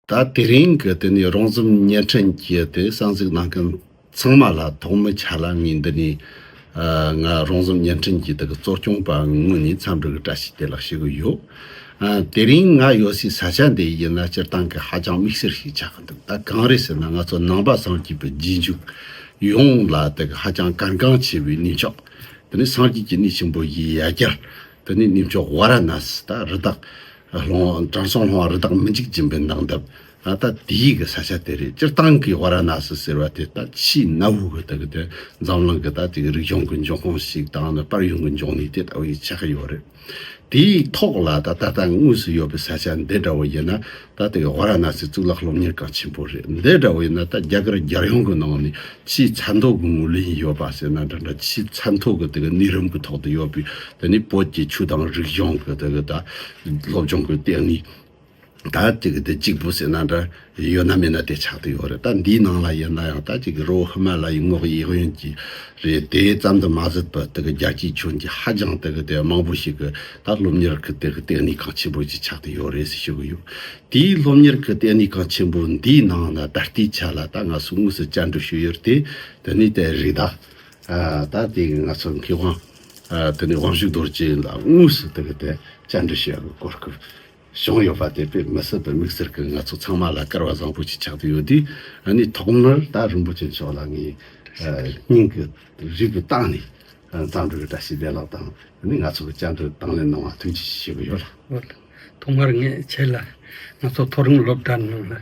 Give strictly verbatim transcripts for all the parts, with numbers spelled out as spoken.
ད་དེ་རིང་གི་དེ་ནས་རོང་ཟོམ་བརྙན་འཕྲིན་གྱི་དེ་གསན་གཟིགས་གནང་མཁན་ཚང་མ་ལ་ཐོག་མའི་ཆ་ལ་ངས་འདི་ནས་ཨ་ང་རོང་ཟོམ་བརྙན་འཕྲིན་གྱི་དེ་གི་གཙོ་སྐྱོང་པ་ངོས་ནས་འཚམས་འདྲི་གི་བཀྲ་ཤིས་བདེ་ལེགས་ཞུ་གི་ཡོད། ཨ་དེ་རིང་ང་ཡོད་སའི་ས་ཆ་འདི་ཡིན་ན་སྤྱིར་བཏང་གི་ཧ་ཅང་དམིགས་བསལ་ཞིག་ཆགས་ཀྱི་འདུག་ད་གང་རེད་ཟེར་ན། ང་ཚོ་ནང་པ་སངས་རྒྱས་པའི་རྗེས་འཇུག་ཡོངས་ལ་དེ་གི་ཧ་ཅང་གལ་འགངས་ཆེ་བའི་གནས་མཆོག་དེ་ནས་སངས་རྒྱས་ཀྱི་གནས་ཆེན་པོ་ཡི་ཡ་གྱལ། དེ་ནས་གནས་མཆོག་ཝཱ་ར་ཎ་སི། ད་རི་དྭགས་ལྷུང་བ། དྲང་སྲོང་ལྷུང་བ་རི་དྭགས་མི་འཇིག་སྦྱིན་པའི་ནགས་འདབས། ད་ལྟ་དེའི་གི་ས་ཆ་དེ་རེད། སྤྱིར་བཏང་གི་ཝཱ་ར་ཎ་སི་ཟེར་བ་དེ་ད་ཆེས་གནའ་བོའི་གི་དེ་གི་དེ་འཛམ་གླིང་གི་ད་དེ་གི་རིག་གཞུང་གི་འབྱུང་ཁུངས་ཤིག་དང་ནི་དཔལ་ཡོན་གི་འབྱུང་གནས་དེ་ལྟ་བུ་ཡི་ཆགས་ཀྱི་ཡོད་རེད། དེའི་ཐོག་ལ་ད་ད་ལྟ་དངོས་སུ་ཡོད་པའི་ས་ཆ་འདི་འདྲ་བོ་ཡིན་ན། ད་དེ་གི་ཝཱ་ར་ཎ་སི་གཙུག་ལག་སློབ་གཉེར་ཁང་ཆེན་པོ་རེད། འདི་འདྲ་བོ་ཡིན་ན་ད་རྒྱ་གར་རྒྱལ་ཡོངས་གི་ནང་ནས་ཆེས་ཚད་མཐོ་གི་ངོས་ལེན་ཡོད་པ་ཟེར་ན་འདྲ་འདྲ། ཆེས་ཚད་མཐོ་གི་དེ་གི་གནས་རིམ་གི་ཐོག་ཏུ་ཡོད་པའི་དེ་ནི་བོད་ཀྱི་ཆོས་དང་རིག་གཞུང་གི་དེ་གི་ད་སློབ་སྦྱོང་གི་ལྟེ་གནས། ད་དེ་གི་དེ་གཅིག་པུ་ཟེར་ན་འདྲ་ཡོད་ན་མེད་ན་དེ་ཆགས་ཏེ་ཡོད་རེད། ད་འདིའི་ནང་ལ་ཡིན་ན་ཡང་ད་ཅིག་རི་བོ་ཧི་མ་ལ་ཡའི་ངོགས་གཡས་གཡོན་གྱི་རེད། དེ་ཙམ་དུ་མ་ཟད་པར་དེ་གི་རྒྱལ་སྤྱིའི་ཁྱོན་གྱི་ཧ་ཅང་དེ་གི་དེ་མང་པོ་ཞིག་གི་ད་སློབ་གཉེར་གི་དེ་གི་ལྟེ་གནས་ཁང་ཆེན་པོ་ཅིག་ཆགས་ཏེ་ཡོད་རེད་ཟེར་ཞུ་གི་ཡོད། དེའི་སློབ་གཉེར་གྱི་ལྟེ་གནས་ཁང་ཆེན་པོ་འདིའི་ནང་ན་ད་ལྟའི་ཆ་ལ་ད་ང་ཚོ་དངོས་སུ་བཅར་འདྲི་ཞུ་ཡུལ་དེ་དེ་ནི་དེ་རེད། ད་ཨ་ད་དེ་ང་ཚོ་མཁས་དབང་ཨ་དེ་ནི་དབང་ཕྱུག་རྡོ་རྗེ་ལ་དངོས་སུ་དེ་གི་དེ་བཅར་འདྲི་ཞུ་ཡག་གི་གོ་སྐབས་བྱུང་ཡོད་པ་དེ་དཔེ་མི་སྲིད་པའི་དམིགས་བསལ་གྱི་ང་ཚོ་ཚང་མ་ལ་སྐལ་བ་བཟང་པོ་ཞིག་ཆགས་ཏེ་ཡོད་དུས། ཨ་ནི་ཐོག་མར་ད་རིན་པོ་ཆེ་མཆོག་ལ་ངས་ཨ་སྙིང་གི་རུས་པའི་གཏིང་ནས་ཨ་འཚམས་འདྲི་གི་བཀྲ་ཤིས་བདེ་ལེགས་དང་། ཨ་ནི་ང་ཚོ་གི་བཅར་འདྲི་དང་ལེན་གནང་བ་ཐུགས་རྗེ་ཆེ་ཞུ་གི་ཡོད་ལ། འོ་ལགས། ཐོག་མར་ངས་ཁྱེད་ལ་ང་ཚོ་མཐོ་རིམ་སློབ་གྲྭ་ནང་ལ་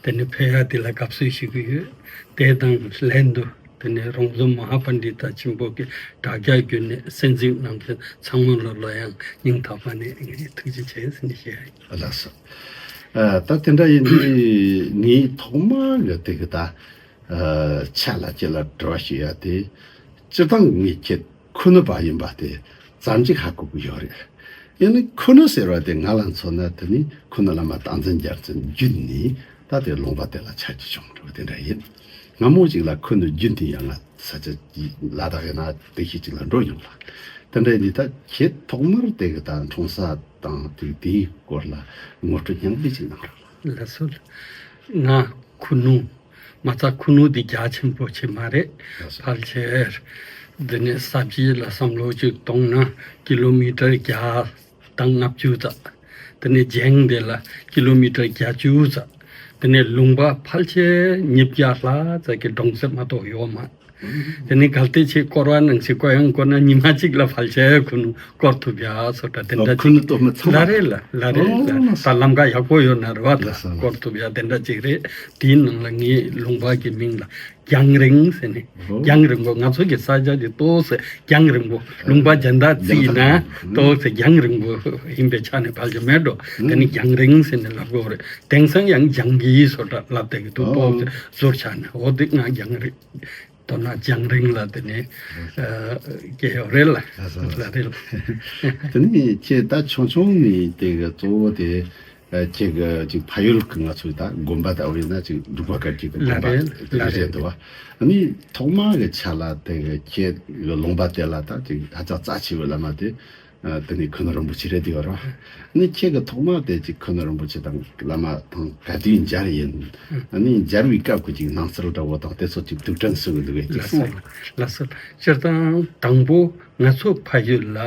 དེ་ནས་ཕེབས་ཡ་དེ་ལ་དགའ་བསུ་ཞུ་གི་ཡོད། དེ་དང་ལྷན་དུ་དེ་ནས་རོང་ཟོམ་མ་ཧཱ་པཎྜི་ཏ་ཆེན་པོ་གི་དྲ་རྒྱ་བརྒྱུད་ནས་གསན་གཟིགས་གནང་མཁན་ཚང་མ་ལ་ལ་ཡང་སྙིང་ཐག་པ་ནས་ངས་ཐུགས་རྗེ་ཆེ་ཟེར་ནས་ཞུ་ཡ་ཡིན། ལགས་སོ། ཨ་ད་དེ་འདྲ་ཡིན་དུས་ངས་ཐོག་མ་གི་དེ་གི་ད་ཨ་ཆ་ལ་ཁྱེད་ལ་དྲི་བ་ཞུ་ཡ་དེ། སྤྱིར་བཏང་ངས་ཁྱེད་ཁུ་ནུ་པ་ཡིན་པ་དེ་ཙམ་ཅིག་ཧ་གོ་གི་ཡོད་རེད། ཡིན་ནའི་ཁུ་ནུ་ཟེར་བ་དེ་ང་ལ་མཚོན་ན་དེ་ནི་ཁུ་ནུ་བླ་མ་སྟག་འཛིན་རྒྱལ་མཚན་བརྒྱུད་ནས་ད་དེ་ལུང་པ་དེ་ལ་ཆ་རྒྱུས་བྱུང་འགྲོ་དེ་འདྲ་ཡིན། སྔ་མོ་ཅིག་ལ་ཁུ་ནུ་བརྒྱུད་དེ་ཡང་ང་ས་ཆ་ལ་དྭགས་ཡིན་ན་དེ་ཤེས་ཅིག་ལ་འགྲོ་ཡོང་ལ། དེ་འདྲ་ཡིན་དུས་ད་ཁྱེད་ཐོག་མར་དེ་གི་ད་འཁྲུངས་ས་དང་དེ་དེའི་སྐོར་ལ་ངོ་སྤྲོད་སྙིང་བསྡུས་ཅིག་གནང་རོགས་ལ། ལགས་སོ། ང་ཁུ་ནུ། མ་རྩ་ཁུ་ནུ་འདི་རྒྱ་ཆེན་པོ་ཅིག་མ་རེད། ལགས་སོ། ཕལ་ཆེར་འདི་ནས་ས་བྱི་ལ་བསམ་བློ་ཅིག་གཏོང་ན་ཀི་ལོ་མི་ཊར་བརྒྱ་དང་ལྔ་བཅུ་ཙམ། དེ་ནས་རྒྱང་དེ་ལ་ཀི་ལོ་མི་ཊར་བརྒྱད་ཅུ་ཙམ། དེ་ནས་ལུང་པ་ཕལ་ཆེར་ཉིས་བརྒྱ་ལྷག་ཙམ་གྱི་གྲོང་གསེབ་མ་གཏོགས་ཡོད་མ། དེ་ནས་གལ་ཏེ་ཆེས་སྐོར་བ་ནང་བཞིན་སྐོར་ཡང་སྐོར་ན་ཉི་མ་གཅིག་ལ་ཕལ་ཆེར་ཁུ་ནུ་སྐོར་ཐུབ་ཡ་སོ་འདྲ་དེ་འདྲ་ཨ་ཁུ་ནུ་སྟོད་མི་ཚང་མ། ལགས་རེད་ལགས། ལགས་རེད་ལགས། ཨོ་ད་ལམ་ཁ་ཡག་པོ་ཡོད་ན་རེད་བ། ད་ལགས་སོ། སྐོར་ཐུབ་ཡ་དེ་འདྲ་ཅིག་རེད། དེའི་ནང་ལ་ངའི་ལུང་པ་གི་མིང་ལ་རྒྱང་རིང་ཟེར་ནས། ཨོ་རྒྱང་རིང་པོ། ང་ཚོ་གི་ས་ཆ་དེ་ཏོག་ཙམ་རྒྱང་རིང་པོ། ལུང་པ་གཞན་དག་བརྩིས་ན་རྒྱང་ཐག་རིང་པོ། ཏོག་ཙམ་རྒྱང་རིང་པོ་ཡིན་པའི་ཆ་ནས་ཕལ་ཆེར་མེད་འགྲོ། དེ་ནི་རྒྱང་རིང་ཟེར་ནས་ལབ་དགོས་རེད། དེང་སང་ཡང་རྒྱང་གི་སོ་འདྲ་ལབ་བསྡད་ཀྱི་འདུག་ཨོ་ཏོག་ཙམ་ཟུར་ཆག་ནས། འོ་དེ་ང་རྒྱང་རིང་། མདོར་ན་རྒྱང་རིང་ལ་དེ་ནས་ཨ་སྐྱེས་ཡོད་རེད་ལ། ལགས་སོ། ལགས་རེད་ལ། དེ་ནི་ཁྱེད་ད་ཆུང་ཆུང་ནས་དེ་གི་གཙོ་བོ་དེ་ཨ་ཁྱེད་གི་ཅིག་ཕ་ཡུལ་གི་ང་ཚོའི་ད་དགོན་པ་ལྟ་བུ་ཡིན་ན་ཅིག་འབྲུག་པ་བཀའ་བརྒྱུད་ཀྱི་དགོན་པ། ལགས་རེད། དེ་ལགས་རེད། རེད་འདུག་བ། ཨ་ནི་ཐོག་མ་གི་ཆ་ལ་དེ་གི་ཁྱེད་གི་ལུང་པ་དེ་ལ་ད་ཅིག་ཧ་ཅང་རྩ་ཆེ་བའི་བླ་མ་དེ་ཨ་དེ་ནི་ཁུ་ནུ་རིན་པོ་ཆེ་རེད་འདུག་བ། ཨ་ནི་ཁྱེད་གི་ཐོག་མ་དེ་ཅིག་ཁུ་ནུ་རིན་པོ་ཆེ་དང་བླ་མ་དང་ག་དུས་མཇལ་ཡིན། ཨ་ནི་མཇལ་བའི་སྐབས་ཀྱི་ཅིག་སྣང་ཚུལ་འདྲ་བོ་དང་དེ་ཚོ་ཅིག་ཐུགས་དྲན་གསོས་གི་འདུག་གས་ཅིག་ལགས་སོ། གསུངས། ལགས་སོ། སྤྱིར་བཏང་དང་པོ་ང་ཚོ་ཕ་ཡུལ་ལ་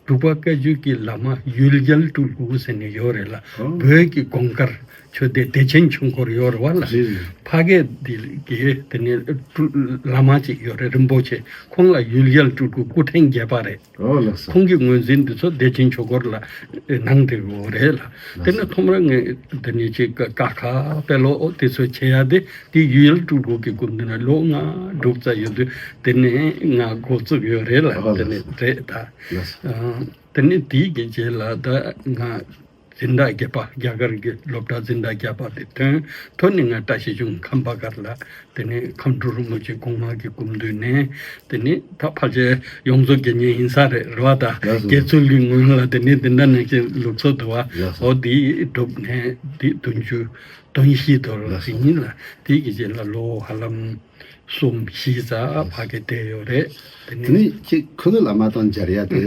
འབྲུག་པ་བཀའ་བརྒྱུད་ཀྱི་བླ་མ་ཡུལ་རྒྱལ་སྤྲུལ་སྐུ་ཟེར་ནས་ཡོད་རེད་ལ། ཨོ། བོད་ཀྱི་གོང་དཀར་ཆོས་སྡེ་བདེ་ཆེན་ཆོས་འཁོར་ཡོད་རེད་བ་ལ། རེད་རེད། ཕ་སྐད་འདི་གི་དེ་ནས་སྤྲུལ་བླ་མ་ཅིག་ཡོད་རེད། རིན་པོ་ཆེ། ཁོང་ལ་ཡུལ་རྒྱལ་སྤྲུལ་སྐུ་སྐུ་ཕྲེང་བརྒྱད་པ་རེད། ཨོ་ལགས་སོ། ཁོང་གི་ངོས་འཛིན་འདི་ཚོ་བདེ་ཆེན་ཆོས་འཁོར་ལ་ནང་དེ་གོ་རེད་ལ། དེ་ནས་ཐོག་མར་ངས་དེ་ནས་ཅིག་ཀ་ཁ་དཔེ་ཀློག་དེ་ཚོ་བྱེད་ཡ་དེ་དེ་ཡུལ་སྤྲུལ་སྐུ་གི་སྐུ་མདུན་ན་ལོ་ལྔ་དྲུག་ཙམ་ཡོད་དུས་དེ་ནས་ང་འགོ་བཙུགས་ཡོད་རེད་ལ། ཨ་དེ་ནས་རེད་ད། ལགས་སོ། ཨ་དེ་ནས་དེའི་གི་རྗེས་ལ་ད་ང་འཛིན་གྲྭ་བརྒྱད་པ། རྒྱ་གར་གྱི་སློབ་གྲྭ་འཛིན་གྲྭ་བརྒྱད་པ་དེ་ཐོན། ཐོན་ནས་ང་བཀྲ་ཤིས་ལྗོངས་ཁམས་པ་སྒར་ལ། དེ་ནས་ཁམས་སྤྲུལ་རིན་པོ་ཆེ་གོང་མ་གི་སྐུ་མདུན་ནས། དེ་ནས་ད་ཕལ་ཆེར་ཡོངས་རྫོགས་དགེ་བསྙེན་ཡིན་ས་རེད། རེད་བ་ད། ལགས་སོ། དགེ་ཚུལ་གྱི་སྔོན་ལ་དེ་ནས་དེ་འདྲ་ནང་བཞིན་ལུགས་སྲོལ་འདུག་བ། ལགས་སོ། འོ་དེ་གྲུབ་ནས་དེ་བདུན་ཅུ་དོན་བཞི་དོར་ལགས་སོ། ཡིན་ལ། དེ་གི་རྗེས་ལ་ལོ་ཧ་ལམ་གསུམ་བཞི་ཙམ་ཕ་གི་བསྡད་ཡོད་རེད། དེ་དེ་ནས་ནས་ཁྱེད་ཁུ་ནུ་བླ་མ་དང་མཇལ་ཡ་དེ་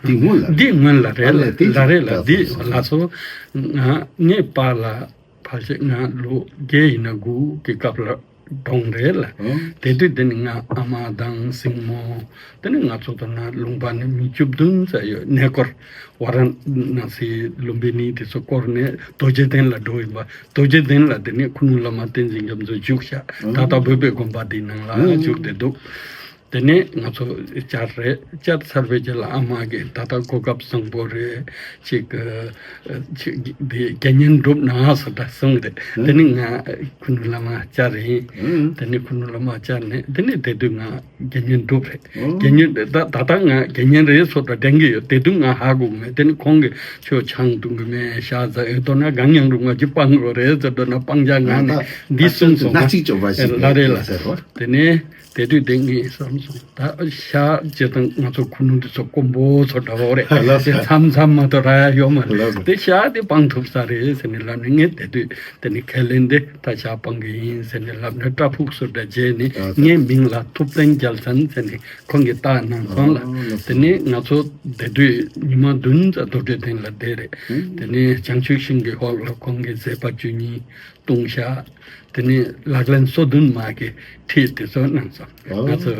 དེ་སྔོན་ལ་རེད། འདི་སྔོན་ལ་རེད་ཨ་ལས། དེ་ལ་རེད་ལ། ལགས་འདི་སོ། ལགས་སོ། ང་ངའི་པཱ་ལགས། ཕལ་ཆེར་ང་ལོ་བརྒྱད་ཡིན་ན་དགུ་གི་སྐབས་ལ་གྲོངས་རེད་ལ། ཨོ། དེ་དུས་དེ་ནི་ང་ཨ་མ་དང་སྲིང་མོ། དེ་ནི་ང་ཚོ་དང་ན་ལུང་པ་ནས་མི་བཅུ་བདུན་ཙམ་ཡོད། གནས་སྐོར་ཝཱ་ར་ཎ་སི་ལུམ་བི་ནི་དེ་ཚོ་སྐོར་ནས་རྡོ་རྗེ་གདན་ལ་འགྲོ་ཡིན་པ། རྡོ་རྗེ་གདན་ལ་དེ་ནི་ཁུ་ནུ་བླ་མ་བསྟན་འཛིན་རྒྱ་མཚོ་བཞུགས་ཤག་ད་ལྟ་བོད་པའི་དགོན་པ་དེའི་ནང་ལ་བཞུགས་བསྡད་འདུག་དེ་ནས་ང་ཚོ་བཅར་རེད། བཅར་ཚར་བའི་རྗེས་ལ་ཨ་མ་གིས་ད་ལྟ་གོ་སྐབས་བཟང་པོ་རེད། ཅིག་ཅིག་འདི་དགེ་བསྙེན་སྒྲུབ་ན་ཟེར་ད་གསུངས་རེད། དེ་ནི་ང་ཁུ་ནུ་བླ་མ་བཅར་ཡིན། དེ་ནི་ཁུ་ནུ་བླ་མ་བཅར་ནས་དེ་ནི་དེ་དུས་ང་དགེ་བསྙེན་སྒྲུབ་རེད། དགེ་བསྙེན་ད་ད་ལྟ་ང་དགེ་བསྙེན་རེད་སོགས་ད་དྲན་གྱི་ཡོད། དེ་དུས་ང་ཧ་གོ་གི་མེད། དེ་ནི་ཁོང་གིས་ཁྱོད་ཆང་འཐུང་གི་མེད། ཤ་ཟ་ཡོད་དོ་ན་གང་ཡང་རུང་བ་ཅིག་སྤང་དགོས་རེད་ཟེར་འདོད་ན་སྤང་བྱ་ང་ནི་འདི་གསུངས་སོང་། སྣ་གཅིག་གཅོག་པ་ཞིག་ལ་རེད་ལ་ཟེར་བ། དེ་ནས་དེ་དུས་དེ་ངས་བསམ་སོང་། ད་ཤ་བྱེད་དང་ང་ཚོ་ཁུ་ནུ་འདི་ཚོ་དཀོན་པོ་ཚོ་འདྲ་བོ་རེད། ལགས་སོ། དེ་མཚམས་མཚམས་མ་གཏོགས་རག་ཡ་ཡོད་མ་རེད། ལགས་སོ། དེ་ཤ་དེ་སྤང་ཐུབ་ས་རེད་ཟེར་ནས་ལབ་ནས་ངས་དེ་དུས་དེ་ནས་ཁས་ལེན་དེ་ད་ཤ་སྤང་གི་ཡིན་ཟེར་ནས་ལབ་ནས་སྐྲ་ཕུག་སུ་འདྲ་བྱས་ནས། ལགས་སོ། ངའི་མིང་ལ་ཐུབ་བསྟན་རྒྱལ་མཚན་ཟེར་ནས་ཁོང་གིས་བཏགས་གནང་སོང་ལ། ཨོ་ལགས་སོ། དེ་ནས་ང་ཚོ་དེ་དུས་ཉི་མ་བདུན་ཙམ་རྡོ་རྗེ་གདན་ལ་བསྡད་རེད། དེ་ནས་བྱང་ཆུབ་ཤིང་གི་འོག་ལ་ཁོང་གིས་མཛད་པ་བཅུ་གཉིས་གཏོང་ཤག་དེ་ནས་ལག་ལེན་སོ་བདུན་མ་གི་ཁྲིད་དེ་ཚོ་གནང་སོང་། ང་ཚོ་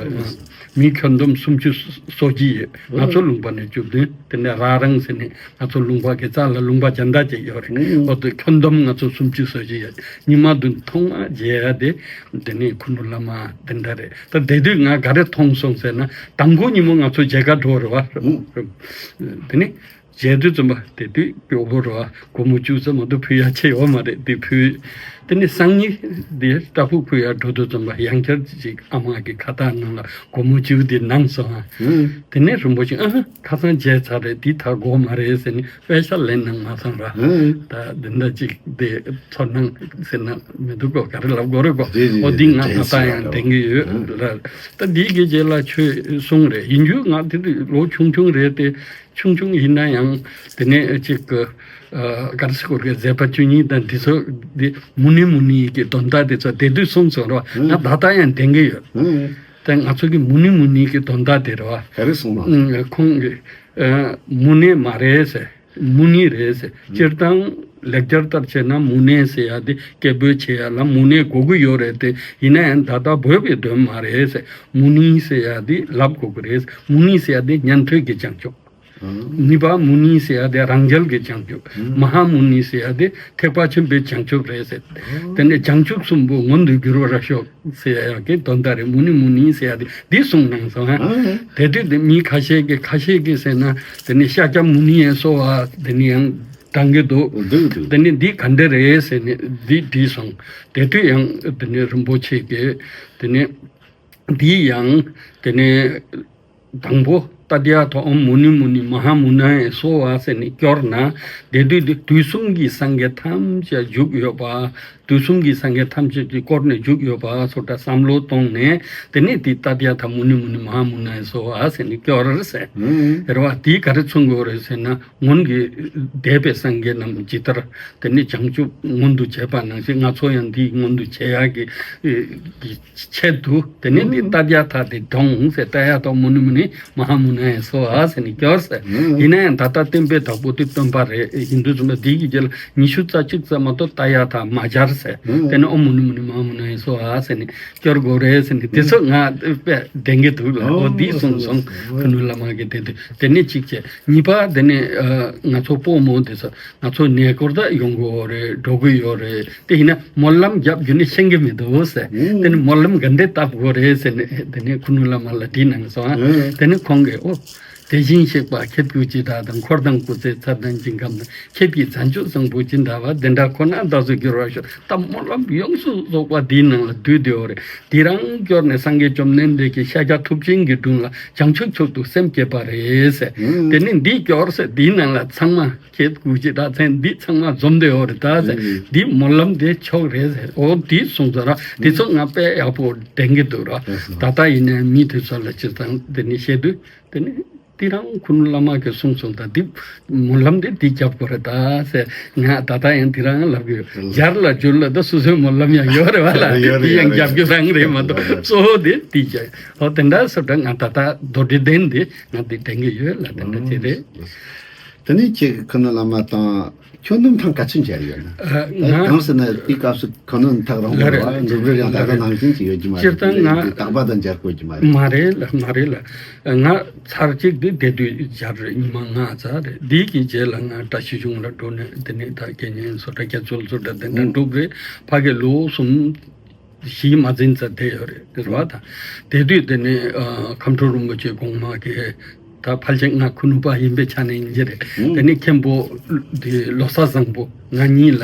མི་ཁྱོན་བསྡོམས་སུམ་ཅུ་སོ་བརྒྱད་ཡོད། ང་ཚོ་ལུང་པ་ནས་བཅུ་བདུན། དེ་ནས་ར་རང་ཟེར་ནས་ང་ཚོ་ལུང་པ་གི་རྩ་ལ་ལུང་པ་གྱ་མདའ་ཅིག་ཡོད་རེད། འོ་དེ་ཁྱོན་བསྡོམས་ང་ཚོ་སུམ་ཅུ་སོ་བཞི་ཡོད། ཉི་མ་བདུན་ཐོག་མ་མཇལ་ཡ་དེ་དེ་ནས་ཁུ་ནུ་བླ་མ་དེ་འདྲ་རེད། ད་དེ་དུས་ང་ག་རེ་མཐོང་སོང་ཟེར་ན། དང་པོ་ཉིན་མོ་ང་ཚོ་མཇལ་ཁ་འགྲོ་རེད་བ། དེ་ནས་མཇལ་དུས་ཙམ་པ་དེ་དུས་མགྱོགས་པོ་རེད་བ། སྒོར་མོ་བཅུ་ཙམ་མ་གཏོགས་ཕུལ་ཡ་ཆེ་ཡོད་མ་རེད། དེ་ཕུལ། དེ་ནས་སང་ཉིན་དེ་སྐྲ་ཕུག་ཕུལ་ཡ་འགྲོ་དུས་ཙམ་པ་ཡང་བསྐྱར་ཅིག་ཨ་མ་གི་ཁ་བཏགས་ནང་ལ་སྒོར་མོ་བཅུ་དེ་གནང་སོང་ཨ། དེ་ནས་རིན་པོ་ཆེ་ཨ་ཁ་སང་མཇལ་ཚར་རེད། དེ་ད་དགོས་མ་རེད་ཟེར་ནས་པད་ཤག་ལེན་གནང་མ་སོང་ར། ད་འདི་འདྲ་ཅིག་དེ་ཚོར་སྣང་ཟེར་ན་མི་འདུག་གོ། ག་རེ་ལབ་དགོས་རེད་གོ། རེད་རེད། འོ་འདི་ང་རེད། ད་ལྟ་ཡང་དྲན་གྱི་ཡོད་ར། ད་འདིའི་གི་རྗེས་ལ་ཁྱོད་གསུངས་རེད། ཡིན་རྒྱུ་ང་དེ་དུས་ལོ་ཆུང་ཆུང་རེད་དེ། ཆུང་ཆུང་ཡིན་ན་ཡང་དེ་ནས་ཅིག་གི་ཨ་ག་རེ་ཟེར་དགོས་རེད། མཛད་པ་བཅུ་གཉིས་དང་འདི་ཚོ་འདི་མུ་ནེ་མུ་ནེ་གི་དོན་དག་དེ་ཚོ་དེ་དུས་གསུངས་སོང་ར། ང་ད་ལྟ་ཡང་དྲན་གྱི་ཡོད། དེ་ང་ཚོ་གི་མུ་ནེ་མུ་ནེ་གི་དོན་དག་དེ་རེད་བ། ག་རེ་གསུངས་ལ། ཁོང་གི་ཨ་མུ་ནེ་མ་རེད་ཟེར། མུ་ནེ་རེད་ཟེར། སྤྱིར་བཏང་ལེགས་སྦྱར་ལྟར་བྱས་ན་མུ་ནེ་ཟེར་ཡ་དེ་སྐད་འབོད་བྱེད་ཡ་ལ་མུ་ནེ་དགོས་ཀྱི་ཡོད་རེད་དེ། ཡིན་ན་ཡང་ད་ལྟ་བོད་པའི་དོན་མ་རེད་ཟེར། མུ་ནེ་ཟེར་ཡ་དེ་ལབ་དགོས་ཀྱི་རེད། མུ་ནེ་ཟེར་ཡ་དེ་ཉན་ཐོས་ཀྱི་བྱང་ཆུབ། གཉིས་པ་མུ་ནེ་ཟེར་ཡ་དེ་རང་རྒྱལ་གྱི་བྱང་ཆུབ། མ་ཧཱ་མུ་ནེ་ཟེར་ཡ་དེ་ཐེག་པ་ཆེན་པོའི་བྱང་ཆུབ་རེད་ཟེར། དེ་ནས་བྱང་ཆུབ་གསུམ་པོ་མངོན་དུ་འགྱུར་བར་ཤོག་ཟེར་ཡ་གི་དོན་དག་རེད། མུ་ནེ་མུ་ནེ་ཟེར་ཡ་དེ་འདི་གསུངས་གནང་སོང་ཨ། དེ་དུས་དེ་མི་ཁ་ཤས་ཀྱིས་ཁ་ཤས་ཀྱིས་ཟེར་ན་དེ་ནི་ཤཱཀྱ་མུ་ནེ་ཡང་གསོལ་བ་དེ་ནི་ཡང་བཏང་གི་འདུག་འདུག་འདུག་དེ་ནི་འདི་ག་འདྲ་རེད་ཟེར་ནས་འདི་བྲིས་སོང་། དེ་དུས་ཡང་དེ་ནི་རིན་པོ་ཆེ་གིས་དེ་ནི་འདི་ཡང་དེ་ནི། དང་པོ། ཏདྱ་ཐཱ། ཨོཾ་མུ་ནེ་མུ་ནེ་མ་ཧཱ་མུ་ནཱ་ཡེ་སྭཱ་ཧཱ་ཟེར་ནས་སྐྱོར་ན། དེ་དུས་དུས་གསུམ་གྱི་སངས་རྒྱས་ཐམས་ཅད་བཞུགས་ཡོད་པ། དུས་གསུམ་གྱི་སངས་རྒྱས་ཐམས་ཅད་ཀྱིས་བསྐོར་ནས་བཞུགས་ཡོད་པ་སོགས་ད་བསམ་བློ་གཏོང་ནས། དེ་ནས་དེ་ཏདྱ་ཐཱ། མུ་ནེ་མུ་ནེ་མ་ཧཱ་མུ་ནཱ་ཡེ་སྭཱ་ཧཱ་ཟེར་ནས་སྐྱོར་ཟེར། རེད་བ། དེས་ག་རེ་མཚོན་དགོས་རེད་ཟེར་ན། སྔོན་གྱི་འདས་པའི་སངས་རྒྱས་རྣམས་ཇི་ལྟར་དེ་ནས་བྱང་ཆུབ་མངོན་དུ་བྱས་པ་ནང་བཞིན་ང་ཚོ་ཡང་འདི་མངོན་དུ་བྱེད་ཡག་གི་ཆེད་དུ་དེ་ནས་འདི་ཏདྱ་ཐཱ་དེ་དྲངས་ཟེར། ཏདྱ་ཐཱ་མུ་ནེ་མུ་ནེ་མ་ཧཱ་མུ་ནཱ་ཡེ་སྭཱ་ཧཱ་ཟེར་ནས་སྐྱོར་ཟེར། ཡིན་ན་ཡང་ད་ལྟ་བསྟན་པའི་བདག་པོ་དེ་སྟོན་པ་རེད། ཡིན་དུས་ཙམ་པ་འདི་གི་རྗེས་ལ་ཉི་ཤུ་རྩ་གཅིག་ཙམ་མ་གཏོགས་ཏདྱ་ཐཱ་མ་སྦྱར་ཟེར། དེ་ནས་ཨོཾ་མུ་ནེ་མུ་ནེ་མ་ཧཱ་མུ་ནཱ་ཡེ་སྭཱ་ཧཱ་ཟེར་ནས་སྐྱོར་དགོས་རེད་ཟེར་ནས། དེ་ཚོ་ང་དཔེ་བདེན་གི་འདུག་ལ། འོ་འདི་གསུངས་སོང་། ཁུ་ནུ་བླ་མ་གིས་དེ་དུས། དེ་ནས་གཅིག་བྱས། གཉིས་པ་དེ་ནས་ཨ་ང་ཚོ་སྤོ་རྨོ་དེ་ཚོ། ང་ཚོ་གནས་སྐོར་ད་ཡོང་གི་ཡོད་རེད། འགྲོ་གི་ཡོད་རེད། དེ་ཡིན་ན་སྨོན་ལམ་རྒྱབ་རྒྱུ་ནི་ཤེས་ཀྱི་མི་འདུག་ཟེར། དེ་ནི་སྨོན་ལམ་ག་འདྲས་བཏབ་དགོས་རེད་ཟེར་ནས་དེ་ནས་ཁུ་ནུ་བླ་མ་ལ་དྲིས་གནང་སོང་ཨ། དེ་ནས་ཁོང་གིས་ཨོ། དེ་བཞིན་གཤེགས་པ་ཁྱེད་སྐུ་ཅི་འདྲ་དང་། འཁོར་དང་སྐུ་ཚེ་ཚར་དང་ཞིང་ཁམས་དང་། ཁྱེད་ཀྱི་བྱང་ཆུབ་བཟང་པོ་ཅི་འདྲ་བ། དེ་འདྲ་ཁོ་ན་བདག་སོགས་འགྱུར་བར་ཤོག་ད་སྨོན་ལམ་ཡོངས་སུ་རྫོགས་པ་འདིའི་ནང་ལ་བསྡུས་ཏེ་ཡོད་རེད། དེ་རང་སྐྱོར་ནས་སངས་རྒྱས་བཅོམ་ལྡན་འདས་ཀྱིས་ཤཱཀྱ་ཐུབ་ཆེན་གྱི་དྲུང་ལ་བྱང་ཆུབ་མཆོག་ཏུ་སེམས་བསྐྱེད་པ་རེད་ཟེར། དེ་ནས་འདི་སྐྱོར་ཟེར། འདིའི་ནང་ལ་ཚང་མ། ཁྱེད་སྐུ་ཅི་འདྲ་ཚན་འདི་ཚང་མ་འཛོམས་བསྡད་ཡོད་རེད་ད་ཟེར། འདི་སྨོན་ལམ་དེ་མཆོག་རེད་ཟེར། འོ་འདི་གསུངས་ཚར་ར། འདི་ཚོ་ང་དཔེ་ཡག་པོ་དྲན་གྱི་འདུག་ར། ད་ལྟ་ཡིན་ནའི་མི་དེ་ཚོ་ལ་སྤྱིར་བཏང་དེ་ནི་བཤད་དུས་དེ་ནི་དེ་རང་ཁུ་ནུ་བླ་མ་གིས་གསུངས་སོང་ད། འདི་སྨོན་ལམ་དེ་འདི་རྒྱབ་དགོས་རེད་ད་ཟེར། ང་ད་ལྟ་ཡང་དེ་རང་ལབ་གི་ཡོད། སྦྱར་ལ་བསྒྱུར་ལ་ད་སོ་སོའི་སྨོན་ལམ་ཡང་ཡོད་རེད་བ་ལ། ཡོད་རེད། དེ་ཡང་ཡོད་རེད། རྒྱབ་རྒྱུ་རང་རེད་མ་གཏོགས། གཙོ་བོ་དེ་འདི་རྒྱབ། འོ་དེ་འདྲ་སོ་འདྲ་ང་ད་ལྟ་མདོ་སྡེ་བདེན་འདི། ང་འདི་དྲན་གྱི་ཡོད་ལ། དེ་འདྲ་ཅིག་རེད། དེ་ནས་ཁྱེད་ཀྱི་ཁུ་ནུ་བླ་མ་དང་ ཁྱོད་འདུམ་ཐང་ག་ཚོད་མཇལ་ཡོད་ན། ཨ། ང་གང་ཟེར་ན་དེ་སྐབས་སུ་ག་ནོན་ཐག་རང་ལ་རེད། བ་འགྲུབ་རེ་ཡང་ད་ལྟ་ནང་བཞིན་གྱི་ཡོད་ཀྱི་མ་རེད། སྤྱིར་བཏང་ང་དེ་དག་པ་དང་མཇལ་དགོས་ཀྱི་མ་རེད། མ་རེད་ལ། མ་རེད་ལ། ང་ཚར་གཅིག་དེ་བསྡད་དུས་མཇལ་རེད། ཉི་མ་ལྔ་ཙམ་རེད། དེའི་གི་རྗེས་ལ་ང་བཀྲ་ཤིས་གཞུང་ལ་འགྲོ་ནས་དེ་ནས་ད་དགེ་བསྙེན་བཟོ་གྲྭ་རྒྱ་མཚོ་བཟོ་གྲྭ་དེ་འདྲ་འགྲུབ་རེད། ཕ་གི་ལོ་གསུམ་གཞི་མ་འཛིན་ཙམ་བསྡད་ཡོད་རེད། རེད་བ། ད་དེ་དུས་དེ་ནས་ཨ་ཁམས་སྤྲུལ་རིན་པོ་ཆེ་གོང་མ་གི་ད་ཕལ་ཆེར་ང་ཁུ་ནུ་པ་ཡིན་པའི་ཆ་ནས་ཡིན་གྱི་རེད། ཨུ། དེ་ནས་མཁན་པོ་དེ་བློ་བཟང་བཟང་པོ་ང་གཉིས་ལ་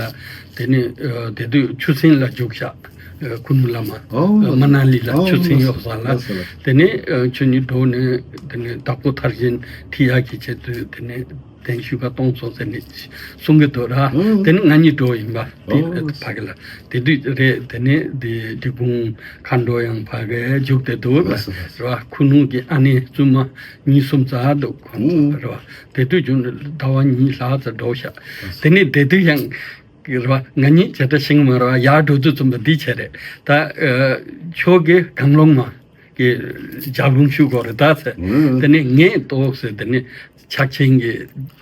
དེ་ནས་ཨ་དེ་དུས་ཆུ་སྲིན་ལ་རྒྱུགས་ཤག་ཨ་ཁུ་ནུ་བླ་མ། ཨོ། ཨ་མ་ན་ལི་ལ། ཨོ། ཆུ་སྲིན་གཡོག་ས་ལ། ལགས་སོ་ལགས། དེ་ནས་ཨ་ཁྱོད་གཉིས་འགྲོ་ནས་དེ་ནས་བདག་པོ་མཐར་ཕྱིན་ཁྲིད་ཡག་གི་ཆེད་དུ་དེ་ནས་གདན་ཞུས་ཀ་གཏོང་སོང་ཟེར་ནས་གསུང་གི་འདུག་ར། ཨོ། དེ་ནས་ང་གཉིས་འགྲོ་ཡིན་པ། དེ་ཨོ། ཕ་གི་ལ་དེ་དུས་རེད། དེ་ནས་དེ་འབྲི་གུང་མཁའ་འགྲོ་ཡང་ཕ་གིར་རྒྱུགས་བསྡད་འདུག་ར། ལགས་སོ་ལགས་སོ། ར་ཁུ་ནུ་གི་ཨ་ནེ་བཙུན་མ་གཉིས་གསུམ་ཙམ་འདུག་ཁོང་ཚོ། ཨོ། ར་དེ་དུས་ཀྱང་ཟླ་བ་གཉིས་ལྷག་ཙམ་འགྲོ་ཤག་དེ་ནས་དེ་དུས་ཡང་རེད་བ། ང་གཉིས་བྱེད་སྒྲ་ཤིང་མ་རེད་བ། ཡར་འགྲོ་དུས་ཙམ་པ་འདི་བྱས་རེད། ད་ཨ་ཁྱོད་ཀྱིས་གངས་ལུང་མ་གི་ལྗགས་ལུང་ཞུ་དགོས་རེད་ད་ཟེར། ཨུ། དེ་ནས་ངས་ཏོག་ཟེར། དེ་ནས་ཕྱག་ཆེན་གྱི་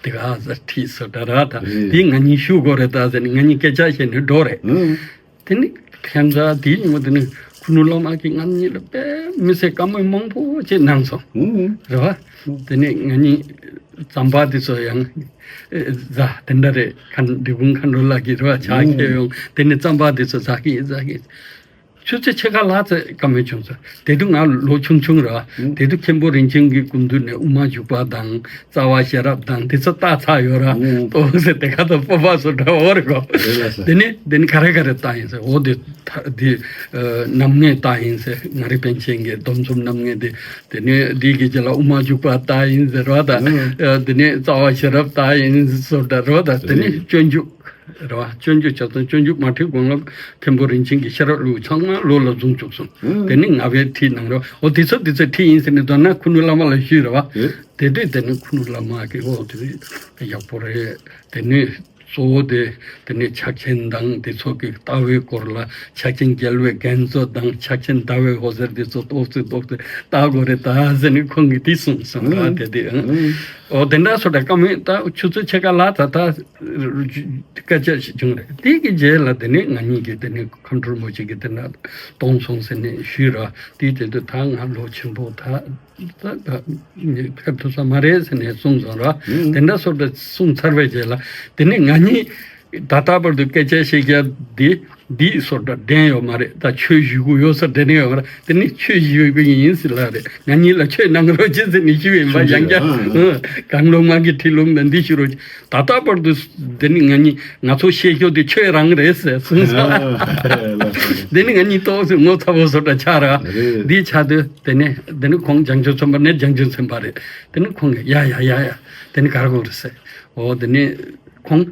དེ་ག་ཟེར་ཁྲིད་སོ་འདྲ་ར། ད་ཨེ། འདི་ང་གཉིས་ཞུ་དགོས་རེད་ད་ཟེར་ནས་ང་གཉིས་སྐད་ཆ་བཤད་ནས་འགྲོ་རེད། ཨུ། དེ་ནས་ཁྱད་མཚར་དེའི་ཉིན་མོ་དེ་ནས་ཁུ་ནུ་བླ་མ་གིས་ང་གཉིས་ལ་དཔེ་མི་སྲིད་བཀའ་མོལ་མང་པོ་ཅིག་གནང་སོང་། ཨུ། རེད་བ། དེ་ནས་ང་གཉིས་རྩམ་པ་དེ་ཚོ་ཡང་ཨེ་ཟ་དེ་འདྲ་རེད། མཁན་འབྲི་གུང་མཁའ་འགྲོ་ལགས་ཀྱིས་རེད་བ། ཕྱག་ཨུ། འཁྱེར་ཡོང་། དེ་ནས་རྩམ་པ་དེ་ཚོ་ཟ་གི་ཟ་གི་ཆུ་ཚོད་ཕྱེད་ཀ་ལྷག་ཙམ་བཀའ་མོལ་བྱུང་སོང་། དེ་དུས་ང་ལོ་ཆུང་ཆུང་རེད་བ། ཨུ། དེ་དུས་མཁན་པོ་རིན་ཆེན་གྱི་སྐུ་མདུན་ནས་དབུ་མ་འཇུག་པ་དང་རྩ་བ་ཤེས་རབ་དང་དེ་ཚོ་བལྟས་ཚར་ཡོད་ར། ཨུ། ཏོག་ཙམ་དེ་ག་ད་སྤོབས་པ་བཟོ་འདྲ་བོ་རེད་གོ། རེད་ལགས་སོ། དེ་ནས་དེ་ནས་ག་རེ་ག་རེ་བལྟས་ཡིན་ཟེར། འོ་དེ་ད་དེ་ཨ་རྣམ་ངེས་བལྟས་ཡིན་ཟེར། ངག་རིག་པཎ་ཆེན་གྱི་སྡོམ་གསུམ་རྣམ་ངེས་དེ། དེ་ནས་འདི་གི་རྗེས་ལ་དབུ་མ་འཇུག་པ་བལྟས་ཡིན་ཟེར་བ་དང་། ཨུ། ཨ་དེ་ནས་རྩ་བ་ཤེས་རབ་བལྟས་ཡིན་ཟེར་བ་དང་། རེད་བ་དང་། དེ་ནས་རེད། སྤྱོད་འཇུག་རེད་བ། སྤྱོད་འཇུག་བྱས་ཙང་སྤྱོད་འཇུག་མ་ཁྲིད་གོང་ལ་མཁན་པོ་རིན་ཆེན་གྱི་ཤེས་རབ་ལུགས་ཚང་མ་བློ་ལ་བཟུང་བཅུག་སོང་། ཨུ། དེ་ནས་ང་བས་ཁྲིད་གནང་རོགས། འོ་དེ་ཚོ་དེ་ཚོ་ཁྲིད་ཡིན་ཟེར་ནས་མདོར་ན་ཁུ་ནུ་བླ་མ་ལ་ཞུས་རེད་བ། ཨེ། དེ་དུས་དེ་ནས་ཁུ་ནུ་བླ་མ་གིས་འོ་དེ་ཡག་པོ་རེད། དེ་ནས་གཙོ་བོ་དེ་དེ་ནས་ཕྱག་ཆེན་དང་དེ་ཚོ་གི་ལྟ་བའི་སྐོར་ལ། ཕྱག་ཆེན་རྒྱལ་བའི་རྒྱན་མཛོད་དང་ཕྱག་ཆེན་ཟླ་བའི་འོད་ཟེར་དེ་ཚོ་ཏོག་ཙི་ཏོག་ཙི་ལྟ་དགོས་རེད་ད་ཟེར་ནས་ཁོང་གིས་དེ་གསུངས་སོང་ར། ཨུ། དེ་དེ་ཨང་། ཨུ། འོ་དེ་འདྲ་སོ་འདྲ་བཀའ་མོལ་ད་ཆུ་ཚོད་ཕྱེད་ཀ་ལྷག་ཙམ་ད་སྐད་ཆ་ཞིག་བྱུང་རེད། དེ་གི་རྗེས་ལ་དེ་ནས་ང་གཉིས་ཀྱིས་དེ་ནས་མཁའ་འགྲོ་རིན་པོ་ཆེ་གིས་དེ་འདྲ་གཏོང་སོང་ཟེར་ནས་ཞུས་ར། དེའི་དེ་དུས་ད་ང་ལོ་ཆེན་པོ་ད་ད་ད་ཕེབས་ཐུབ་ས་མ་རེད་ཟེར་ནས་གསུངས་སོང་ར། ཨུ། དེ་འདྲ་སོ་འདྲ་གསུངས་ཚར་བའི་རྗེས་ལ་དེ་ནས་ང་གཉིས་ད་ལྟ་བར་དུ་སྐད་ཆ་བཤད་རྒྱུ་འདི་འདི་སོ་འདྲ་བདེན་ཡོད་མ་རེད། ད་ཆོས་ཞུ་གི་ཡོད་ས་དེ་ནས་ཡོད་མ་རེད། དེ་ནས་ཆོས་ཞུ་གི་ཡིན་ཟེར་ལ་རེད། ང་གཉིས་ལ་ཆོས་གནང་རོགས་བྱེད་ཟེར་ནས་ཞུས་ཡིན་པ། ཞུ་ཡང་རྒྱུ་བྱས། ཨ་ཨ། གང་བློ་མ་གི་ཁྲིད་ལུང་དང་འདི་ཞུ་རོགས། ད་ལྟ་བར་དུ་དེ་ནི་ང་གཉིས་ང་ཚོ་བཤད་ཤོག་དེ་ཆོས་རང་རེད་ཟེར་གསུངས་སོང་། ཨ་ལགས་སོ། དེ་ནི་ང་གཉིས་ཏོག་ཙམ་ངོ་ཚ་པོ་བཟོ་འདྲ་ཆགས་ར། རེད། འདི་ཆགས་དུས་དེ་ནི་དེ་ནི་ཁོང་བྱང་ཆུབ་སེམས་དཔའ་ནས་བྱང་ཆུབ་སེམས་དཔའ་རེད། དེ་ནི་ཁོང་གིས་ཡ་ཡ་ཡ་ཡ་དེ་ནི་ག་རེ་དགོས་རེད་ཟེར། འོ་དེ་ནི་ཁོང་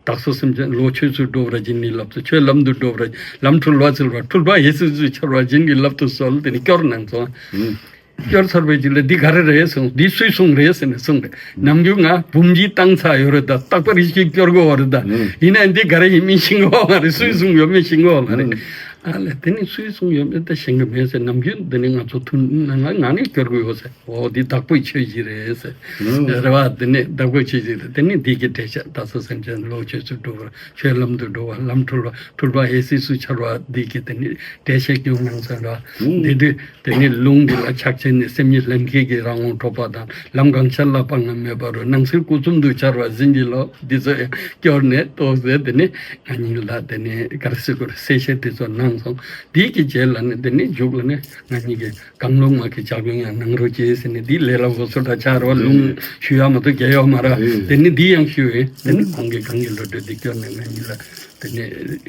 བདག་སོགས་སེམས་ཅན་བློ་ཆོས་སུ་འགྲོ་བར་བྱིན་གྱིས་བརླབ་ཏུ། ཆོས་ལམ་དུ་འགྲོ་བར་ལམ་འཁྲུལ་བ་སེལ་བ། འཁྲུལ་པ་ཡེ་ཤེས་སུ་འཆར་བར་བྱིན་གྱིས་བརླབ་ཏུ་གསོལ། དེ་ནི་སྐྱོར་གནང་སོང་། ཨུ། སྐྱོར་ཚར་བའི་རྗེས་ལ་འདི་ག་རེ་རེད་གསུངས། འདི་སུས་གསུངས་རེད་ཟེར་ནས་གསུངས་རེད། ནམ་རྒྱུན་ང་འབུམ་གྱིས་བཏང་ཚར་ཡོད་རེད་ད། རྟག་པར་ཡེ་ཤེས་སྐྱོར་དགོས་བ་རེད་ད། ཨུ། ཡིན་ནའི་འདི་ག་རེ་ཡིན་མིན་ཤེས་ཀྱི་ཡོད་མ་རེད། སུས་གསུངས་ཡོད་མེད་ཤེས་ཀྱི་ཡོད་མ་རེད། ཨུ། ཨ་ལས་དེ་ནི་སུས་གསུངས་ཡོད་མེད་ད་ཤེས་ཀྱི་མེད་ཟེར། ནམ་རྒྱུན་འདི་ནི་ང་ཚོ་ཐུན་ནང་ལ་ང་ནི་སྐྱོར་དགོས་ཡོད་ཟེར། འོ་འདི་བདག་པོའི་ཆོས་བཞི་རེད་ཟེར། ཨུ། རེད་བ། དེ་ནི་བདག་པོའི་ཆོས་བཞི་རེད། དེ་ནི་འདི་གི་འགྲེལ་བཤད། བདག་སོགས་སེམས་ཅན་བློ་ཆོས་སུ་འགྲོ་བར། ཆོས་ལམ་དུ་འགྲོ་བ། ལམ་འཁྲུལ་བ། འཁྲུལ་པ་ཡེ་ཤེས་སུ་འཆར་བ། འདི་གི་དེ་ནི་འགྲེལ་བཤད་སྐྱོན་གནང་ཟེར་ར། ཨུ། འདི་དུས་དེ་ནི་ལུང་འདི་ལ་ཕྱག་ཆེན་ནི་སེམས་ཉིད་ལྷན་སྐྱེས་ཀྱི་རང་ངོ་འཕྲོག་པ་དང་། ལམ་གང་ཤར་ལ་སྤང་བླང་མེད་པ་རུ། སྣང་སྲིད་སྐུ་གསུམ་དུ་འཆར་བ་བྱིན་གྱིས་རློབས། འདི་ཚོ་ཡང་སྐྱོར་ནས་ཏོག་ཙམ་དེ་ནི་ང་གཉིས་ལ་དེ་ནི་ག་རེ་ཟེར་དགོས་རེད། གསལ་བཤད་དེ་ཚོ་གནང་སོང་། འདི་གི་རྗེས་ལ་ནི་དེ་ནི་མཇུག་ལ་ནི་ང་གཉིས་ཀྱིས་གང་བློ་མ་གི་ལྗགས་ལུང་ཡང་གནང་རོགས་གྱིས་ཟེར་ནས་འདི་ལས་སླ་བོ་བཟོ་འདྲ་ཆགས་རེད་བ། ལུང་ཞུ་ཡ་མ་གཏོགས་རྒྱག་ཡོད་མ་རེད། དེ་ནི་འདི་ཡང་ཞུས་ཡིན། དེ་ནི་ཁོང་གིས་གང་གི་བློ་གྲོས་འདི་སྐྱོར་ནས་ང་གཉིས་ལ་དེ་ནི་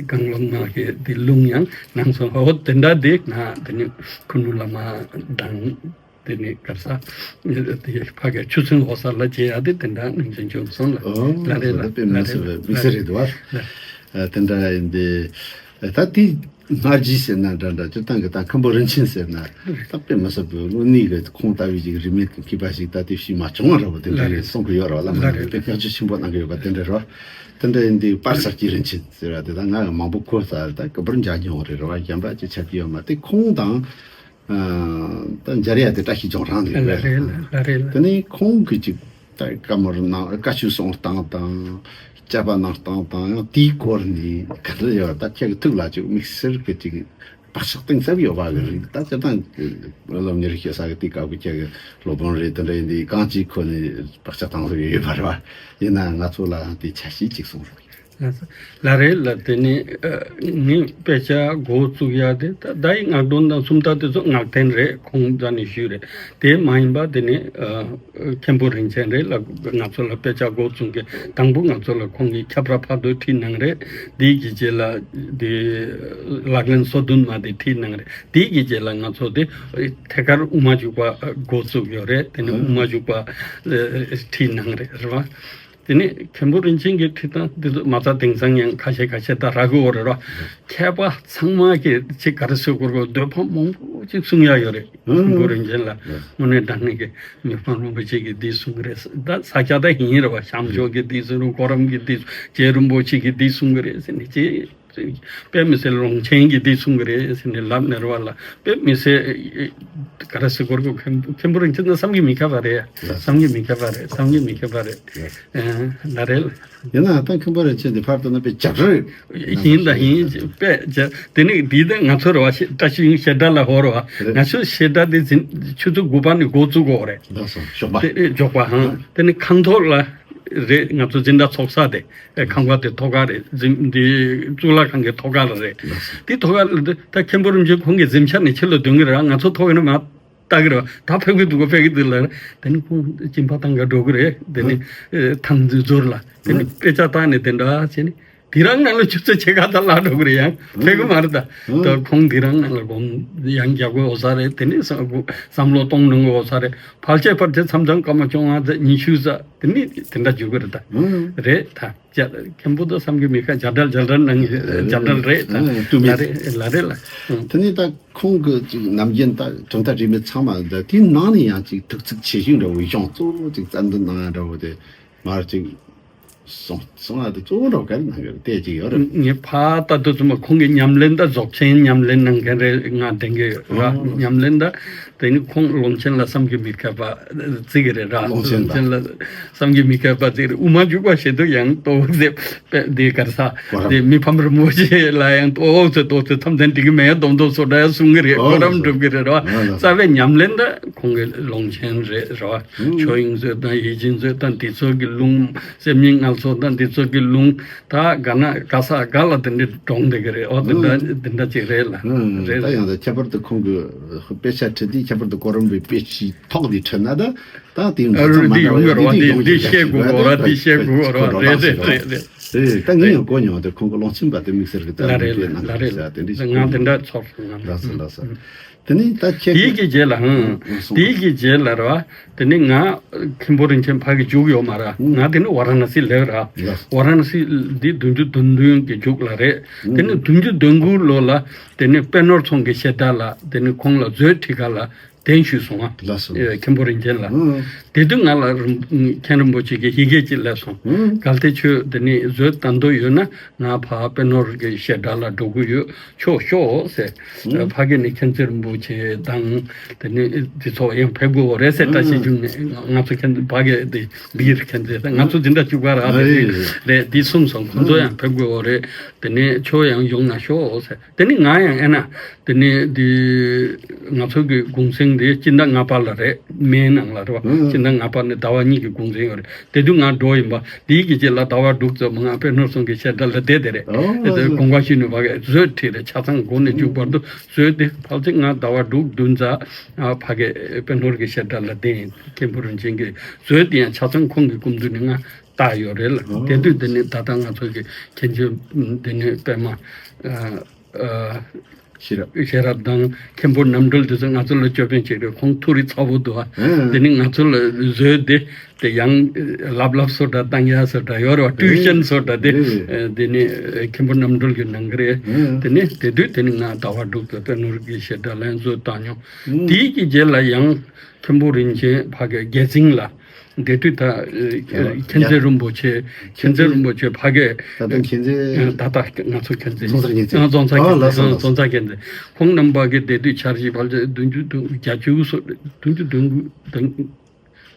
གང་བློ་མ་གི་འདི་ལུང་ཡང་གནང་སོང་། འོ་དེ་འདྲ་དེ་ང་དེ་ནི་ཁུ་ནུ་བླ་མ་དང་དེ་ནི་ག་རེ་ཟེར། དེ་ཕ་གི་ཆུ་ཚོད་འོ་ས་ལ་མཇལ་ཡ་དེ་དེ་འདྲ་ནང་བཞིན་བྱུང་སོང་ལ། ཨོ་ལ་རེད་ལ། དཔེ་མི་སྲིད་པའི་མི་སྲིད་རེད་འདུག་བ། དེ་འདྲ་ཡིན་དེ། ད་དེ་སྔ་རྗེས་ཟེར་ན་འདྲ་འདྲ། སྤྱིར་བཏང་གི་ད་མཁན་པོ་རིན་ཆེན་ཟེར་ན་ད་དཔེ་མི་སྲིད་པའི་དངོས་གནས་ཀྱི་ཁོང་ལྟ་བུའི་ཅིག་རིས་མེད་ཀྱི་མཁས་པ་ཞིག་ད་དེ་ཤེས་མ་བྱུང་བ་རེད་བ། དེ་འདྲ་རེད་གསུང་གི་ཡོད་རེད་བ། བླ་མ་རེད་དཔེ་བསྔགས་བརྗོད་ཆེན་པོ་གནང་གི་ཡོད་པ་དེ་འདྲ་རེད་བ། དེ་འདྲ་ཡིན་དུས་པར་ས་སྐྱིད་རིན་ཆེན་ཟེར་བ་དེ་ད་ང་མང་པོ་གོ་ས་རེད། ད་ག་པར་མཇལ་མྱོང་རེད་རེད་བ། གཞན་པ་ཅིག་ཆ་རྒྱུས་ཡོད་མ་རེད། དེ་ཁོང་དང་ད་མཇལ་ཡ་དེ་བཀྲ་ཤིས་ལྗོན་རང་རེད། ལ་རེད་ལ་རེད། དེ་ནས་ཁོང་གིས་ཅིག་ད་བཀའ་མོལ་གནང་། བཀའ་ཆོས་གསུང་སྟངས་དང་ དཔྱད་པ་གནང་སྟངས་དང་ཡང་དེའི་སྐོར་ནས་ག་འདྲ་ཡོད། ད་ཁྱེད་ཀྱི་ཐུགས་ལ་ཅིག་དམིགས་བསལ་གྱི་ཅིག་བག་ཆགས་གཏིང་ཟབ་ཡོད་པ་གི་རིགས། ད་སྤྱིར་བཏང་སློབ་གཉེར་བྱེད་ས་གི་དེ་སྐབས་ཀྱི་ཁྱེད་ཀྱི་སློབ་དཔོན་རེད། དེ་འདྲ་ཡིན་དུས་གང་ཅིའི་ཁོ་ནས་བག་ཆགས་གཏིང་ཟབ་ཡོད་པ་རེད་བ། ཡིན་ན་ང་ཚོ་ལའང་དེ་ཆ་ཤས་ཅིག་གསུངས་རོགས། ལགས་རེད་ལགས། དེ་ནི་ཨ་ངས་དཔེ་ཆ་འགོ་བཙུགས་ཡ་དེ་ད་ད་ཡི་ངག་སྒྲོན་དང་སུམ་རྟགས་དེ་ཚོ་ངག་འཐེན་རེད། ཁོང་རྩ་ནས་ཞུས་རེད། དེ་མ་ཡིན་པ་དེ་ནི་ཨ་མཁན་པོ་རིན་ཆེན་རེད་ལ། ང་ཚོ་ལ་དཔེ་ཆ་འགོ་བཙུགས་མཁན་དང་པོ་ང་ཚོ་ལ་ཁོང་གིས་ཁྱབ་ར་ཕག་རྡོར་ཁྲིད་གནང་རེད། དེའི་གི་རྗེས་ལ་དེ་ལག་ལེན་སོ་བདུན་མ་དེ་ཁྲིད་གནང་རེད། དེའི་གི་རྗེས་ལ་ང་ཚོ་དེ་ཐད་ཀར་དབུ་མ་འཇུག་པ་འགོ་བཙུགས་ཡོད་རེད། དེ་ནི་དབུ་མ་འཇུག་པ་ཨ་ཁྲིད་གནང་རེད། རེད་བ། དེ་ནས་མཁན་པོ་རིན་ཆེན་གྱི་ཁྲིད་སྟངས་འདི་ཚོ་མ་རྩ་དེང་སང་ཡང་ཁ་ཤས་ཁ་ཤས་ད་རག་གི་ཡོད་རེད་རོ། མཁས་པ་ཚང་མ་གི་ཅིག་ག་རེ་ཟེར་དགོས་རེད། འདོད་པ་མང་པོ་ཅིག་གསུང་ཡ་ཡོད་རེད། ཨང་། མཁན་པོ་རིན་ཆེན་ལ་ཨང་། དངོས་གནས་དྲང་གནས་ཀྱི་མི་ཕམ་རིན་པོ་ཆེ་གིས་འདི་གསུང་གི་རེད། ད་ས་སྐྱ་ད་ཡིན་རེད་བ། བྱམས་ཆོས་ཀྱིས་འདི་གསུང་རེད། གོ་རམས་ཀྱིས་འདི་གསུང་། རྗེ་རིན་པོ་ཆེ་གིས་འདི་གསུང་གི་རེད་ཟེར་ནས་ཅིག་དཔེ་མི་སྲིད་ལུང་ཆེན་གྱིས་འདི་གསུང་གི་རེད་ཟེར་ནས་ལབ་ནས་རེད་བ་ལ། དཔེ་མི་སྲིད་ག་རེ་ཟེར་དགོས་རེད། མཁན་པོ་རིན་ཆེན་ད་བསམ་གྱིས་མི་ཁྱབ་པ་རེད། བསམ་གྱིས་མི་ཁྱབ་པ་རེད། བསམ་གྱིས་མི་ཁྱབ་པ་རེད། ཨ་ལ་རེད་ལ། ཡིན་ནའང་ད་མཁན་པོ་རིན་ཆེན་འདི་ཕར་ལྟ་ན་དཔེ་རྒྱབ་རེད། ཡིན་ད་ཡིན། དཔེ་རྒྱབ། དེ་ནི་འདི་ད་ང་ཚོ་རེད་བ། བཀྲ་ཤིས་གཡུ་བཞད་སྒྲ་ལ་ཧོ་རེད་བ། རེད། ང་ཚོ་བཞད་སྒྲ་འདི་འཛིན་ཆུ་ཚོད་དགུ་པ་ནས་འགོ་བཙུགས་དགོས་རེད། ལགས་སོ། ཞོགས་པ། དེ་ཞོགས་པ་ཧང་། དེ་ནི་ཁང་ཐོག་ལ་རེད། ང་ཚོ་འཛིན་གྲྭ་ཚོགས་ས་དེ། ཨེ་ཁང་པ་དེ་ཐོག་ཁ་རེད། འཛིན་འདི་གཙུག་ལག་ཁང་གི་ཐོག་ཁ་ལ་རེད། དེ་ཐོག་ཁ་ལ་འདི་ད་མཁན་པོ་རིན་ཆེན་ཁོང་གི་གཟིམ་ཤག་ནས་ཕྱི་ལ་འདོན་གི་རེད། ང་ཚོ་ཐོག་ཡིན་ན་མ་ལྟ་གི་རེད། ད་ཕེབས་གི་འདུག་གོ། ཕེབས་གི་འདུག་ལ། དེ་ནི་ཁོང་སྦྱིན་པ་བཏང་ག་འགྲོ་གི་རེད། དེ་ནི་ཨེ་ཐང་འཛུལ་འཛུལ་ལ་དེ་ནི་དཔེ་ཆ་བཏང་ནས་དེ་འདྲ་བྱས་ནས་དེ་རང་ནང་ལ་ཆུ་ཚོད་ཕྱེད་ཀ་ད་ལྷག་འགྲོ་གི་རེད། ཡང་ཕེབས་གི་མ་རེད། ད་ད་ཁོང་དེ་རང་ནང་ལ་སྒོམ་ཡང་རྒྱག་གི་ཡོད་ས་རེད། དེ་ནི་བསམ་བློ་གཏོང་གནང་གི་ཡོད་ས་རེད། ཕལ་ཆེར་ཕལ་ཆེར་མཚམས་མཚམས་སྐར་མ་བཅོ་ལྔ་ཙམ་ཉི་ཤུ་ཙམ་དེ་ནི་དེ་འདྲ་འཇུག་གི་རེད། ད་རེད་ད། ཅ་མཁན་པོ་དང་བསམ་གྱིས་མི་ཁྱབ། རྒྱ་གྲལ་རྒྱ་གྲལ་ནང་རྒྱ་གྲལ་རེད་ད། ཨ་ཏུ་མི། ལ་རེད་ལ་རེད་ལ། ཨ་དེ་ནས་ད་ཁོང་གི་ཅིག་ནམ་རྒྱུན་ད་གྲུབ་མཐའ་རིས་མེད་ཚང་མ་ད་དེའི་ནང་ནས་ཡང་ཅིག་ཐུགས་ཚིག་ཆེ་ཤོས་འདྲ་བོ་གཞུང་གཙོ་བོ་ཅིག་རྩ་འདོན་གནང་ཡ་འདྲ་བོ་དེ་མར་ཅིག་སོང་སོང་ཨ་དེ་གཙོ་བོ་འདྲ་བོ་ག་རེ་གནང་གི་རེད། དེ་ཅིག་ཡོད་རེད། ངས་ཕར་ལྟ་དུས་ཙམ་པ་ཁོང་གི་ཉམས་ལེན་ད་རྫོགས་ཆེན་ཉམས་ལེན་གནང་མཁན་རེད། ང་དྲན་གི་ཡོད་ར། ཨ་ཉམས་ལེན་ད། དེ་ནི་ཁོང་ཀློང་ཆེན་ལ་བསམ་གྱིས་མི་ཁྱབ་པ་བརྩི་གི་རེད་ར། ཀློང་ཆེན་ལ། ཀློང་ཆེན་ལ་བསམ་གྱིས་མི་ཁྱབ་པ་བརྩི་གི་རེད། དབུ་མ་འཇུག་པ་ཞེས་དུས་ཡང་ཏོག་ཙེ་དཔེ་འདི་གར་ས་གོ་རམས། དེ་མི་ཕམ་རིན་པོ་ཆེ་ལ་ཡང་ཏོག་ཙེ་ཏོག་ཙེ་ཐམས་ཅད་འགྲིག་གི་མེད་སྡོམ་སྡོམ་སོ་འདྲ་ཡང་གསུང་གི་རེད། ཨོ་གོ་རམས་ལགས་སོ། སྒྲུབ་གི་རེད་ར། ཨོ་ལགས་སོ། རྩ་བའི་ཉམས་ལེན་ད་ཁོང་གི་ཀློང་ཆེན་རེད་ར། ཨུ། ཆོས་དབྱིངས་མཛོད་དང་ཡིད་བཞིན་མཛོད་དང་འདི་ཚོ་གི་ལུང་། སེམས་ཉིད་མངའ་གསོལ་དང་འདི་ཚོ་གི་ལུང་། ད་ག་ན་ག་ས་ག་ལ་དེ་འདྲའི་སྒྲུང་འདི་གི་རེད། ཨོ་དེ་འདྲ་ཨང་། དེ་འདྲ་ཅིག་རེད་ལ། ཨང་། རེད་ད་རེད། ཡང་ད་ཁྱད་པར་དུ་ཁོང་གི་དཔེ་ཆ་ཁྲིད་དུས་ཁྱད་པར་དུ་གོ་རམས་པའི་དཔེ་ཆའི་ཐོག་འདི་ཁྲིད་ན་ད་ད་དེ་ཨ་འདྲ་རུ་ཚང་མ་འདི་འདྲ་ཡོང་གི་རེད་བ། འདི་འདི་འདི་ཡོང་གི་འདི་རེད། ཤེས་དགོས་གོ་ར། འདི་ཤེས་དགོས་གོ་ར། རེད་རེད་རེད་རེད། རེད་ད་ངས་ཡང་གོ་མྱོང་། དེ་ཁོང་གི་ཀློང་ཆེན་པ་དེ་དམིགས་བསལ་གི་ད་ལ་རེད་ལ་ལ་རེད་ལ། དེ་འདྲ་ང་དེ་འདྲ་ཚོར་སོང་ང་། ལགས་སོ་ལགས་སོ། དེ་ནས་ད་ཁྱེད་དེའི་གི་རྗེས་ལ་ཧང་། ཨང་། དེའི་གི་རྗེས་ལ་ར། དེ་ནི་ང་མཁན་པོ་རིན་ཆེན་ཕ་གི་མཇུག་ཡོད་མ་ར། ང་དེ་ནི་ཝ་ར་ཎ་སི་ལེགས་ར། ལགས། ཝ་ར་ཎ་སི་འདི་བདུན་ཅུ་དོན་བདུན་གི་མཇུག་ལ་རེད། དེ་ནི་བདུན་ཅུ་དོན་དགུ་ལོ་ལ་དེ་ནི་དཔལ་ནོར་ཚང་གི་བཤད་གྲྭ་ལ་དེ་ནི་ཁོང་ལ་མཛོད་ཁྲིད་ག་ལ་གདན་ཞུས་སོང་ང་། ལགས་སོ། ཨེ་མཁན་པོ་རིན་ཆེན་ལ། ཨང་། དེ་དུས་ང་ལ་རིན་མཁན་རིན་པོ་ཆེ་གི་ཡི་གེ་ཅིག་སླེབས་སོང་། ཨང་། གལ་ཏེ་ཁྱོད་དེ་ནི་མཛོད་ལྟ་འདོད་ཡོད་ན་ང་ཕར་དཔལ་ནོར་གི་བཤད་གྲྭ་ལ་འགྲོ་གི་ཡོད། ཆོག་ཤོག་ཟེར། ཨང་། ཕ་གི་ནས་མཁྱེན་བརྩེ་རིན་པོ་ཆེ་དང་དེ་ནས་དེ་ཚོ་ཡང་ཕེབས་དགོས་རེད་ཟེར། བཀྲ་ཤིས་འཁྱིལ་ནས་ང་ཚོ་མཁྱེན་ཕ་གི་དེ་འདིར་མཁྱེན་བརྩེ་ང་ཚོ་འཛིན་གྲྭ་གཅིག་པ་ར། དེ་རེད་དེ་གསུངས་སོང་། ཁོང་ཚོ་ཡང་ཕེབས་དགོས་རེད། དེ་ནས་ཁྱོད་ཡང་ཡོང་ན་ཤོག་ཟེར། དེ་ནས་ང་ཡང་ཨེ་ན་དེ་ནས་དེ་ང་ཚོ་གི་གུང་སེང་དེ་སྤྱི་ཟླ་ལྔ་པ་ལ་རེད། མེའི་ནང་ལ་རེད་བ། སྤྱི་ཟླ་ལྔ་པ་ནས་ཟླ་བ་གཉིས་ཀྱི་གུང་སེང་ཡོད་རེད། དེ་དུས་ང་འགྲོ་ཡིན་པ། དེའི་གི་རྗེས་ལ་ཟླ་བ་དྲུག་ཙམ་ང་དཔལ་ནོར་ཚང་གི་བཤད་གྲྭ་ལ་བསྡད་དེ་རེད། ཨོ་དེ་ལགས་སོ། དགོངས་པ་ཞུས་ནས་ཕ་གི་མཛོད་ཁྲིད་རེད། ཆ་ཚང་འགོ་ནས་མཇུག་བར་དུ་མཛོད་དེ་ཕལ་ཆེར་ང་ཟླ་བ་དྲུག་བདུན་ཙམ་ཕ་གི་དཔལ་ནོར་གྱི་བཤད་གྲྭ་ལ་བསྡད་ཡིན། མཁན་པོ་རིན་ཆེན་གྱི་མཛོད་དེ་ཡང་ཆ་ཚང་ཁོང་གི་སྐུ་མདུན་ནས་ང་བཏགས་ཡོད་རེད་ལ། ཨོ་དེ་དུས་དེ་ནས་ད་ལྟ་ང་ཚོ་གི་མཁན་ཆེན་དེ་ནས་པད་མ་ཨ་ཨ། ཤེས་རབ། ཤེས་རབ་དང་མཁན་པོ་རྣམ་གྲོལ་དེ་ཚོ་ང་ཚོ་ལ་ཅོ་པན་བྱེད་རེད། ཁོང་ཐུགས་རིག་ཚ་བོ་འདུག་ཨ། ཨ། དེ་ནི་ང་ཚོ་ལ་བཟོས་ཏེ་དེ་ཡང་ལབ་ལབ་བཟོ་འདྲ་བཏང་ཡ་བཟོ་འདྲ་ཡོད་རེད་བ། ཨེ། ཊུའི་ཤན་བཟོ་འདྲ་དེ། ཨེ། དེ་ནི་མཁན་པོ་རྣམ་གྲོལ་གྱིས་གནང་གི་རེད། ཨེ། དེ་ནི་དེ་དུས་དེ་ནི་ང་ཟླ་བ་དྲུག་ཏུ་དཔལ་ནོར་གྱི་བཤད་གྲྭ་ལ་བཟོ་བཏང་མྱོང་། ཨེ། དེའི་གི་རྗེས་ལ་ཡང་མཁན་པོ་རིན་ཆེན་ཕ་གི་རྒྱལ་རྩིང་ལ། དེ་དུས་ད་ཨ་མཁྱེན་བརྩེ་རིན་པོ་ཆེ། མཁྱེན་བརྩེ་རིན་པོ་ཆེ་ཕ་གི། ད་ལྟ་མཁྱེན་བརྩེ། ད་ལྟ་ང་ཚོ་མཁྱེན་བརྩེ། རྫོང་སར་མཁྱེན་བརྩེ། ཨ། རྫོང་སར་ཨ་མཁྱེན་བརྩེ། ལགས་སོ། ཨ། ལགས་སོ། རྫོང་སར་མཁྱེན་བརྩེ། ཁོང་རྣམ་པ་གི་དེ་དུས་འཆར་གཞི་ཕལ་ཆེར་བདུན་ཅུ་དོན་བརྒྱད་ཅུ་སོ་བདུན་ཅུ་དོན་དགུ་དང་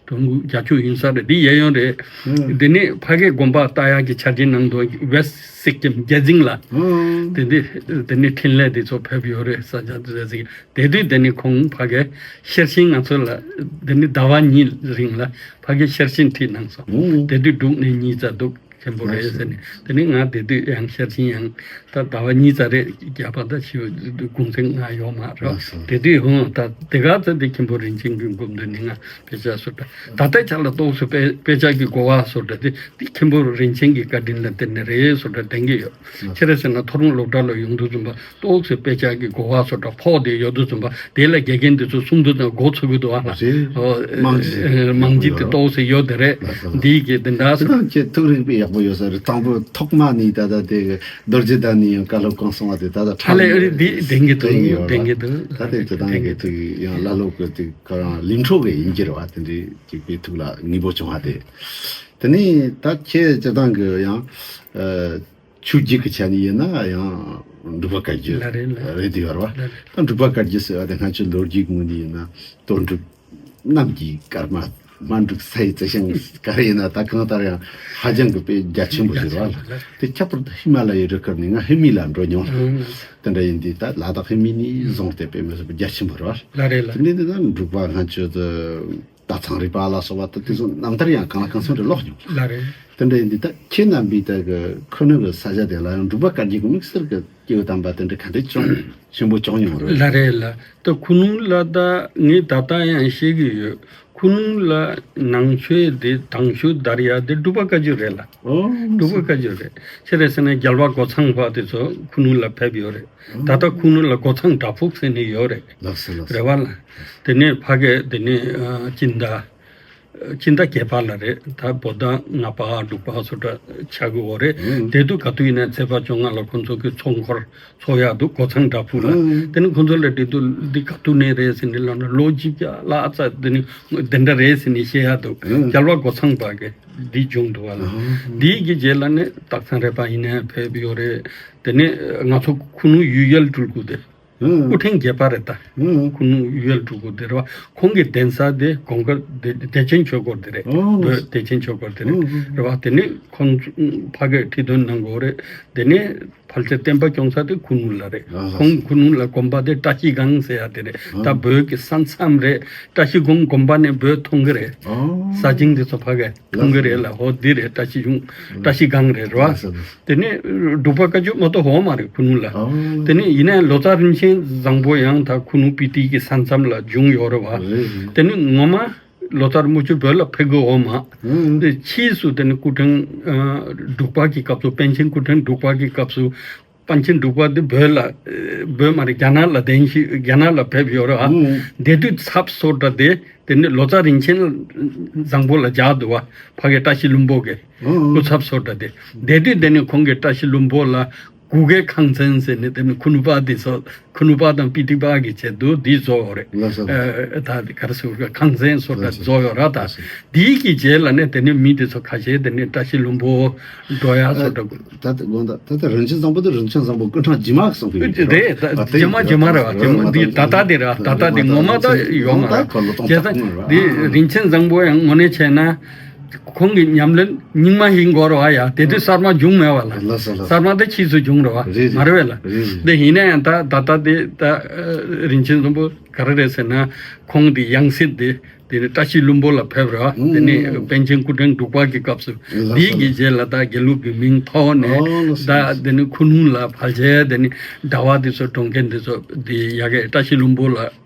བོན་སྐུ་རྒྱ་ཁྱོན་ཡིན་ས་རེད། འདི་གཡས་གཡོན་རེད། ཨང་། འདི་ནས་ཕ་གིའི་དགོན་པ་ལྟ་ཡག་གི་ཆ་རྐྱེན་གནང་འདུག་ཝེ་སི་སིག་ཀིམ་རྒྱལ་འཛིན་ལ། ཨང་། དེ་འདི་དེ་ནས་འཕྲིན་ལས་འདི་ཚོ་ཕེབས་ཡོད་རེད། ས་ཆ་དེ་ཟེར་གི། དེ་དུས་དེ་ནས་ཁོང་ཕ་གིའི་ཤེར་ཕྱིན་ང་ཚོ་ལ་དེ་ནས་ཟླ་བ་གཉིས་རིང་ལ་ཕ་གིའི་ཤེར་ཕྱིན་ཁྲིད་གནང་སོང་། ཨང་། དེ་དུས་འབྲུག་ནས་གཉིས་ཙམ་འདུག་མཁན་པོ་རེད་ཟེར་ནས། དེ་ནས་ང་དེ་དུས་ཡང་ཤེར་ཕྱིན་ཡང་ད་ཟླ་བ་གཉིས་ཙམ་རེད། རྒྱ་བ་ད་ཞི་བ་གུང་སེང་ང་ཡོད་མ་རེད། ལགས་སོ། དེ་དུས་ཧོང་ད་དེ་ག་ཚོད་དེ་མཁན་པོ་རིན་ཆེན་གྱི་མགུར་འདི་ནི་ང་དཔེ་ཆ་སོ་ད་ད་ལྟའི་ཆ་ལ་ཏོག་ཙམ་དཔེ་དཔེ་ཆ་གི་གོ་བ་སོ་ད་དེ་དེ་མཁན་པོ་རིན་ཆེན་གྱི་བཀའ་དྲིན་ལ་བརྟེན་ནས་རེད་སོ་ད་དྲན་གྱི་ཡོད། ལགས་སོ། ཁྱེད་རེ་ཟེར་ན་མཐོ་སློབ་སློབ་གྲྭ་ལ་ཡོང་དུས་ཙམ་པ་ཏོག་ཙམ་དཔེ་ཆ་གི་གོ་བ་སོ་ད་ཕོག་དེ་ཡོད་དུས་ཙམ་པ་དེ་ལ་དགེ་རྒན་དེ་ཚོ་གསུང་དུས་ཙམ་མགོ་ཚོས་གི་འདུག་ཨ། རེད། ཨོ། རྨང་གཞི་དེ་རྨང་གཞི་དེ་ཡོད་རེད། ཏོག་ཙམ་ཡོད་དེ་རེད། ལགས་སོ། འདི་གི་དེ་འདྲ་ཁྱེད་རང་ཁྱེད་ཐུགས་རིག་པའི་ཡག་པོ་ཡོད་ས་རེད། དང་པོ་ཐོག་མ་ནས་ད་ལྟ་དེ་རྡོ་རྗེ་གདན་ནས་ཡང་བཀའ་སློབ་གང་གསུང་བ་དེ་ད་ལྟ་ཧ་ལས་ཨ་རི་འདི་ལྡན་གྱི་འདུག་ལྡན་གྱི་ཡོད་ལྡན་གྱི་རེད། འདུག་ད་དེ་དེ་དང་གི་དེ་ཡང་བླ་སློབ་ཀྱི་དེ་ཁོ་རང་ལིང་ཁྲོ་གི་ཡིན་གྱི་རེད་བ། དེ་འདྲའི་ཅིག་པའི་ཐུགས་ལ་ངེས་པོ་བྱུང་བ་དེ། དེ་ནས་ད་ཁྱེད་སྤྱིར་བཏང་གི་ཡང་ཨ། ཆོས་བརྒྱུད་ཀྱི་ཆ་ནས་ཡིན་ན་ཡང་འབྲུག་པ་བཀའ་བརྒྱུད་ལ་རེད་ལ། རེད་དེ་ཡོད་རེད་བ། ལ་རེད། ད་འབྲུག་པ་བཀའ་བརྒྱུད་ཟེར་བ་དེ་སྔ་ཕྱི་ལོ་རྒྱུས་ཀྱི་ངོས་ནས་ཡིན་ན་དོན་གྲུབ་རྣམ་རྒྱལ་ཀརྨ་སྨན་འབྲུག་སའི་རྩི་ཤིང་ག་རེ་ཡིན་ན་ད་གང་ལྟར་ཡང་ཧ་ཅང་གི་དཔེ་རྒྱ་ཆེན་པོ་ཞིག་རེད་བ། ལ་རེད། དེ་ཁྱད་པར་དུ་ཧི་མ་ལ་ཡའི་རི་ཁུལ་ནས་ང་ཧི་མི་ལ་འགྲོ་མྱོང་། ཨང་། དེ་འདྲ་ཡིན་དུས་ད་ལ་དྭགས་ཧི་མི་ནས་བཟུང་སྟེ་དཔེ་མི་སྲིད་པ་རྒྱ་ཆེན་པོ་རེད་བ། ལ་རེད་ལ། དེ་འདྲ་དེ་ད་འབྲུག་པ་སྔ་ཕྱི་དུ། ད་ཚངས་རིས་པ་ལ་སོགས་པ་ད་དེ་ཚོ་རྣམ་ཐར་ཡང་གང་ལ་གང་འཚམ་རེ་ཀློག་མྱོང་། ལ་རེད། དེ་འདྲ་ཡིན་དུས་ད་ཁྱེད་རྣམ་པས་ད་གི་ཁུ་ནུ་གི་ས་ཆ་དེ་ལ་ཡང་འབྲུག་པ་བཀའ་བརྒྱུད་ཀྱི་དམིགས་བསལ་གྱི་སྐྱེས་བུ་དམ་པ་དེ་འདྲ་ག་འདྲ་བྱུང་ཆེན་པོ་བྱུང་མྱོང་རེད། ལ་རེད་ལ། ད་ཁུ་ནུ་ལ་ད་ངས་ད་ལྟ་ཡང་བཤད་ཀྱི་ཡོད། ཁུ་ནུ་ལ་ནང་ཆོས་དེ་དང་ཆོས་དར་ཡ་དེ་འབྲུག་པ་བཀའ་བརྒྱུད་རེད་ལ། ཨོ། འབྲུག་པ་བཀའ་བརྒྱུད་རེད། ཁྱེད་རེ་ཟེར་ན་རྒྱལ་བ་རྒོད་ཚང་པ་དེ་ཚོ་ཁུ་ནུ་ལ་ཕེབས་ཡོད་རེད། ད་ལྟ་ཁུ་ནུ་ལ་རྒོད་ཚང་བྲག་ཕུག་ཟེར་ནས་ཡོད་རེད། ལགས་སོ་ལགས་སོ། རེད་བ་ལ། དེ་ནས་ཕ་གི་དེ་ནས་ཨ་སྤྱི་ཟླ། སྤྱི་ཟླ་བརྒྱད་པ་ལ་རེད། ད་བོད་ཟླ་ལྔ་པ་འབྲུག་པ་སོ་འདྲ་ཆགས་ཀྱི་ཡོད་རེད། ཨང་། དེ་དུས་ག་དུས་ཡིན་ན་ཚེས་པ་བཅོ་ལྔ་ལ་ཁོང་ཚོ་གི་ཚོགས་འཁོར་ཚོགས་ཡག་འདུག་རྒོད་ཚང་བྲག་ཕུག་ལ། ཨང་། དེ་ནས་ཁོང་ཚོ་ལ་དེ་དུས་འདི་ག་དུས་ནས་རེད་ཟེར་ནས་ལབ་ན་ལོ་བཞི་བརྒྱ་ལྷག་ཙམ་དེ་ནས་དེ་འདྲ་རེད་ཟེར་ནས་བཤད་ཡག་འདུག་ཨང་། རྒྱལ་བ་རྒོད་ཚང་པ་གི་འདི་བྱུང་འདུག་བ་ལ། ཨང་། འདིའི་གི་རྗེས་ལ་ནི་སྟག་ཚང་རས་པ་ཡིན་ནའི་ཕེབས་ཡོད་རེད། དེ་ནས་ང་ཚོ་ཁུ་ནུ་ཡུལ་ཡུལ་སྤྲུལ་སྐུ་དེ། ཨང་། སྐུ་ཕྲེང་བརྒྱད་པ་རེད་ད། ཨང་། ཁུ་ནུ་ཡུལ་སྤྲུལ་སྐུ་དེ་རེད་བ། ཁོང་གི་གདན་ས་དེ་གོང་དཀར་བདེ་བདེ་ཆེན་ཆོས་སྒོར་དེ་རེད། ཨང་། བོད་བདེ་ཆེན་ཆོས་སྒོར་དེ་རེད། ཨང་། རེད་བ། དེ་ནས་ཁོང་ཕ་གིར་ཁྲི་འདོན་གནང་དགོས་རེད། དེ་ནས་ཕལ་ཆེར་བསྟན་པ་སྐྱོང་ས་དེ་ཁུ་ནུ་ལ་རེད། ཨང་། ཁོང་ཁུ་ནུ་ལ་དགོན་པ་དེ་བཀྲ་ཤིས་སྒང་ཟེར་ཡ་དེ་རེད། ད་ཨང་། བོད་ཀྱི་ས་མཚམས་རེད། བཀྲ་ཤིས་སྒང་དགོན་པ་ནས་བོད་མཐོང་གི་རེད། ཨང་། ས་ཞིང་དེ་ཚོ་ཕ་གི་མཐོང་གི་རེད་ལ། ཧོ་འདི་རེད། བཀྲ་ཤིས་གཞུང་བཀྲ་ཤིས་སྒང་རེད་རེད་བ། ལགས་སོ། དེ་ནས་འབྲུག་པ་བཀའ་བརྒྱུད་མ་གཏོགས་ཡོད་མ་རེད་ཁུ་ནུ་ལ། ཨང་། དེ་ནས་ཡིན་ནའི་ལོ་ཙཱ་རིན་ཆེན་བཟང་པོ་ཡང་ད་ཁུ་ནུ་སྤི་ཏི་གི་ས་མཚམས་ལ་བྱུང་ཡོད་རེད་བ། རེད་རེད། དེ་ནས་ངོ་མ་ལོ་ཙཱ་རིན་པོ་ཆེ་བོད་ལ་ཕེབས་ཀྱི་ཡོད་མ། ཨང་། དེ་ཕྱིས་སུ་དེ་ནས་སྐུ་ཕྲེང་ཨ་འབྲུག་པ་གི་སྐབས་སུ་པཎ་ཆེན་སྐུ་ཕྲེང་འབྲུག་པ་གི་སྐབས་སུ། པཎ་ཆེན་འབྲུག་པ་དེ་བོད་ལ་ཨ་བོད་མ་རེད། རྒྱ་ནག་ལ་གདན་ཞུ་རྒྱ་ནག་ལ་ཕེབས་ཡོད་རེད་བ། ཨང་། དེ་དུས་ཚབ་སོ་འདྲ་དེ་དེ་ནས་ལོ་ཙཱ་རིན་ཆེན་བཟང་པོ་ལ་སྦྱར་འདུག་བ། ཕ་གི་བཀྲ་ཤིས་ལྷུན་པོ་གི། ཨང་། སྐུ་ཚབ་སོ་འདྲ་དེ། དེ་དུས་དེ་ནས་ཁོང་གིས་བཀྲ་ཤིས་ལྷུན་པོ་ལ་གུ་གེ་ཁང་ཚན་ཟེར་ནས་དེ་ནས་ཁུ་ནུ་པ་དེ་ཚོ་ཁུ་ནུ་པ་དང་སྤི་ཏི་པ་གི་ཆེད་དུ་འདི་བཟོ་བ་རེད། ལགས་སོ། ཨ་ད་དེ་ག་རེ་ཟེར་དགོས། ཁང་ཚན་སོ་འདྲ་ལགས་སོ། བཟོ་ཡོད་ར་ད། ལགས་སོ། དེའི་གི་རྗེས་ལ་ནས་དེ་ནས་མི་དེ་ཚོ་ཁ་ཤས་དེ་ནས་བཀྲ་ཤིས་ལྷུན་པོ་འགྲོ་ཡ་སོ་འདྲ། ད་ལྟ་དགོངས་དག་ད་ལྟ་རིན་ཆེན་བཟང་པོ་དེ་རིན་ཆེན་བཟང་པོ་སྐུ་ཕྲེང་རྗེས་མ་གསུང་གི་ཡོད་རེད། ད་རྗེས་མ་རྗེས་མ་རེད་བ། རྗེས་མ་འདི་ད་ལྟ་དེ་རེད་བ། ད་ལྟ་དེ་ངོ་མ་ད་ཡོད་མ་རེད། ཁོ་ལོ་སྟོང་རྒྱལ་ས་ཁོ་ལོ་འདི་རིན་ཆེན་བཟང་པོ་ཡང་དངོས་གནས་བྱས་ན་ཁོང་གི་ཉམས་ལེན་རྙིང་མ་ཡིན་དགོས་རེད་བ། ཡ་དེ་དུས་གསར་མ་བྱུང་མེད་བ་ལ། ལགས་སོ་ལགས་སོ། གསར་མ་དེ་ཕྱིས་སུ་བྱུང་རེད་བ། རེད་རེད། མ་རེད་བས་ལ། རེད་རེད། དེ་ཡིན་ན་ཡང་ད་ད་ལྟ་དེ་ད་རིན་ཆེན་བཟང་པོ་ག་རེ་རེད་ཟེར་ན་ཁོང་གི་ཡང་སྲིད་དེ། དེ་ནས་བཀྲ་ཤིས་ལྷུན་པོ་ལ་ཕེབས་ར། ཨང་། དེ་ནས་པཎ་ཆེན་སྐུ་ཕྲེང་འབྲུག་པ་གི་སྐབས་སུ། ལགས་སོ། འདིའི་གི་རྗེས་ལ་ད་དགེ་ལུགས་ཀྱི་མིང་ཐོགས་ནས། ཨོ་ལགས་སོ། ད་དེ་ནས་ཁུ་ནུ་ལ་ཕལ་ཆེར་དེ་ནས་གྲྭ་པ་དེ་ཚོ་གྲོངས་མཁན་དེ་ཚོ་དེ་ཡ་གི་བཀྲ་ཤིས་ལྷུན་པོ་ལ་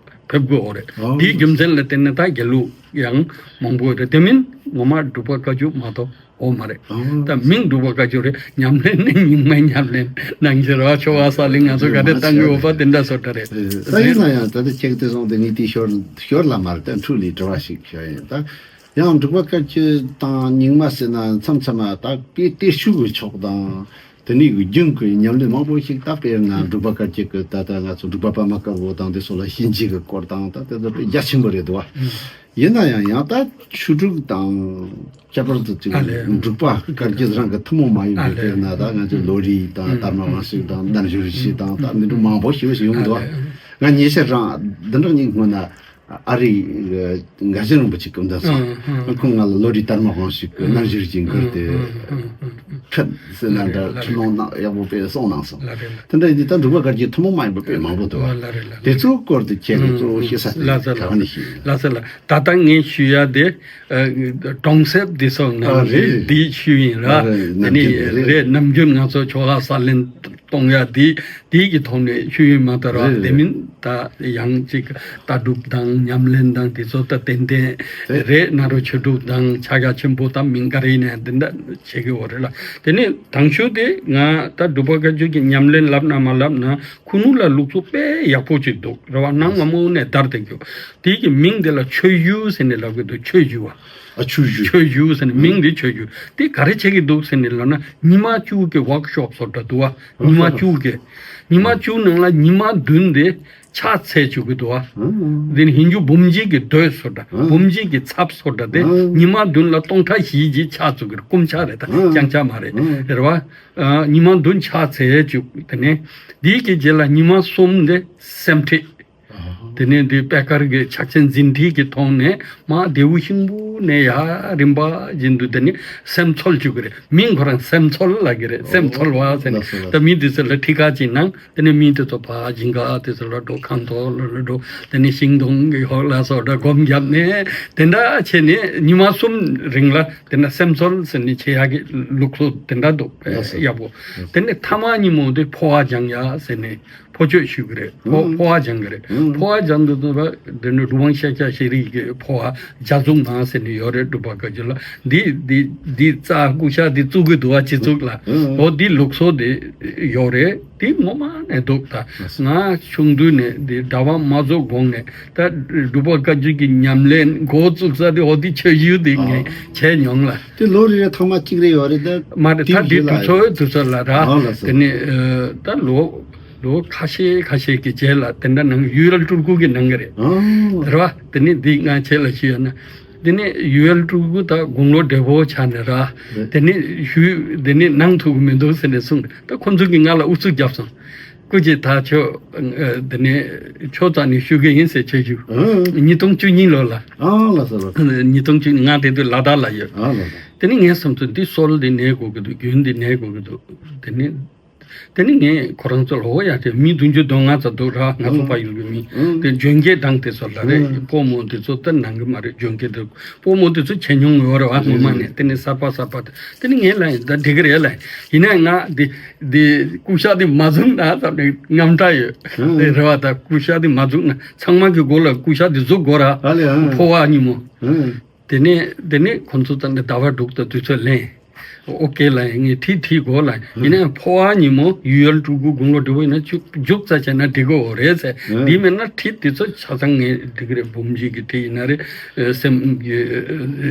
ཕེབས་དགོས་འོ་རེད། ཨོ་འདིའི་རྒྱུ་མཚན་ལ་བརྟེན་ནས་ད་དགེ་ལུགས་ཡང་མང་པོ་རེད། དེ་མིན་ངོ་མ་འབྲུག་པ་བཀའ་བརྒྱུད་མ་གཏོགས་འོ་མ་རེད། ཨོ་ད་མིང་འབྲུག་པ་བཀའ་བརྒྱུད་རེད། ཉམས་ལེན་ནི་རྙིང་མའི་ཉམས་ལེན་གནང་གི་རེད་བ། ཆོ་ག་ས་ལེ་ང་ཚོ་ག་རེ་བཏང་གི་ཡོད་པ་དེ་འདྲ་བཟོ་འདྲ་རེད། ས་ཡིན་ན་ཡང་ད་ལྟ་ཁྱེད་དེ་སོང་དེ་ངས་དེ་ཞོར་ཞོར་ལ་མར་ད་འཕྲུལ་ལས་དྲི་བ་ཞིག་ཞུ་ཡ་ཡིན། ད་ཡང་འབྲུག་པ་བཀའ་བརྒྱུད་དང་རྙིང་མ་ཟེར་ན་མཚམས་མཚམས་ལ་ད་དཔེ་གཏེར་ཆོས་ཀྱི་ཕྱོགས་དང་དེ་ནས་རྒྱུན་གྱི་ཉམས་ལེན་མང་པོ་ཞིག་ད་དཔེར་ན་འབྲུག་པ་བཀའ་བརྒྱུད་ཀྱི་ད་ལྟ་ང་ཚོ་འབྲུག་པ་པདྨ་དཀར་པོ་དང་དེ་ཚོ་ལ་གཤིན་རྗེ་གི་སྐོར་དང་ད་དེ་ཚོ་དཔེ་རྒྱ་ཆེན་པོ་རེད་འདུག་བ། ཡིན་ན་ཡང་ཡང་ད་ཆོས་དྲུག་དང་ཁྱད་པར་དུ་ཅིག་ཨ་ལས། འབྲུག་པ་བཀའ་བརྒྱུད་རང་གི་ཐུན་མོང་མ་ཡིན་པའི་ཨ་ལས། དཔེར་ན་ད་ང་ཚོ་ལོ་རེ་དང་ཨ་དར་མ་དབང་ཕྱུག་དང་གདན་ཞུ་རིན་ཆེན་དང་ད་འདི་འདྲ་མང་པོ་ཞེ་པོ་ཞིག་ཡོང་གི་འདུག་ཨ་ལས། ང་ཉེ་ཆར་རང་འདི་འདྲ་གཉིས་སྔོན་ན་ ཨ་རི་འགའ་ཤས་རིན་པོ་ཆེ་སྐུ་མདུན་སོང་། ཁོང་ང་ལ་བློ་རིག་དར་མ་དབང་ཞིག་གི་རྣམ་འགྱུར་གྱི་འགུལ་ཏེ། ཕེབས་ཟེར་ན་འདྲ་ཁྲིད་ལོང་གནང་ཡག་པོ་དཔེ་གསུངས་གནང་སོང་། དེ་འདྲ་ཡིན་དུས་ད་འབྲུག་པ་བཀའ་བརྒྱུད་ཐུན་མོང་མ་ཡིན་པ་དཔེ་མང་པོ་འདུག་དེ་ཚོའི་སྐོར་དུ་ཁྱེད་ཀྱིས་གཙོ་བོ་ཤེས་ས་དེ་ག་བ་ནས་ཤེས་ཡིན། ལགས་སོ་ལགས། ད་ལྟ་ངས་ཞུ་ཡ་དེ་གྲོང་གསེབ་འདི་སོགས་ནང་འདི་ཞུ་ཡིན་ར། དེ་ནི་རེད། ནམ་རྒྱུན་ང་ཚོ་ཆོལ་ཁ་གསར་ལེན་གཏོང་ཡ་འདི་འདི་གི་ཐོག་ནས་ཞུ་ཡིན་མ་གཏོགས་ར། དེ་མིན་ད་ཡང་ཅིག་ལྟ་གྲུབ་དང་ཉམས་ལེན་དང་དེ་ཚོ་ད་ཏན་ཏན་རེད། ན་རོ་ཆོས་དྲུག་དང་ཕྱག་རྒྱ་ཆེན་པོ་དང་མིང་ག་རེ་ཡིན་ནའི་དེ་འདྲ་བྱེད་ཀྱི་ཡོད་རེད་ལ། དེ་ནས་དང་ཤོས་དེ་ང་ད་འབྲུག་པ་བཀའ་བརྒྱུད་ཀྱི་ཉམས་ལེན་ལབ་ན་མ་ལབ་ན་ཁུ་ནུ་ལ་ལུགས་སྲོལ་དཔེ་ཡག་པོ་ཅིག་འདུག་རེད་བ། ནང་སྔ་མོ་ནས་དར་བསྡད་ཀྱི་ཡོད། དེ་གི་མིང་དེ་ལ་ཆོས་ཞུ་ཟེར་ནས་ལབ་ཀྱི་འདུག་ཆོས་ཞུ་བ། ཨ་ཆོས་ཞུ། ཆོས་ཞུ་ཟེར་ནས་མིང་དེ་ཆོས་ཞུ། དེ་ག་རེ་བྱེད་ཀྱི་འདུག་ཟེར་ནས་ལབ་ན་ཉི་མ་བཅུ་གི་ཝོག་ཤོབ་བཟོ་འདྲ་འདུག་བ། ཉི་མ་བཅུ་གི་ཉི་མ་བཅུ་ནང་ལ་ཉི་མ་བདུན་དེ་ཕྱག་འཚལ་བཅུག་གི་འདུག་བ། དེ་ནི་ཧིན་རྒྱུ་བུམ་འཇིག་གི་མདོས་བཟོ་འདྲ་བུམ་འཇིག་གི་ཚབ་བཟོ་འདྲ་དེ་ཉི་མ་བདུན་ལ་སྟོང་ཕྲག་བཞི་གི་ཕྱག་བཅུག་གི་རེད། སྐུ་ཕྱག་རེད། ད་རྐྱང་ཕྱག་མ་རེད། རེད་བ། ཉི་མ་བདུན་ཕྱག་འཚལ་བཅུག་དེ་ནས་དེའི་གི་རྗེས་ལ་ཉི་མ་གསུམ་དེ་སེམས་ཁྲིད། དེ་ནས་འདི་པད་དཀར་གྱི་ཕྱག་ཆེན་འཛིན་ཁྲིད་ཀྱི་ཐོག་ནས་མ་རྡེའུ་ཤིང་བུ་ནས་ཡར་རིམ་པ་བཞིན་དུ་དེ་ནས་སེམས་འཚོལ་བཅུག་གི་རེད། མིང་ཁོ་རང་སེམས་འཚོལ་ལབ་ཀྱི་རེད། སེམས་འཚོལ་བ་ཟེར་ནས་ད་མི་དེ་ཚོ་ལ་ཁྲིད་ཁ་ཅིག་གནང་། དེ་ནས་མི་དེ་ཚོ་ཕར་ཞིང་ཁ་དེ་ཚོ་ལ་འགྲོ། ཁང་ཐོག་ལ་འགྲོ། དེ་ནས་ཤིང་སྡོང་གི་འོག་ལ་སོགས་འདྲ་སྒོམ་བརྒྱབ་ནས་དེ་འདྲ་བྱས་ནས་ཉི་མ་གསུམ་རིང་ལ་དེ་འདྲ་སེམས་འཚོལ་ཟེར་ནས་བྱེད་ཡག་གི་ལུགས་སྲོལ་དེ་འདྲ་འདུག་ཡག་པོ། དེ་ནས་ཐ་མ་ཉིན་མོ་དེ་འཕོ་བ་སྦྱང་ཡག་ཟེར་ནས། འཕོ་ཆོས་ཞུ་གི་རེད། འཕོ་འཕོ་བ་སྦྱང་གི་རེད། འཕོ་བ་སྦྱང་དུས་ཙམ་པ་འདི་ནི་གྲུབ་དབང་ཤཱཀྱ་ཤྲཱི་གི་འཕོ་བ་རྒྱ་མཚོ་མ་ཟེར་ནས་ཡོད་རེད། འབྲུག་པ་བཀའ་བརྒྱུད་ལ་འདི་འདི་འདི་རྩ་སྐུ་ཤ་འདི་བཙུགས་གི་འདུག་བ། སྤྱི་གཙུག་ལ་འོ་འདི་ལུགས་སྲོལ་འདི་ཡོད་རེད། འདི་ངོ་མ་ནས་འདུག་ད་ང་ཆུང་དུས་ནས་འདི་གྲྭ་པ་མ་རྫོགས་གོང་ནས་ད་འབྲུག་པ་བཀའ་བརྒྱུད་ཀྱི་ཉམས་ལེན་འགོ་བཙུགས་ས་དེ་འོ་འདི་ཆོས་ཞུ་འདི་ངས་བྱས་མྱོང་ལ། དེ་ལོ་རེ་རེ་ཐེངས་མ་གཅིག་རེ་ཡོད་རེད། ད་མ་རེད། ད་འདི་དུས་ཚོད་དུས་ཚོད་ལ་ར། དེ་ནི་ད་ལོ། ལོ་ཁ་ཤས་ཁ་ཤས་ཀྱི་རྗེས་ལ་དེ་འདྲ་གནང་། ཡུ་ཨེལ་སྤྲུལ་སྐུ་གིས་གནང་གི་རེད། རེད་བ། དེ་ནས་འདི་ང་ཁྱེད་ལ་ཞུ་ཡ་ན། དེ་ནས་ཡུ་ཨེལ་སྤྲུལ་སྐུ་དང་དགུང་ལོ་བགྲེས་པོ་ཆགས་ནས་ར། དེ་ནས་ཞུ་དེ་ནས་གནང་ཐུབ་ཀྱི་མི་འདུག་ཟེར་ནས་གསུངས། ད་ཁོ་ཚོ་གིས་ང་ལ་ཨུ་ཚུགས་བརྒྱབ་སོང་། སྐུ་མཁྱེན། ད་ཁྱོད་དེ་ནས་ཁྱོད་རྩ་ནས་ཞུ་གི་ཡིན་ཟེར། ཁྱེད་ཞུ། ཉིས་སྟོང་བཅུ་གཉིས་ལོ་ལ། ཉིས་སྟོང་བཅུ་གཉིས། ང་དེ་དུས་ལ་དྭགས་ལ་ཡོད། དེ་ནས་ངས་བསམ་ཚུལ་འདི་སྲོལ་འདི་གནས་དགོས་ཀྱི་འདུག་རྒྱུན་འདི་གནས་དགོས་ཀྱི་འདུག་དེ་ནས། དེ་ནི་ངས་ཁོ་རང་ཚོ་ལ། འོ་ཡ། དེ་མི་བདུན་ཅུ་དོན་ལྔ་ཙམ་འདུག་ར། ང་ཚོ་ཕ་ཡུལ་གྱི་མི། དེ་འཇོན་སྐྱེས་གྲངས་དེ་ཚོ་ལ་རེད། སྤོ་རྨོ་དེ་ཚོ་ད་ནང་གི་མ་རེད། འཇོན་སྐྱེས་དེ་སྤོ་རྨོ་དེ་ཚོ་བྱེད་མྱོང་ཡོད་རེད་བ། ངོ་མ་ནས་དེ་ནི་གསར་པ་གསར་པ་དེ། དེ་ནི་ངས་ལ་ཡིན་ད་འགྲིག་གི་རེད་ལ། ཡིན་ནའི་ང་དེ་དེ་སྐུ་ཤ་དེ་མ་བཟུང་ན་ད་ནི་རྔམ་སྐྲག་ཡོད། དེ་རེད་བ། ད་སྐུ་ཤ་དེ་མ་བཟུང་ན། ཚང་མ་གི་མགོ་ལ་སྐུ་ཤ་དེ་བཟུང་དགོས་ར། འཕོ་བ་ཉིན་མོ། དེ་ནས་དེ་ནས་ཁོང་ཚོ་ད་ནི་ཟླ་བ་དྲུག་དང་དུས་ཚོད་ལེན། ཨོ་ཀེ་ལ་ངས་ཁྲིད་ཁྲིད་དགོས་ལ། ཡིན་ནའང་འཕོ་བ་ཉིན་མོ་ཡུལ་སྤྲུལ་སྐུ་དགུང་ལོ་བགྲེས་པོ་ཡིན་ན་ཅུ་རྒྱུགས་ཙམ་བྱས་ན་འགྲིག་གི་ཡོད་རེད་ཟེར། འདི་མིན་ན་ཁྲིད་དེ་ཚོ་ཆ་ཚང་ངས་འགྲིག་གི་རེད། བུམ་འཇིག་གི་ཁྲིད་ཡིན་ན་རེད། སེམས་ཀྱི་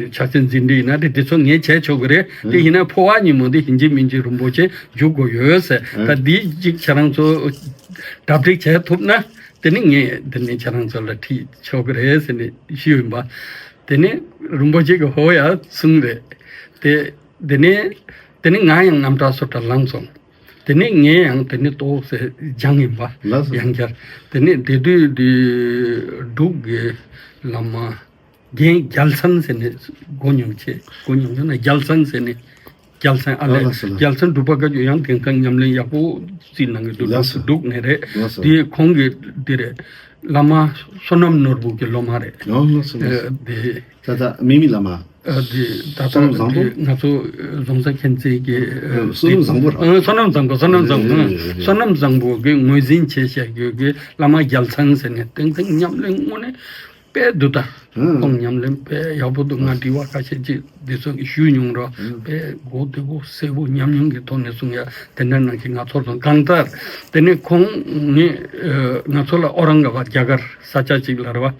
ཕྱག་ཆེན་འཛིན་ཁྲིད་ཡིན་ན་རེད། དེ་ཚོ་ངས་བྱས་ཆོག་གི་རེད། དེ་ཡིན་ན་འཕོ་བ་ཉིན་མོ་དེ་ཡིན་གཅིག་མིན་གཅིག་རིན་པོ་ཆེ་རྒྱུགས་དགོས་ཡོད་ཟེར། ད་འདི་གཅིག་ཁྱེད་རང་ཚོ་གྲ་སྒྲིག་བྱས་ཐུབ་ན། དེ་ནི་ངས་འདི་ནས་ཁྱེད་རང་ཚོ་ལ་ཁྲིད་ཆོག་གི་རེད་ཟེར་ནས་ཞུས་ཡིན་པ། དེ་ནས་རིན་པོ་ཆེ་གིས་འོ་ཡ་གསུངས་རེད། དེ་དེ་ནས་དེ་ནས་ང་ཡང་རྔམ་སྐྲག་ཚོར་འདྲ་ལངས་སོང་། དེ་ནས་ངས་ཡང་དེ་ནས་ཏོག་ཙམ་སྦྱངས་ཡིན་པ། ཡང་བསྐྱར། དེ་ནས་དེ་དུས་དེ་འབྲུག་གི་བླ་མ་རྒན་རྒྱལ་མཚན་ཟེར་ནས་གོ་མྱོང་། ཆེ་གོ་མྱོང་ཡོད་ན། རྒྱལ་མཚན་ཟེར་ནས། རྒྱལ་མཚན་ཨ་ལས། ཨ་ལགས་སོ་ལགས། རྒྱལ་མཚན་འབྲུག་པ་བཀའ་བརྒྱུད་ཡང་དེང་སང་ཉམས་ལེན་ཡག་པོ་རྩིས་གནང་གི་འདུག་ལགས་སོ། འདུག་ནས་རེད། ལགས་སོ། དེ་ཁོང་གི་འདི་རེད། བླ་མ་བསོད་ནམས་ནོར་བུ་གི་སློབ་མ་རེད། ཨ་ལགས་སོ་ལགས་སོ། ཨ་དེ། ད་ལྟ་མི་མི་བླ་མ། ཨ་དེ་ད་ལྟ་བསོད་ནམས་བཟང་པོ། དེ་ང་ཚོ་རྫོང་སར་མཁྱེན་བརྩེ་གི། ཨ་བསོད་ནམས་བཟང་པོ་ར། ཨ་བསོད་ནམས་བཟང་པོ། བསོད་ནམས་བཟང་པོ། ཨ་བསོད་ནམས་བཟང་པོ་གི་ངོས་འཛིན་བྱས་བཞག་རྒྱུ་གི་བླ་མ་རྒྱལ་མཚན་ཟེར་ནས་དེང་སང་ཉམས་ལེན་དངོས་གནས། དཔེ་འདུག་ད། ཧུམ། ཁོང་ཉམས་ལེན་དཔེ་ཡག་པོ་འདུག་ང་དྲི་བ་ཁ་ཤས་ཅིག་འདི་ཚོ་གི་ཞུས་མྱོང་ར། ཧུམ། དཔེ་གོ་བདེ་པོ་གསལ་པོ་ཉམས་མྱོང་གི་ཐོག་ནས་གསུང་ཡ་དེ་འདྲ་གནང་མཁན་ང་ཚོར་སོང་། གང་ལྟར་དེ་ནས་ཁོང་ནི་ཨ་ང་ཚོ་ལ་ཨོ་རང་ག་བ་རྒྱ་གར་ས་ཆ་ཅིག་ལ་རེད་བ།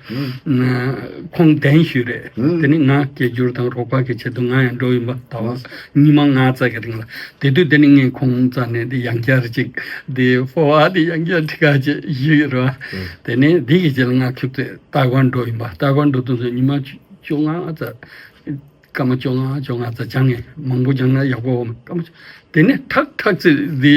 ཧུམ། ཁོང་གདན་ཞུས་རེད། ཧུམ། དེ་ནས་ང་སྐད་སྒྱུར་དང་རོགས་པ་གི་ཆེད་དུ་ང་ཡང་འགྲོ་ཡིན་པ། ད་བ་ཉི་མ་ལྔ་ཙམ་གི་རིང་ལ། དེ་དུས་དེ་ནས་ངས་ཁོང་རྩ་ནས་དེ་ཡང་བསྐྱར་ཅིག་དེ་འཕོ་བ་དེ་ཡང་བསྐྱར་ཁྲིད་ག་ཅིག་ཞུས་རེད་བ། ཧུམ། དེ་ནས་དེ་གི་རྗེས་ལ་ང་ཁྱུག་ཙེ། ཏའི་ཝན་འགྲོ་ཡིན་པ། ཏའི་ཝན་འགྲོ་དུས་ཚོད་ཉི་མ་བཅོ་ལྔ་ཙམ། སྐར་མ་བཅོ་ལྔ་བཅོ་ལྔ་ཙམ་སྦྱང་ངས་མང་པོ་སྦྱང་ན་ཡག་པོ་འོང་། སྐར་མ་བཅོ་དེ་ནས་ཐག་ཐག་ཚེ་འདི་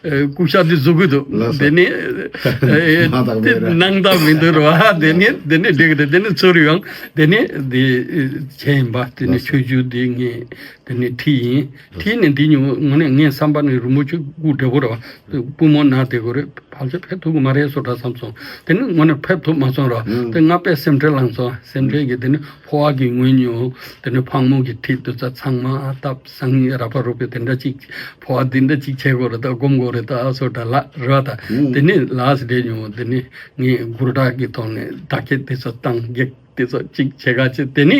ཨ་སྐུ་ཤ་འདི་བཟོ་གི་འདུག་ལགས་སོ། དེ་ནས་ཨ་སྣང་དག་མེད་ར། སྣང་དག་མི་འདུག་ར། དེ་ནས་དེ་ནས་འགྲིག་རེད། དེ་ནས་ཚུར་ཡོང་། དེ་ནས་འདི་ཨ་བྱས་ཡིན་པ། དེ་ནས་ལགས་སོ། ཆོས་བརྒྱུད་འདི་ངས་དེ་ནས་ཁྲིད་ཡིན། ཁྲིད་ནས་འདི་ཉོ་ངོ་ནས་ངས་བསམ་པ་ནས་རི་མོ་ཆུ་སྐུ་བགྲེས་པོ་ར་བ། པུས་མོ་ན་དེ་གོ་རེད། ཕལ་ཆེར་ཕེབས་ཐུབ་ཀྱི་མ་རེད་བཟོ་འདྲ་བསམ་སོང་། དེ་ནི་དངོས་གནས་ཕེབས་ཐུབ་མ་སོང་ར། ཨང་། དེ་ང་དཔེ་སེམས་ཁྲལ་ལངས་སོང་། སེམས་ཁྲལ་གྱིས་དེ་ནི་ཕོ་བ་གི་ངོས་ཉོ། དེ་ནི་ཕག་མོ་གི་ཁྲིད་དུ་ཚ་ཚང་མ་བཏབ་སང་ཉིན་ར་པ་རུ་པའི་དེ་འདྲ་ཅིག་ཕོ་བ་འདི་འདྲ་ཅིག་བྱེད་དགོས་རེད། ད་སྒོམ་དགོས་རེད། ད་བཟོ་འདྲ་ལ་རེད་བ། ད་ཨང་། དེ་ནི་ལགས་སེ་འདྲེ་ཉོ། དེ་ནི་ངས་གུར་དྲག་གི་ཐོག་ནས་བརྡ་སྐད་དེ་ཚོ་བཏང་། སྒེག་དེ་ཚོ་ཅིག་བྱེད་ག་བྱེད། དེ་ནི་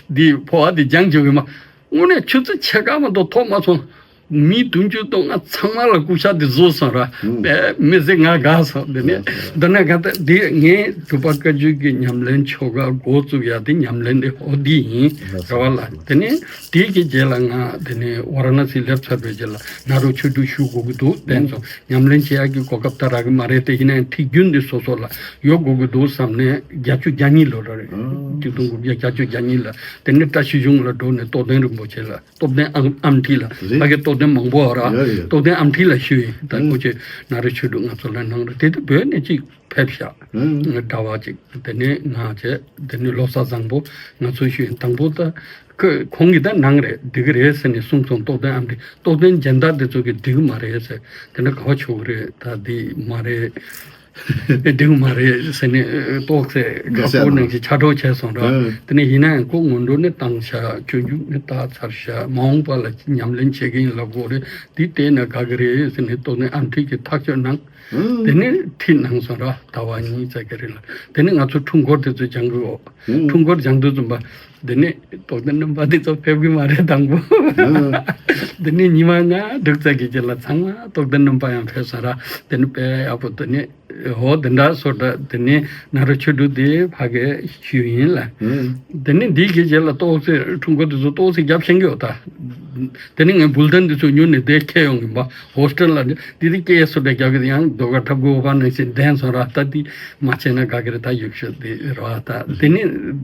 འདི་ཕོ་བ་འདི་སྦྱང་བཅུག་གི་མ། དངོས་གནས་ཆུ་ཚོད་ཕྱེད་ཀ་མ་གཏོགས་ཐོག་མ་སོང་། མི་བདུན་ཅུ་དོན་ལྔ་ཚང་མ་ལ་སྐུ་ཤ་འདི་བཟོས་སོང་ར། ཨུམ། དཔེ་མི་སྲིད་ང་དགའ་སོང་། འདི་ནས་ལགས་སོ། མདོར་ན་ག་ད་འདི་ངས་གྲུབ་པ་བཀའ་བརྒྱུད་ཀྱི་ཉམས་ལེན་ཆོ་ག་འགོ་བཙུགས་ཡ་དེ་ཉམས་ལེན་འདི་འོ་འདི་ཡིན། ལགས་སོ། ར་བ་ལ། དེ་ནས་དེའི་གི་རྗེས་ལ་ང་དེ་ནས་ཝ་ར་ན་སི་སླེབས་ཚར་བའི་རྗེས་ལ་ནཱ་རོ་ཆོས་དྲུག་ཞུ་དགོས་ཀྱི་འདུག་བསྟན་སོང་། ཉམས་ལེན་བྱེད་ཡག་གི་གོ་སྐབས་ད་རག་གི་མ་རེད། དེ་ཡིན་ནའི་ཁྲིད་རྒྱུན་འདི་སོ་སོ་ལ་ཡོད་དགོས་ཀྱི་འདུག་བསམ་ནས་བརྒྱད་ཅུ་གྱ་གཉིས་ལོ་ར་རེད། ཨང་། ཆིག་སྟོང་དགུ་བརྒྱ་བརྒྱད་ཅུ་གྱ་གཉིས་ལ་དེ་ནས་བཀྲ་ཤིས་གཞུང་ལ་འགྲོ་ནས་རྟོགས་ལྡན་རིན་པོ་ཆེ་ལ། རྟོགས་ལྡན་ཨམ་ཨམ་ཁྲིད་ལ། རེད། ཕ་གི་རྟོགས་ལྡན་མང་པོ་ཡོད་ར། ཡོད་རེད། རྟོགས་ལྡན་ཨམ་ཁྲིད་ལ་ཞུས་ཡིན། ད་ཨང་། ཁོ་ཆོས་ནཱ་རོ་ཆོས་དྲུག་ང་ཚོ་ལ་གནང་རེད། དེ་དུས་བོད་ནས་ཅིག་ཕེབས་ཤག་ཨང་། གྲྭ་བ་ཅིག་དེ་ནས་ང་བྱས། དེ་ནས་ལོ་གསར་བཟང་པོ་ང་ཚོ་ཞུས་ཡིན། དང་པོ་ད་ཁོ་ཁོང་གིས་ད་གནང་རེད། འགྲིག་གི་རེད་ཟེར་ནས་གསུངས་སོང་། རྟོགས་ལྡན་ཨམ་ཁྲིད། རྟོགས་ལྡན་སྦྱིན་བདག་དེ་ཚོ་གིས་འགྲིག་གི་མ་རེད་ཟེར། དེ་འདྲ་ག་བ་ཆོག་གི་རེད། ད་འདི་མ་རེད། འགྲིག་མ་རེད་ཟེར་ནས་ཏོག་ཙེ་ཁ་ཕོ་ནང་བཞིན་ཆ་འགྲོ་བྱས་སོང་ར། ཨང་། དེ་ནས་ཡིན་ན་ཡང་ཁོ་སྔོན་འགྲོ་ནས་བཏང་བྱ་སྤྱོད་འཇུག་ནས་བཏགས་ཚར་བྱ་མ་འོངས་པ་ལ་ཉམས་ལེན་བྱེད་ཀྱི་ཡིན་ལབ་དགོས་རེད། འདི་བལྟས་ན་དགའ་གི་རེད་ཟེར་ནས་རྟོགས་ལྡན་ཨམ་ཁྲིད་ཀྱིས་ཐག་གཅོད་གནང་། ཨང་། དེ་ནས་ཁྲིད་གནང་སོང་ར། ཟླ་བ་གཉིས་ཙམ་གྱི་རིང་ལ། དེ་ནས་ང་ཚོ་འཁྲུངས་སྐོར་དེ་ཚོ་སྦྱང་གི་ཡོད། ཨང་། འཁྲུངས་སྐོར་སྦྱང་དུས་ཙམ་པ། དེ་ནས་རྟོགས་ལྡན་རྣམ་པ་འདི་ཚོ་ཕེབས་ཀྱི་མ་རེད་དང་པོ། ཨང་། དེ་ནས་ཉི་མ་ལྔ་དྲུག་ཙམ་གྱི་རྗེས་ལ་ཚང་མ་རྟོགས་ལྡན་རྣམ་པ་ཡང་ཕེབས་སོང་ར། དེ་ནས་དཔེ་ཡག་པོ། དེ་ནས་འོ་དེ་འདྲ་བཟོ་འདྲ། དེ་ནས་ནཱ་རོ་ཆོས་དྲུག་དེ་ཕ་གིར་ཞུས་ཡིན་ལ། ཨང་། དེ་ནས་འདིའི་གི་རྗེས་ལ་ཏོག་ཙེ་འཁྲུངས་སྐོར་དེ་ཚོ་ཏོག་ཙེ་རྒྱབ་ཤེས་ཀྱི་ཡོད་ད། དེ་ནས་ངས་འབུལ་གཏན་དེ་ཚོ་ཉོས་ནས་དེ་ཁྱེར་ཡོང་གི་ཡིན་པ། ཧོ་སི་ཊེལ་ལ་འདི་དེ་སྐད་སོ་འདྲ་རྒྱག་གི་ཡང་ཟློས་གར་འཁྲབ་དགོས་པ་ནང་བཞིན་བསྡད་སོང་ར། ད་འདི་མ་བྱས་ན་དགའ་གི་རེད། ད་ཡག་ཤོས་འདི་རེད་བ། ད་དེ་ནས་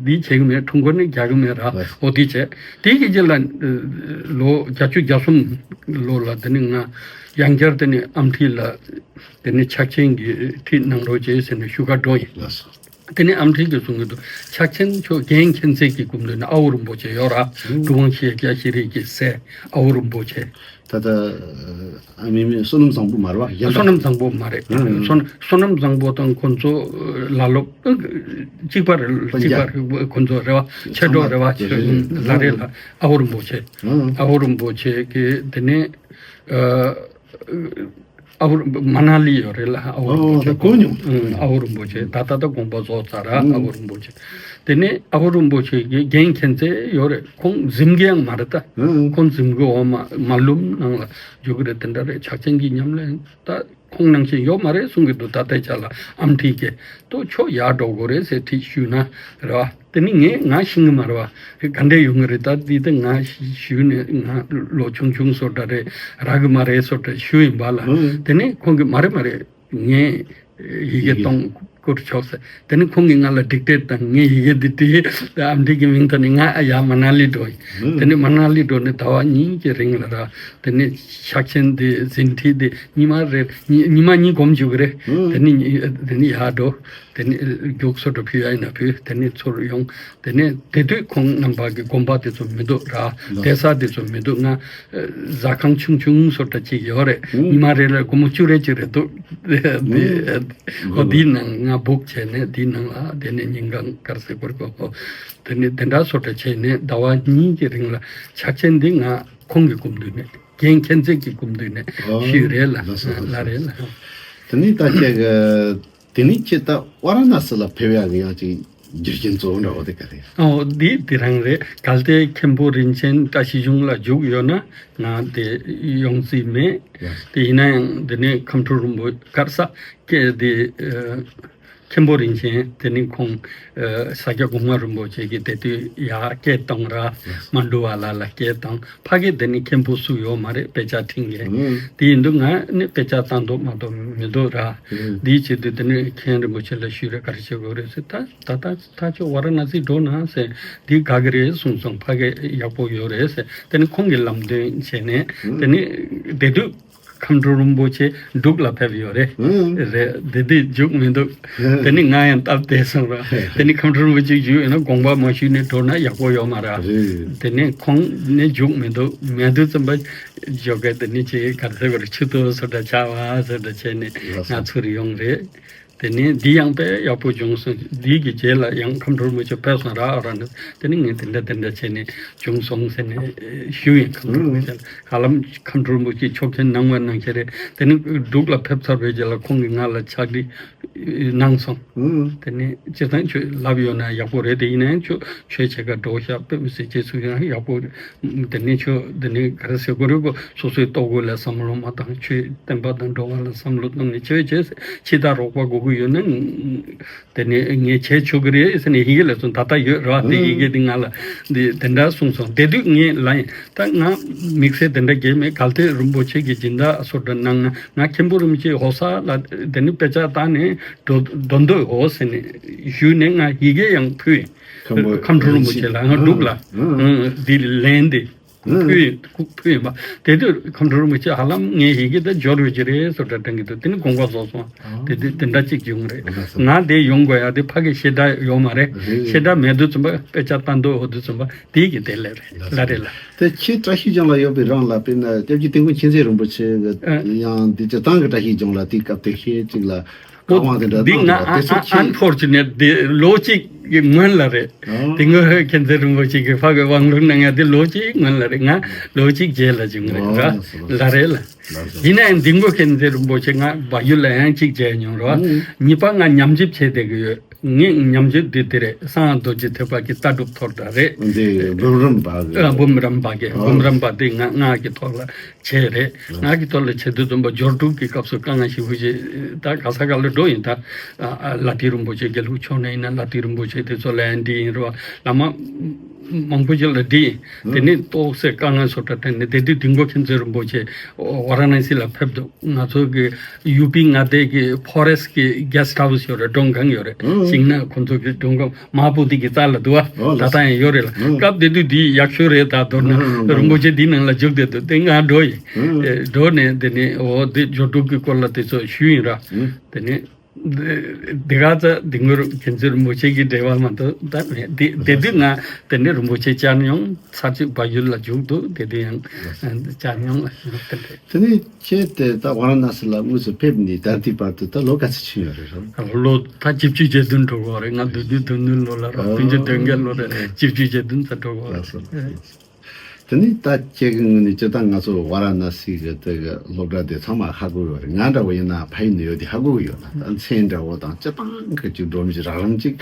འདི་བྱེད་གི་མེད། འཁྲུངས་སྐོར་ནི་རྒྱག་གི་མེད་ར། ལགས། འོ་འདི་བྱས། དེ་གི་རྗེས་ལ་ལོ་བརྒྱད་ཅུ་གྱ་གསུམ་ལོ་ལ་དེ་ནས་ང་ཡང་བསྐྱར་དེ་ནས་ཨམ་ཁྲིད་ལ་དེ་ནས་ཕྱག་ཆེན་གྱི་ཁྲིད་གནང་རོགས་བྱེད་ཟེར་ནས་ཞུ་ག་འགྲོ་ཡིན། ལགས་སོ། དེ་ནས་ཨམ་ཁྲིད་ཀྱིས་གསུང་གི་འདུག་ཕྱག་ཆེན་མཆོག་རྒན་མཁྱེན་བརྩེ་གི་སྐུ་མདུན་ནས། ཨ་བོ་རིན་པོ་ཆེ་ཡོད་ར། ཨུ། གྲུབ་དབང་ཤེས་རྒྱ་ཤེས་རིག་གི་སྲས་ཨ་བོ་རིན་པོ་ཆེ། ད་ལྟ་ཨ་མི་མི་བསོད་ནམས་བཟང་པོ་མ་རེད་བ། གཞན་པ། བསོད་ནམས་བཟང་པོ་མ་རེད། ཨུ། ཨུ། བསོད་བསོད་ནམས་བཟང་པོ་དང་ཁོང་ཚོ་ལ་ལོ་གཅིག་པ་རེད། སྤུན་གཅིག་པ་ཀྱག་རེད། ཁོང་ཚོ་རེད་བ། མཆེད་གྲོགས་རེད་བ། ཚང་མ་ལ་ལ་རེད་ལ། ཨ་བོ་རིན་པོ་ཆེ། ཨུ། ཨ་བོ་རིན་པོ་ཆེ་གི་དེ་ནས་ཨ། ཨ་བོ་མ་ན་ལི་ཡོད་རེད་ལ། ཨ་བོ་རིན་པོ་ཨོ་ཆེ། ད་གོ་མྱོང་། ཨང་། ཨ་བོ་རིན་པོ་ཆེ་ད་ལྟ་ད་དགོངས་པ་རྫོགས་ཚར་ར། ཨང་། ཨ་བོ་རིན་པོ་ཆེ། དེ་ནས་ཨ་བོ་རིན་པོ་ཆེ་གི་རྒན་མཁྱེན་བརྩེ་ཡོད་རེད། ཁོང་གཟིམ་གི་ཡང་མ་རེད་ད། ཨང་། ཁོང་གཟིམ་གི་འོག་མ་མ་ལུམ་ནང་ལ་འཇུག་གི་རེད། དེ་འདྲ་རེད། ཕྱག་ཆེན་གྱི་ཉམས་ལེན་ད་ཁོང་ནང་བཞིན་ཡོད་མ་རེད་གསུང་གི་འདུག་ད་ལྟའི་ཆ་ལ་ཨམ་ཁྲིད་ཀྱིས་ཏོ་ཁྱོད་ཡར་འགྲོ་དགོས་རེད་ཟེར་ཁྲིད་ཞུས་ན་རེད་བ། དེ་ནི་ངས་ང་ཤེས་ཀྱི་མ་རེད་བ། ག་འདྲས་ཡོང་གི་རེད། ད་འདི་ད་ང་ཞུས་ནས་ང་ལོ་ཆུང་ཆུང་བཟོ་འདྲ་རེད། རག་གི་མ་རེད་བཟོ་འདྲ་ཞུས་ཡིན་པ་ལ། ཨང་། དེ་ནས་ཁོང་གིས་མ་རེད་མ་རེད། ངས་ཡི་གེ་ཡི་གེ་གཏོང་བསྐུར་ཆོག་ཟེར། དེ་ནས་ཁོང་གིས་ང་ལ་ཌིག་ཊེཊ་བཏང་། ངས་ཡི་གེ་འདི་བྲིས། ཨམ་ཁྲིད་ཀྱི་མིང་ཐོག་ནས་ང་ཡར་མ་ན་ལི་འགྲོ་ཡིན། ཨང་། དེ་ནས་མ་ན་ལི་འགྲོ་ནས་ཟླ་བ་གཉིས་ཀྱི་རིང་ལ་ར། དེ་ནས་ཕྱག་ཆེན་འདི་ཟིན་བྲིས་འདི་ཉི་མ་རེ་ཉི་ཉི་མ་གཉིས་སྒོམ་བཅུག་གི་རེད། ཨང་། དེ་ནས་དེ་ནས་ཡར་འགྲོ། དེ་ནས་རྒྱུགས་སོ་འགྲོ་ཕུལ་ཡ་ཡིན་ན་ཕུལ། དེ་ནས་ཚུར་ཡོང་། དེ་ནས་དེ་དུས་ཁོང་རྣམ་པ་གི་དགོན་པ་དེ་ཚོ་མི་འདུག་ར། ལགས། བསྡད་ས་དེ་ཚོ་མི་འདུག་ང་ཟ་ཁང་ཆུང་ཆུང་བཟོ་འདྲ་ཅིག་ཡོད་རེད། ཨང་། ཉི་མ་རེ་ལ་སྒོར་མོ་བཅུ་རེ་ཅིག་རེ་འདུག་འདི། ཨང་། ཨོ་འདིའི་ནང་ང་སྦུག་བྱས་ནས་འདིའི་ནང་ལ་དེ་ནས་ཉིན་གང་དཀར་སེར་པོར་གོ་གོ། དེ་ནས་དེ་འདྲ་བཟོ་འདྲ་བྱས་ནས་ཟླ་བ་གཉིས་ཀྱི་རིང་ལ་ཕྱག་ཆེན་འདི་ང་ཁོང་གི་སྐུ་མདུན་ནས། རྒན་མཁྱེན་བརྩེ་གི་སྐུ་མདུན་ནས་ཨོ་ཞུས་རེད་ལ། ལགས་སོ། ལགས་སོ། ལ་རེད་ལ། དེ་ནས་ད་ཁྱེད་ཀྱི་དེ་ནས་ཁྱེད་ད་ཝཱ་ར་ཎ་སི་ལ་ཕེབས་ཡག་གི་ཡང་ཅིག་རྒྱུ་རྐྱེན་གཙོ་བོ་འདྲ་བོ་དེ་ག་རེ། ཨོ་འདི་འདི་རང་རེད། གལ་ཏེ་མཁན་པོ་རིན་ཆེན་བཀྲ་ཤིས་གཞུང་ལ་རྒྱུགས་ཡོད་ན་ང་དེ་ཡོང་རྩིས་མེད། ཡ། དེ་ཡིན་ན་ཡང་འདི་ནས་ཁམས་སྤྲུལ་རིན་པོ་གར་ས་སྐད་དེ། ཨ། མཁན་པོ་རིན་ཆེན་དེ་ནི་ཁོང་ཨ་ས་སྐྱ་གོང་མ་རིན་པོ་ཆེ་གིས་དེ་དུས་ཡར་སྐད་བཏང་ར། མ་འགྲོ་བ་ལ་ལ་སྐད་བཏང་། ཕ་གི་དེ་ནི་མཁན་པོ་སུ་ཡོད་མ་རེད། དཔེ་ཆ་ཁྲིད་མཁན། དེ་ཡིན་དུས་ང་ནི་དཔེ་ཆ་བཏང་འདུག་མ་གཏོགས་མི་འདུག་ར། དེའི་ཆེད་དུ་དེ་ནི་མཁན་རིན་པོ་ཆེ་ལ་ཞུས་རེད། ག་རེ་བྱེད་དགོས་རེད་ཟེར། ད་ད་ད་ད་ཁྱོད་ཝཱ་ར་ཎ་སི་འགྲོ་ན་ཟེར། འདི་དགའ་གི་རེད་གསུངས་སོང་། ཕ་གི་ཡག་པོ་ཡོད་རེད་ཟེར། དེ་ནི་ཁོང་གིས་ལམ་སྟོན་བྱས་ནས། དེ་ནི་དེ་དུས་ཁམས་སྤྲུལ་རིན་པོ་ཆེ་འབྲུག་ལ་ཕེབས་ཡོད་རེད། རེད། དེ་དུས་བརྒྱུགས་མི་འདུག་དེ་ནི་ང་ཡང་སྟབས་བདེ་སོང་ར། དེ་ནི་ཁམས་སྤྲུལ་རིན་པོ་ཆེ་བརྒྱུགས་ཡོད་ན་དགོངས་པ་མ་ཞུས་ནས་འགྲོ་ན་ཡག་པོ་ཡོད་མ་ར། དེ་ནི་ཁོང་ནི་བརྒྱུགས་མི་འདུག་མེད་དུས་ཙམ་པ་ཞོགས་ཀས་དེ་ནི་ཅིག་ག་རེ་ཟེར་དགོས་རེད། ཆུ་ཚོད་སོ་འདྲ་ཆགས་པ་སོ་འདྲ་བྱས་ནས་ང་ཚུར་ཡོང་རེད། དེ་ནས་འདི་ཡང་དཔེ་ཡག་པོ་བྱུང་སོང་། འདི་གི་རྗེས་ལ་ཡང་ཁམས་སྤྲུལ་རིན་པོ་ཆེ་ཕེབས་སོང་ར། ཨ་ར་ནི་དེ་ནི་ངས་དེ་འདྲ་དེ་འདྲ་བྱས་ནས་བྱུང་སོང་ཟེར་ནས་ཞུ་ཡིན། ཁམས་སྤྲུལ་རིན་པོ་ཆེ་ལ། ཧ་ལམ་ཁམས་སྤྲུལ་རིན་པོ་ཆེ་ཆོག་མཆན་གནང་བ་གནང་ཤེས་རེད། དེ་ནི་འབྲུག་ལ་ཕེབས་ཚར་བའི་རྗེས་ལ་ཁོང་གིས་ང་ལ་ཕྱག་བྲིས་གནང་སོང་། དེ་ནི་སྤྱིར་བཏང་ཁྱོད་ལབ་ཡོད་ན་ཡག་པོ་རེད། དེ་ཡིན་ན་ཡང་ཁྱོད་ཆོས་བྱེད་ག་འགྲོ་ཤག་དཔེ་མི་སྲིད་རྗེས་སུ་ཡང་ཡག་པོ་རེད། དེ་ནས་ཁྱོད་དེ་ནས་ག་རེ་ཟེར་དགོས་རེད་གོ། སོ་སོའི་ལྟོ་གོས་ལ་བསམ་བློ་མ་བཏང་། ཆོས་བསྟན་པ་དང་འགྲོ་བ་ལ་བསམ་བློ་བཏང་ནས་ཆོས་བྱས། ཕྱི་དང་རོགས་པ་དགོས་ཀྱི་ཡོད་ན་དེ་ནས་ངས་བྱས་ཆོག་གི་རེད་ཟེར་ནས་ཡི་གེ་ལ་ཚུར་ད་ལྟ་ཡོད་ར། དེ་ཡི་གེ་དེ་ང་ལ་འདི་དེ་འདྲ་གསུངས་སོང་། དེ་དུས་ངས་ལབ་ཡིན། ད་ང་དམིགས་བསལ་དེ་འདྲ་གལ་མེད། གལ་ཏེ་རིན་པོ་ཆེ་གིས་སྦྱིན་བདག་སོ་འདྲ་གནང་ན། ང་མཁན་པོ་རིན་པོ་ཆེ་ཧོ་ས་ལ་དེ་ནི་དཔེ་ཆ་བཏང་ནས་འགྲོ་འགྲོ་འདོད་འོ་ཟེར་ནས་ཞུས་ནས་ང་ཡི་གེ་ཡང་ཕུལ་ཡིན། ཁམས་སྤྲུལ་རིན་པོ་ཆེ་ལ་ང་འབྲུག་ལ་འདི་ལན་དེ་ཕུལ་ཡིན། ཕུལ་ཡིན་པ། དེ་དུས་ཁམས་སྤྲུལ་རིན་པོ་ཆེ་ཧ་ལམ་ངའི་ཡི་གེ་དེ་འབྱོར་བའི་ཅི་རེད་སོ་འདྲ་དྲན་གྱི་འདུག་དེ་ནི་དགོངས་པ་རྫོགས་སོང་། དེ་དུས་དེ་འདྲ་གཅིག་བྱུང་རེད། ང་དེ་ཡོང་དགོས་ཡ་དེ་ཕ་གི་བཤད་གྲྭ་ཡོད་མ་རེད། བཤད་གྲྭ་མེད་དུས་ཙམ་པ་དཔེ་ཆ་ལྟ་འདོད་འོ་དུས་ཙམ་པ་དེ་གི་དེ་ལས་རེད། ལ་རེད་ལ། དེ་ཁྱེད་བཀྲ་ཤིས་ལྗོངས་ལ་ཡོད་པའི་རིང་ལ་དཔེར་ན་སྐྱབས་རྗེ་དིལ་མགོ་མཁྱེན་བརྩེ་རིན་པོ་ཆེ་གི་ཡང་འདི་སྤྱིར་བཏང་གི་བཀྲ་ཤིས་ལྗོངས་ལ་དེའི་སྐབས་དེ་ཤེས་གཅིག་ལ། ཨོ། ཀ་བ་དེ་འདྲ་འདི་ང་དེ་ཚོ་ཨ་ཁྱེད་ཨན་ཕོར་ཅུ་ནེཊ་དེ་ལོ་གཅིག་གི་སྔོན་ལ་རེད། ཨོ། དིལ་མགོ་མཁྱེན་བརྩེ་རིན་པོ་ཆེ་གི་ཕ་གི་དབང་ལུང་གནང་ཡ་དེ་ལོ་གཅིག་སྔོན་ལ་རེད། ང་ལོ་གཅིག་རྗེས་ལ་བྱུང་རེད་ར། ཨོ། ལ་རེད་ལ། ཡིན་ན་ཡང་དིལ་མགོ་མཁྱེན་བརྩེ་རིན་པོ་ཆེ་ང་བལ་ཡུལ་ལ་ཡང་གཅིག་མཇལ་མྱོང་ར། ཨོ། གཉིས་པ་ང་ཉམས་ཞིབ་བྱས་བསྡད་ཀྱི་ཡོད། ངས་ཉམས་ཞིབ་འདི་དེ་རེད། གསང་སྔགས་རྡོ་རྗེ་ཐེག་པ་གི་ལྟ་གྲུབ་ཐོག་ད་རེད། འདི་འབུམ་རམས་པ་གི། ཨ། འབུམ་རམས་པ་གི། ཨོ། འབུམ་རམས་པ་དེ་ང་སྔགས་ཀྱི་ཐོག་ལ་བྱས་རེད། ཨོ། སྔགས་ཀྱི་ཐོག་ལ་བྱེད་དུས་ཙམ་པ་སྦྱོར་དྲུག་གི་སྐབས་སུ་དཀའ་ངལ་ཞེ་པོ་ཅིག་ད་ག་ས་ག་ལ་འགྲོ་ཡིན། ད་ཨ་ཨ་ལ་དྭགས་རིན་པོ་ཆེ་དགེ་ལུགས་ཕྱོགས་ནས་ཡིན་ན་ལ་དྭགས་རིན་པོ་ཆེ་དེ་ཚོ་ལ་ཡང་འདྲི་ཡིན་རོ། བླ་མ་མང་པོ་ཅིག་ལ་འདྲི་ཡིན། དེ་ནས་ཏོག་ཙམ་དཀའ་ངལ་སོ་འདྲ་འཕྲད་ནས་དེ་དུས་དིལ་མགོ་མཁྱེན་བརྩེ་རིན་པོ་ཆེ་ཝཱ་ར་ཎ་སི་ལ་ཕེབས་འདུག་ང་ཚོ་གི་ཡུ་པི་མངའ་སྡེ་གི་ཕོ་རེ་སི་ཊི་གི་གེ་སི་ཊི་ཧའུ་སི་ཡོད་རེད། མགྲོན་ཁང་ཡོད་རེད། ཨང་། ཤིང་ནགས་ཁོང་ཚོ་གི་མགྲོན་ཁང་མ་པུ་ཏི་གི་རྩ་ལ་འདུག་བ། ཨོ། ད་ལྟ་ཡང་ཡོད་རེད་ལ། ཨང་། སྐབས་དེ་དུས་འདི་ཡག་ཤོས་རེད། ད་མདོར་ན་ཨང་། རིན་པོ་ཆེ་འདི་ནང་ལ་བཞུགས་བསྡད་འདུག་དེ་ང་འགྲོ་ཡིན། ཨང་། ཨེ། འགྲོ་ནས་དེ་ནས་འོ་དེ་སྦྱོར་དྲུག་གི་སྐོར་ལ་དེ་ཚོ་ཞུས་ཡིན་ར། ཨང་། དེ་ནས་འདི་ག་ཚ་དིལ་མགོ་མཁྱེན་བརྩེ་རིན་པོ་ཆེ་གི་འབྲེལ་བ་མ་གཏོགས་ད་མེད། དེ་དེ་དུས་ང་དེ་ནས་རིན་པོ་ཆེ་བཅར་མྱོང་། ཚར་གཅིག་བལ་ཡུལ་ལ་བཞུགས་འདུག་དེ་དུས་ཡང་བཅར་མྱོང་ལ་ཞུ་དེ་རེད། དེ་ནས་ཁྱེད་དེ་ད་ཝཱ་ར་ཎ་སི་ལ་དངོས་སུ་ཕེབས་ནས་ད་ལྟའི་བར་དུ་ད་ལོ་ག་ཚོད་ཕྱིན་ཡོད་རེད་རོ། ལོ་ད་བཅུ་བཅུ་གྱ་བདུན་འགྲོ་གི་རེད། ང་བདུན་ཅུ་དོན་བདུན་ལོ་ལ་རོ། བདུན་ཅུ་དོན་བརྒྱད་ལོ་རེད། བཅུ་བཅུ་གྱ་བདུན་ཙམ་འགྲོ་གི་རེད། དེ་ནས་ད་ཁྱེད་ཀྱི་ངོས་ནས་སྤྱིར་བཏང་ང་ཚོ་ཝཱ་ར་ཎ་སི་གི་དེ་གི་སློབ་གྲྭ་དེ་ཚང་མ་ཧ་གོ་ཡོད་རེད། ང་འདྲ་བོ་ཡིན་ན་ཕ་ཡུལ་ནས་ཡོད་དེ་ཧ་གོ་གི་ཡོད་ན། ད་མཚན་འདྲ་བོ་དང་སྤྱིར་བཏང་གི་ཅིག་སྒྲོམ་གཞི་རགས་རིམ་ཅིག་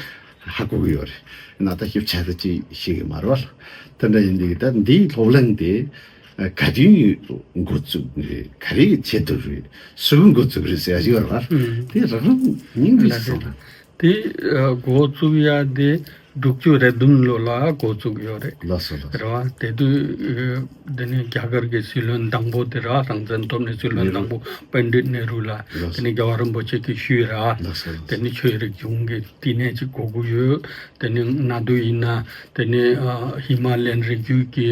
ཧ་གོ་གི་ཡོད་རེད། ཡིན་ན་ད་ཞིབ་ཆ་དེ་ཅིག་ཤེས་གི་མ་རེད་བ། དེ་འདྲ་ཡིན་དུས་ད་འདིའི་སློབ་གླིང་དེ་ག་དུས་འགོ་བཙུགས་རེད། ག་རེ་ཆེད་དུ་རེད། སུ་གིས་འགོ་བཙུགས་རེད་ཟེར་ཡ་ཞིག་ཡོད་རེད་བ། ཨང་། དེ་རགས་རིམ་སྙིང་རྗེ་སོང་། དེ་འགོ་བཙུགས་ཡ་དེ་དྲུག་ཅུ་རེ་བདུན་ལོ་ལ་འགོ་བཙུགས་ཡོད་རེད། ལགས་སོ་ལགས་སོ། རེད་བ། དེ་དུས་དེ་ནས་རྒྱ་གར་གྱི་སྲིད་བློན་དང་པོ་དེ་ར། རང་བཙན་ཐོབ་ནས་སྲིད་བློན་དང་པོ་པཎྜི་ཏ་ནེ་རུ་ལ། ལགས་སོ། དེ་ནས་རྒྱལ་བ་རིན་པོ་ཆེ་གིས་ཞུས་ར། ལགས་སོ་ལགས་སོ། དེ་ནས་ཆོས་རིག་གཞུང་གི་བསྟི་གནས་ཅིག་དགོས་ཀྱི་ཡོད། དེ་ནས་གནའ་དུས་ཡིན་ན་དེ་ནས་ཨ་ཧི་མ་ལ་ཡན་རི་རྒྱུད་ཀྱི་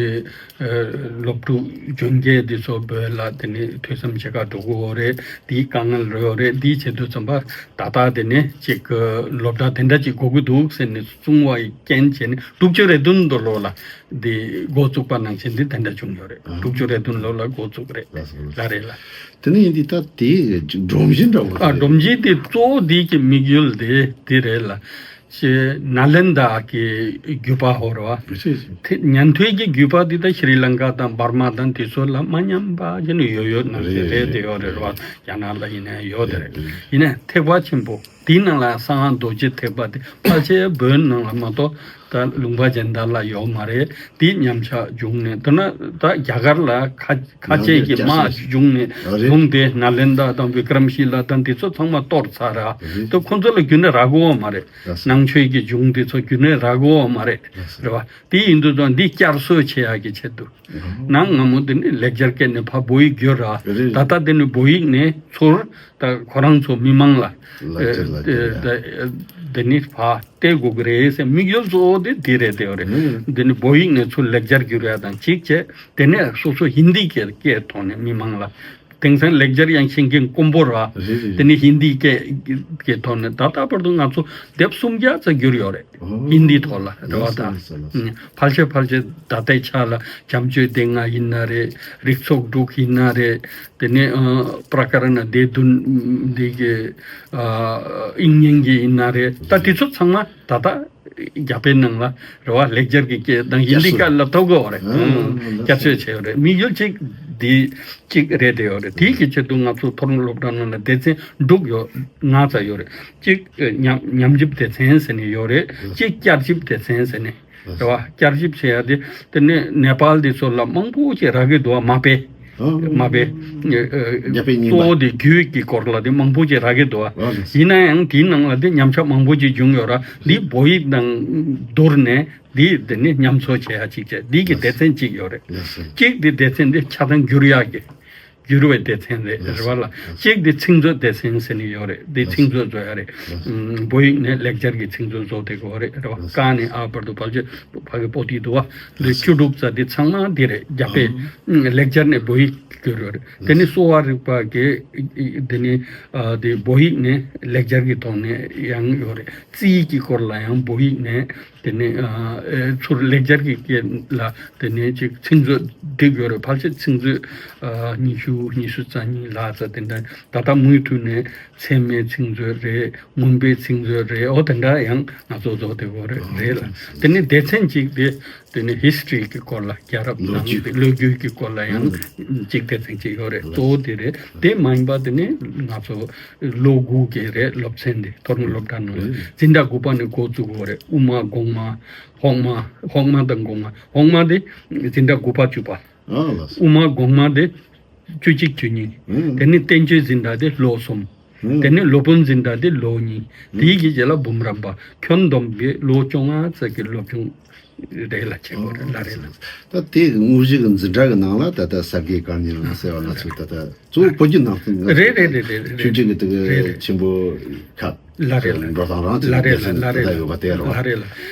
ཨ་སློབ་ཕྲུག་གཞོན་སྐྱེས་དེ་ཚོ་བོད་ལ་དེ་ནས་ཐོས་བསམ་བྱེད་ག་འགྲོ་དགོས་རེད། དེའི་དཀའ་ངལ་ཡོད་རེད། དེའི་ཆེད་དུ་ཙམ་པ་ད་ལྟ་དེ་ནས་ཅིག་སློབ་གྲྭ་དེ་འདྲ་ཅིག་དགོས་ཀྱི་འདུག་ཟེར་ནས་གསུང་བ་ཡི་རྐྱེན་བྱས་ནས་དྲུག་ཅུ་རེ་བདུན་དུ་ལོ་ལ་འདི་འགོ་བཙུགས་པ་ནང་བཞིན་འདི་དེ་འདྲ་བྱུང་ཡོད་རེད། ཨ། དྲུག་ཅུ་རེ་བདུན་ལོ་ལ་འགོ་བཙུགས་རེད། ལགས་སོ། ལགས་རེད་ལ། དེ་ནས་ཡིན་དུས་ད་དེའི་སྒྲོམ་གཞི་འདྲ་བོ་ཨ། དེ་སྒྲོམ་གཞི་དེ་གཙོ་བོ་འདི་གི་དམིགས་ཡུལ་དེ་དེ་རེད་ལ། ཞེས་ནཱ་ལེནྡྲ་གི་བརྒྱུད་པ་ཧོར་བ། ཞེས་ཞེས། དེ་ཉན་ཐོས་ཀྱི་བརྒྱུད་པ་འདི་ད་ཤྲི་ལང་ཀ་དང་འབར་མ་དང་དེ་ཚོ་ལ་མ་ཉམས་པ་ཞིག་ནས་ཡོད་ཡོད་ནང་བཞིན་རེད། དེ་ཡོད་རེད་བ། རྒྱ་ནག་ལ་ཡིན་ན་ཡོད་དེ་རེད། ཡིན་ནའི་ཐེག་པ་ཆེན་པོ་དེའི་ནང་ལ་གསང་སྔགས་རྡོ་རྗེ་ཐེག་པ་དེ་ཕལ་ཆེར་བོད་ནང་ལ་མ་གཏོགས་ ད་ལུང་པ་གཞན་དག་ལ་ཡོད་མ་རེད། དེ་ཉམས་ཆག་བྱུང་ནས་ད་ན་ད་རྒྱ་གར་ལ་ཁ་ཁ་ཆད་ཀྱི་དམག་བྱུང་ནས་ཨ་རེད། བྱུང་སྟེ་ནཱ་ལེནྡྲ་དང་བི་ཀྲམ་ཤི་ལ་དང་དེ་ཚོ་ཚང་མ་གཏོར་ཚར་ར། རེད། ད་ཁོང་ཚོ་ལ་རྒྱུན་ནས་རག་གི་ཡོད་མ་རེད། ལགས་སོ། ནང་ཆོས་ཀྱི་གཞུང་དེ་ཚོ་རྒྱུན་ནས་རག་གི་ཡོད་མ་རེད། ལགས་སོ། རེད་བ། དེ་ཡིན་དུས་ཙང་འདི་བསྐྱར་གསོ་བྱེད་ཡག་གི་ཆེད་དུ། ཨོ། ནང་སྔ་མོ་དེ་ནི་ལེགས་སྦྱར་སྐད་ནས་ཕར་བོད་ཡིག་བསྒྱུར་ར། རེད། ད་ལྟ་དེ་ནི་བོད་ཡིག་ནས་ཚུར་ད་ཁོ་རང་ཚོ་མི་མང་ལ། ལག་ཁྱེར་ལག་ཁྱེར་ཡ། ཨེ་དེ་ནི་ཕར་སྟེར་དགོས་ཀྱི་རེད་ཟེར། དམིགས་ཡུལ་གཙོ་བོ་དེ་དེ་རེད། དེ་རེད། ཨུ། དེ་ནི་བོད་ཡིག་ནས་ཚུར་ལེགས་སྦྱར་བསྒྱུར་ཡ་དང་གཅིག་བྱས། དེ་ནས་སོ་སོ་ཧིན་དི་སྐད་སྐད་ཐོག་ནས་མི་མང་ལ། དེང་སང་ལེགས་སྦྱར་ཡང་ཤེས་མཁན་དཀོན་པོ་ར། རེད་རེད། དེ་ནི་ཧིན་དི་སྐད་ཀྱི་ཐོག་ནས་ད་ལྟ་བར་དུ་ང་ཚོ་དེབ་སུམ་བརྒྱ་ཙམ་བསྒྱུར་ཡོད་རེད། ཨོ། ཧིན་དི་ཐོག་ལ་རེད་བ། ལགས་སོ། ད་ལགས་སོ། ལགས་སོ། ཕལ་ཆེར་ཕལ་ཆེར་ད་ལྟའི་ཆ་ལ་བྱམས་ཆོས་སྡེ་ལྔ་ཡིན་ན་རེད། རིགས་ཚོགས་དྲུག་ཡིན་ན་རེད། དེ་ནས་ཨ་པྲ་ཀ་ར་ཎ་སྡེ་བདུན་འདི་གི་ཨ་དབྱིག་གཉེན་གྱི་ཡིན་ན་རེད། ད་དེ་ཚོ་ཚང་མ་ད་ལྟ་རྒྱ་བལ་ནང་ལ་རེད་བ། ལེགས་སྦྱར་གྱི་སྐད་དང་ཧིན་དི་སྐད་ལ་ཐོབ་དགོས་རེད། ཨང་། ཨང་། ལགས་སོ། བསྐྱར་བཅོས་བྱས་ཡོད་རེད། དམིགས་ཡུལ་གཅིག་འདི་གཅིག་རེད། དེ་ཡོད་རེད། དེའི་གི་ཆེད་དུ་ང་ཚོ་མཐོ་རིམ་སློབ་གྲྭ་ནང་ལ་སྡེ་ཚན་དྲུག་ཡོད། ལྔ་ཙམ་ཡོད་རེད། གཅིག་ཉམས་ཉམས་ཞིབ་སྡེ་ཚན་ཟེར་ནས་ཡོད་རེད། གཅིག་བསྐྱར་ཞིབ་སྡེ་ཚན་ཟེར་ནས་རེད་བ། བསྐྱར་ཞིབ་བྱེད་ཡ་དེ་དེ་ནས་ནེ་པཱལ་དེ་ཚོ་ལ་མང་པོ་ཞིག་རག་གི་འདུག་བ། མ་དཔེ། ཨང་། མ་དཔེ། ཨ་ཨ་རྒྱ་དཔེ་རྙིང་པ། གཙོ་བོ་དེ་རྒྱུད་ཀྱི་སྐོར་ལ་དེ་མང་པོ་ཞིག་རག་གི་འདུག་བ། ཨང་། ཡིན་ན་ཡང་དེའི་ནང་ལ་དེ་ཉམས་ཆག་མང་པོ་ཞིག་བྱུང་ཡོད་ར། འདི་བོད་ཡིག་དང་བསྡུར་ནས་འདི་དེ་ནས་ཉམས་གསོ་བྱེད་ཡ་གཅིག་བྱས། འདི་གི་སྡེ་ཚན་གཅིག་ཡོད་རེད། ལགས་སོ། གཅིག་དེ་སྡེ་ཚན་དེ་ཆ་ཚང་བསྒྱུར་ཡག་གི་བསྒྱུར་བའི་སྡེ་ཚན་རེད། ལགས་རེད་བ་ལ། སོ། གཅིག་དེ་ཚིག་མཛོད་སྡེ་ཚན་ཟེར་ནས་ཡོད་རེད། དེ་ལགས་སོ། ཚིག་མཛོད་བཟོ་ཡ་རེད། ལགས་སོ། ཨམ། བོད་ཡིག་ནས་ལེགས་སྦྱར་གྱི་ཚིག་མཛོད་བཟོ་བསྡད་ཀྱི་ཡོད་རེད། རེད་བ། ལགས་སོ། ཀ་ནས་ཨ་བར་དུ་ཕལ་ཆེར་ཕ་གི་པོ་ཏི་འདུག་བ། ལགས་ལས་སོ། བཅུ་དྲུག་ཙམ་དེ་ཚང་མ་འདི་རེད། རྒྱ་དཔེ། ཨང་། ལེགས་སྦྱར་ནས་བོད་ཡིག་བསྒྱུར་ཡོད་རེད། དེ་ནས་གསོ་བ་རིག་པ་གི་དེ་ནས་ཨ་དེ་བོད་ཡིག་ནས་ལེགས་སྦྱར་གྱི་ཐོག་ནས་ཡང་ཡོད་རེད། རྩིས་ཀྱི་སྐོར་ལ་ཡང་བོད་ཡིག་ནས། དེ་ནས་ཨ་ཨེ་ཚུར་ལེགས་སྦྱར་གྱི་སྐད་ལ་དེ་ནས་ཅིག་ཚིག་མཛོད་བསྒྲིགས་ཡོད་རེད། ཕལ་ཆེར་ཚིག་མཛོད་ཨ་ཉི་ཤུ་ཉི་ཤུ་རྩ་གཉིས་ལྷག་ཙམ་དེ་འདྲ། ད་ལྟ་མུ་མཐུད་ནས་ཚད་མའི་ཚིག་མཛོད་རེད། མུན་པའི་ཚིག་མཛོད་རེད། འོ་དེ་འདྲ་ཡང་ང་ཚོ་བཟོ་བསྡད་ཡོད་རེད། རེད་ལ། དེ་ནས་སྡེ་ཚན་གཅིག་དེ་དེ་ནས་ཧིས་ཊོ་རི་གི་སྐོར་ལ། རྒྱལ་རབས་ལོ་དང་རྒྱུས། ལོ་རྒྱུས་ཀྱི་སྐོར་ལ་ཡང་གཅིག་སྡེ་ཚན་གཅིག་ཡོད་རེད། གཙོ་བོ་དེ་རེད། དེ་མ་ཡིན་པ་དེ་ནས་ང་ཚོ་ལོ་དགུ་གི་རེད། སློབ་ཚན་དེ་མཐོ་རིམ་སློབ་གྲྭ་ནང་ལ་འཛིན་གྲྭ་དགུ་པ་ནས་འགོ་བཙུགས་ཡོད་རེད། དབུ་མ་གོང་མ། འོག་མ། འོག་མ་དང་གོང་མ། འོག་མ་དེ་འཛིན་གྲྭ་དགུ་པ་བཅུ་པ། ཨ་ལགས་སོ། དབུ་མ་གོང་མ་དེ་བཅུ་གཅིག་བཅུ་གཉིས། ཨང་། དེ་ནས་བསྟན་བཅོས་འཛིན་གྲྭ་དེ་ལོ་གསུམ། ཨང་། དེ་ནས་སློབ་དཔོན་འཛིན་གྲྭ་དེ་ལོ་གཉིས། ཨང་། དེའི་གི་རྗེས་ལ་འབུམ་རམས་པ་ཁྱོན་བསྡོམས་ཀྱི་ལོ་བཅོ་ལྔ་ཙམ་གྱི་སློབ་སྦྱོང་རེད་ལ་བྱེད་དགོས་རེད། ལ་རེད་ལ། ད་དེ་དངོས་གཞི་གི་འཛིན་གྲྭ་གི་ནང་ལ་ད་ལྟ་ས་དགེ་བཀའ་རྙིང་ཟེར་བ་ང་ཚོས་ད་ལྟ་གཙོ་བོ་བོད་བརྒྱུད་ནང་བསྟན་ང་ཚོ་རེད་རེད་རེད་རེད་རེད། ཆོས་བརྒྱུད་ཀྱི་དེ་རེད་གི་རེད། ཆེན་པོ་ཁག་ལ་རེད་ལ། འགྲོ་སྟངས་རང་ཚོ་ལ་རེད་ལ། སྡེ་ཚན་ལ་ད་ལྟ་ཡོད་པ་དེ་རེད་བ། ལ་རེད་ལ།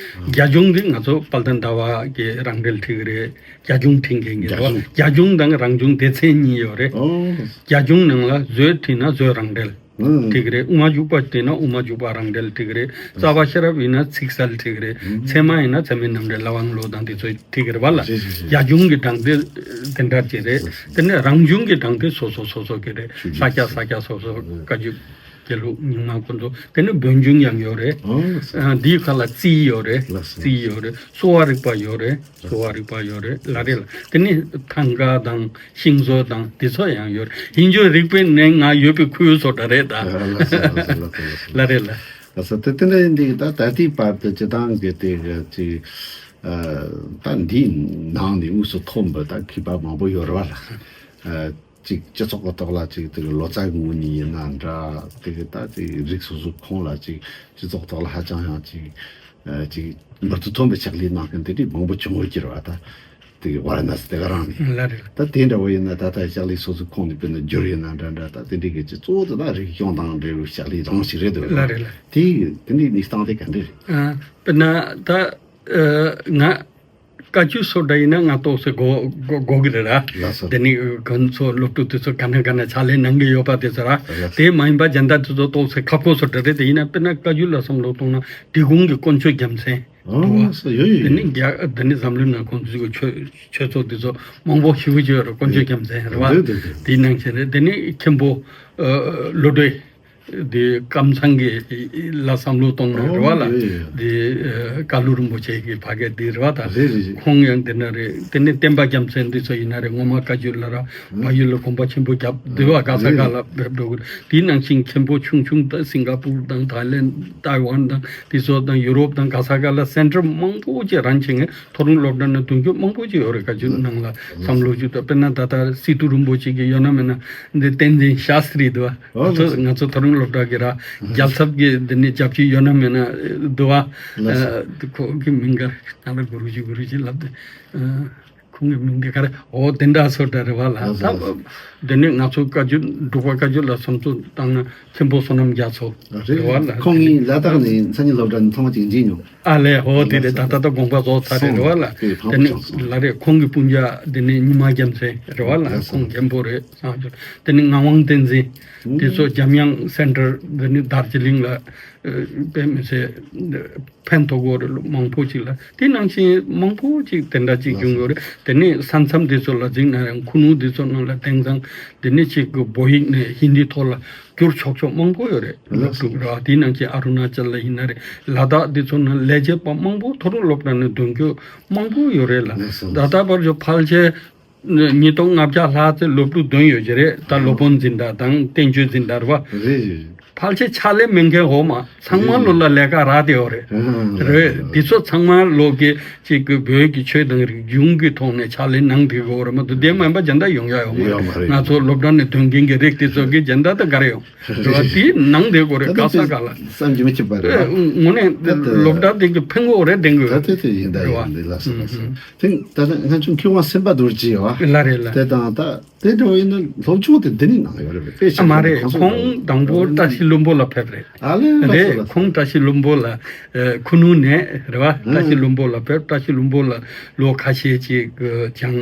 རྒྱ་གཞུང་གིས་ང་ཚོ་དཔལ་ལྡན་ཟླ་བ་གི་རང་འགྲེལ་ཁྲིད་ཀྱི་རེད། རྒྱ་གཞུང་ཁྲིད་མཁན་གྱི་རྒྱ་རེད་བ། གཞུང་། རྒྱ་གཞུང་དང་རང་གཞུང་སྡེ་ཚན་གཉིས་ཡོད་རེད། ཨོ། རྒྱ་གཞུང་ནང་ལ་བཟོད་ཁྲིད་ན་བཟོད་རང་འགྲེལ་ཨང་ཁྲིད་ཀྱི་རེད། དབུ་མ་འཇུག་པ་ཁྲིད་ན་དབུ་མ་འཇུག་པ་རང་འགྲེལ་ཁྲིད་ཀྱི་རེད། རྩ་བ་ཤེས་རབ་ཡིན་ན་ཚིག་གསལ་ཁྲིད་ཀྱི་རེད། ཨང་། ཚད་མ་ཡིན་ན་ཚད་མའི་རྣམ་འགྲེལ་ལྷ་དབང་བློ་དང་དེ་ཚོ་ཁྲིད་ཀྱི་རེད་བ་ལ། རེད་རེད་རེད། རྒྱ་གཞུང་གི་དྲང་དེ་དེ་འདྲ་ཅིག་རེད། རེད། དེ་ནས་རང་གཞུང་གི་དྲང་དེ་སོ་སོ་སོ་སོ་གི་རེད། ཆོས་ས་སྐྱ་ས་སྐྱ་སོ་སོ། ཨང་། བཀའ་བརྒྱུད། དགེ་ལུགས་རྙིང་མ་ཁོ་ཚོ། དེ་ནས་བོན་གཞུང་ཡང་ཡོད་རེད། ཨོ། ཨ་འདིའི་ཁ་ལ་རྩིས་ཡོད་རེད། ལགས་སོ། རྩིས་ཡོད་རེད། གསོ་བ་རིག་པ་ཡོད་རེད། གསོ་བ་རིག་པ་ཡོད་རེད། ལ་རེད་ལ། དེ་ནས་ཐང་ག་དང་ཤིང་བཟོ་དང་དེ་ཚོ་ཡང་ཡོད་རེད། ཡིན་རྒྱུ་རིག་པའི་གནས་ལྔ་ཡོད་པའི་ཁུལ་བཟོ་འདྲ་རེད་ད། ཨ་ལགས་སོ་ལགས་སོ་ལགས་སོ། ལ་རེད་ལ། ལགས་སོ། དེ་དེ་འདྲ་ཡིན་དུས་ད་ད་ལྟའི་བར་དུ་སྤྱི་བཏང་གི་དེ་གི་ཅིག་ཨ་ད་འདིའི་ནང་ནས་དངོས་སུ་ཐོན་པའི་ད་མཁས་པ་མང་པོ་ཡོད་རེད་བ་ལ། ཨ། ཅིག་སྤྱི་ཚོགས་ཀྱི་ཐོག་ལ་ཅིག་དེ་གི་ལོ་ཙཱ་གི་ངོས་ནས་ཡིན་ན་འདྲ། དེ་གི་ད་དེ་རིགས་སོ་སོའི་ཁོངས་ལ་ཅིག་སྤྱི་ཚོགས་ཐོག་ལ་ཧ་ཅང་ཡང་ཅིག་ཨ་ཅིག་འབུར་དུ་ཐོན་པའི་ཕྱག་ལས་གནང་མཁན་དེ་འདྲའི་མང་པོ་བྱུང་ཡོད་ཀྱི་རེད་བ། ད་དེ་གི་ཝཱ་ར་ཎ་སི་དེ་ག་རང་ནས། ལ་རེད། ད་དེ་འདྲ་བོ་ཡིན་ན་ད་ལྟ་ཕྱག་ལས་སོ་སོའི་ཁོངས་ནས་དཔེར་ན་བསྒྱུར་ཡིན་ན་འདྲ་འདྲ། ད་དེ་འདྲའི་གི་ཅིག་གཙོ་བོ་དེ་ད་རིག་གཞུང་དང་འབྲེལ་བའི་ཕྱག་ལས་རང་ཞིག་རེད་འདུག་ལ་རེད་ལ། དེ་དེ་འདྲའི་གནས་སྟངས་དེ་ག་འདྲ་རེད། ཨ་དཔེར་ན་ད་ཨ་ང་བཀའ་བརྒྱུད་སོགས་འདྲ་ཡིན་ན་ང་ཏོག་ཙེ་གོ་གོ་གོ་གི་རེད་ར། ལགས་སོ། དེ་ནི་ཁོང་ཚོ་སློབ་ཕྲུག་དེ་ཚོ་ག་ནས་ག་ནས་ཕྱག་ལས་གནང་གི་ཡོད་པ་དེ་ཚོ་ར། ལགས་སོ། དེ་མ་ཡིན་པ་གཞན་དག་དེ་ཚོ་ཏོག་ཙེ་ཁག་པོ་སོགས་འདྲ་རེད། དེ་ཡིན་ན་དཔེར་ན་བཀའ་བརྒྱུད་ལ་བསམ་བློ་གཏོང་ན་འབྲི་གུང་གི་དཀོན་མཆོག་རྒྱལ་མཚན། ཨོ་སོ་ཡོད་ཡོད་དེ་ཡོད། ནི་རྒྱ་དེ་ནི་འཛམ་གླིང་ནང་ཁོང་ཚོའི་ཆོས་ཆོས་ཚོགས་དེ་ཚོ་མང་པོ་ཞེ་པོ་ཅིག་ཡོད་རེད། དཀོན་མཆོག་རྒྱལ་མཚན་རེད་བ། འདུག་འདུག་འདུག་དེའི་ནང་བཞིན་རེད། དེ་ནི་མཁན་པོ་ཨ་བློ་གྲོས། དེ་ཀམ་ཚང་གི་ལ་བསམ་བློ་གཏོང་ནས་རེད་བ་ལ། ཨོ་ཡོད་ཡོད། དེ་ཀ་ལུ་རིན་པོ་ཆེ་གི་ཕ་གི་དེ་རེད་བ་ད། རེད་རེད་རེད། ཁོང་ཡང་དེ་ན་རེད། དེ་ནས་བསྟན་པ་རྒྱལ་མཚན་འདི་ཚོ་ཡིན་ན་རེད། ངོ་མ་བཀའ་བརྒྱུད་ལ་ར་བལ་ཡུལ་ལ་དགོངས་པ་ཆེན་པོ་བརྒྱབ་དེ་བ་ག་ས་ག་ལ་ཕེབས་འགྲོ་གི། དེའི་ནང་བཞིན་མཁན་པོ་ཆུང་ཆུང་ད་སིང་ག་པུར་དང་ཐའི་ལེན་ཐའེ་ཝན་དང་དེ་ཚོ་དང་ཡུ་རོབ་དང་ག་ས་ག་ལ་སེན་ཊར་མང་པོ་ཅིག་རང་བྱེད་མཁན་མཐོ་རིམ་སློབ་གྲྭ་ནས་གདོང་སྐྱོད་མང་པོ་ཅིག་ཡོད་རེད། བཀའ་བརྒྱུད་ནང་ལ་བསམ་བློ་ཅིག་ད་དཔེར་ན་ད་ལྟ་སི་ཏུ་རིན་པོ་ཆེ་གི་ཡོད་ན་མེད་ན་འདི་བསྟན་འཛིན་ཤཱསྟྲི་འདུག་བ། ང་ཚོ་ང་ཚོ་མཐོ་རིམ་སློབ་གྲྭ་གི་ར་རྒྱལ་ཚབ་ཀྱི་འདི་ནས་རྒྱབ་ཀྱི་ཡོད་ན་མེད་ན་འདུག་བ། ལགས་སོ། ཁོ་གི་མིང་ག་ང་ལ་གུ་རུ་ཇི་གུ་རུ་ཇི་ལབ་དེ། ཁོང་གི་མིང་འདི་ག་རེ། འོ་དེ་འདྲ་སོ་འདྲ་རེད་བ་ལ། ལགས་སོ། ད་ལགས་སོ། དེ་ནས་ང་ཚོ་བཀའ་བརྒྱུད་འབྲུག་པ་བཀའ་བརྒྱུད་ལ་བསམ་ཚུལ་བཏང་ན་མཁན་པོ་བསོད་ནམས་རྒྱ་མཚོ་རེད་རེད་བ་ལ། ཁོང་གཉིས་ལ་དྭགས་ནས་མཚན་ཉིད་སློབ་གྲྭ་ནས་ཐོག་མ་གཅིག་མཇལ་མྱོང་། ཨ་ལས། འོ་དེ་རེད། ད་ལྟ་ད་དགོངས་པ་རྫོགས་ཚར་རེད་རེད་བ་ལ། དེ་དེ་དེ་ནས་ཕངས་པོ་བྱུང་སོང་། ལ་རེད། ཁོང་གི་སྤུན་ཀྱག་དེ་ནས་ཉི་མ་རྒྱལ་མཚན་རེད་བ་ལ། ལགས་སོ། ཁོང་མཁན་པོ་རེད་སངས་རྒྱས། དེ་ནས་ངག་དབང་བསྟན་འཛིན། དེ་ཚོ་འཇམ་དབྱངས་སེན་ཊར་དེ་ནས་དར་ཇི་ལིང་ལ་དཔེ་མི་སྲིད་ཕན་ཐོགས་ཡོད་རེད། མང་པོ་ཅིག་ལ་དེ་ནང་བཞིན་མང་པོ་ཅིག་དེ་འདྲ་ཅིག་བྱུང་ཡོད་རེད། དེ་ནས་ས་མཚམས་དེ་ཚོ་ལ་གཟིགས་ན་ཡང་ཁུ་ནུ་དེ་ཚོ་ནང་ལ་དེང་སང་དེ་ནས་ཅིག་གི་བོད་ཡིག་ནས་ཧིན་དི་ཐོག་ལ་བསྒྱུར་ཆོག་ཆོག་མང་པོ་ཡོད་རེད། སློབ་ཕྲུག་ར་དེ་ནང་བཞིན་ཨ་རུ་ན་ཅལ་ལ་ཡིན་ན་རེད། ལ་དྭགས་དེ་ཚོ་ནང་ལས་བྱེད་པ་མང་པོ་མཐོ་རིམ་སློབ་གྲྭ་ནས་གདོང་སྐྱོད་མང་པོ་ཡོད་རེད་ལ། ད་ལྟ་བར་དུ་ཕལ་ཆེར་ཉིས་སྟོང་ལྔ་བརྒྱ་ལྷག་ཙམ་སློབ་ཕྲུག་འདོན་ཡོད་ཀྱི་རེད། ད་སློབ་དཔོན་འཛིན་གྲྭ་དང་བསྟན་བཅོས་འཛིན་གྲྭ་རེད་བ། རེད་རེད། ཕལ་ཆེར་ཕྱག་ལས་མེད་མཁན་འོ་མ་ཚང་མ་ལོ་ལ་ལས་ཀ་རག་བསྡད་ཡོད་རེད། ཨ་རེད། འདི་ཚོ་ཚང་མ་ལོ་གི་གཅིག་གི་བོད་ཀྱི་ཆོས་དང་རིག་གཞུང་གི་ཐོག་ནས་ཕྱག་ལས་གནང་བསྡད་ཡོད་རེད་མ་གཏོགས་དེ་མིན་པ་སྦྱིན་བདག་ཡོང་ཡ་ཡོད་མ་རེད། ཡོད་མ་རེད། ང་ཚོ་སློབ་གྲྭ་ནས་ཐོན་མཁན་གྱི་རིགས་དེ་ཚོ་གི་སྦྱིན་བདག་ད་ག་རེ་ཡོང་། རེད་བ། དེའི་ནང་དེ་གོ་རེད། ད་ག་ས་ག་ལ། བསམ་གྱིས་མི་ཁྱབ་པ་རེད་བ། དངོས་གནས་ད་ལྟ་སློབ་གྲྭ་དེ་གི་ཕན་གོ་རེད་ལྡན་གི་ད་ལྟ་དེ་ཡིན་ད་རེད་བ། ཡིན་འདི་ལ་སོ་ལ་སོ། ཨུ་ཨུ། དེ་ད་ལྟ་ང་ཚོ་མཁས་དབང་སེམས་དཔའ་རྡོ་རྗེ་བ། ལ་རེད་ལ། དེ་དང་ད་དེ་འདྲ་བ་ཡིན་ན་སློབ་སྦྱོང་དེ་འདི་ནས་གནང་ཡོད་རེད་པས། དཔེ་ཆ་ཨ་མ་རེད། ཁོང་ཚོ་ཁོང་དང་པོ་བཀྲ་ཤིས་ལྷུན་པོ་ལ་ཕེབས་རེད། ཨ་ལེ་ལ་སོ་རེད། ལ་སོ། ཁོང་བཀྲ་ཤིས་ལྷུན་པོ་ལ་ཨ་ཁུ་ནུ་ནས་རེད་བ། བཀྲ་ཤིས་ལྷུན་པོ་ལ་ཕེབས། བཀྲ་ཤིས་ལྷུན་པོ་ལ་ལོ་ཁ་ཤས་ཅིག་ཨ་སྦྱང་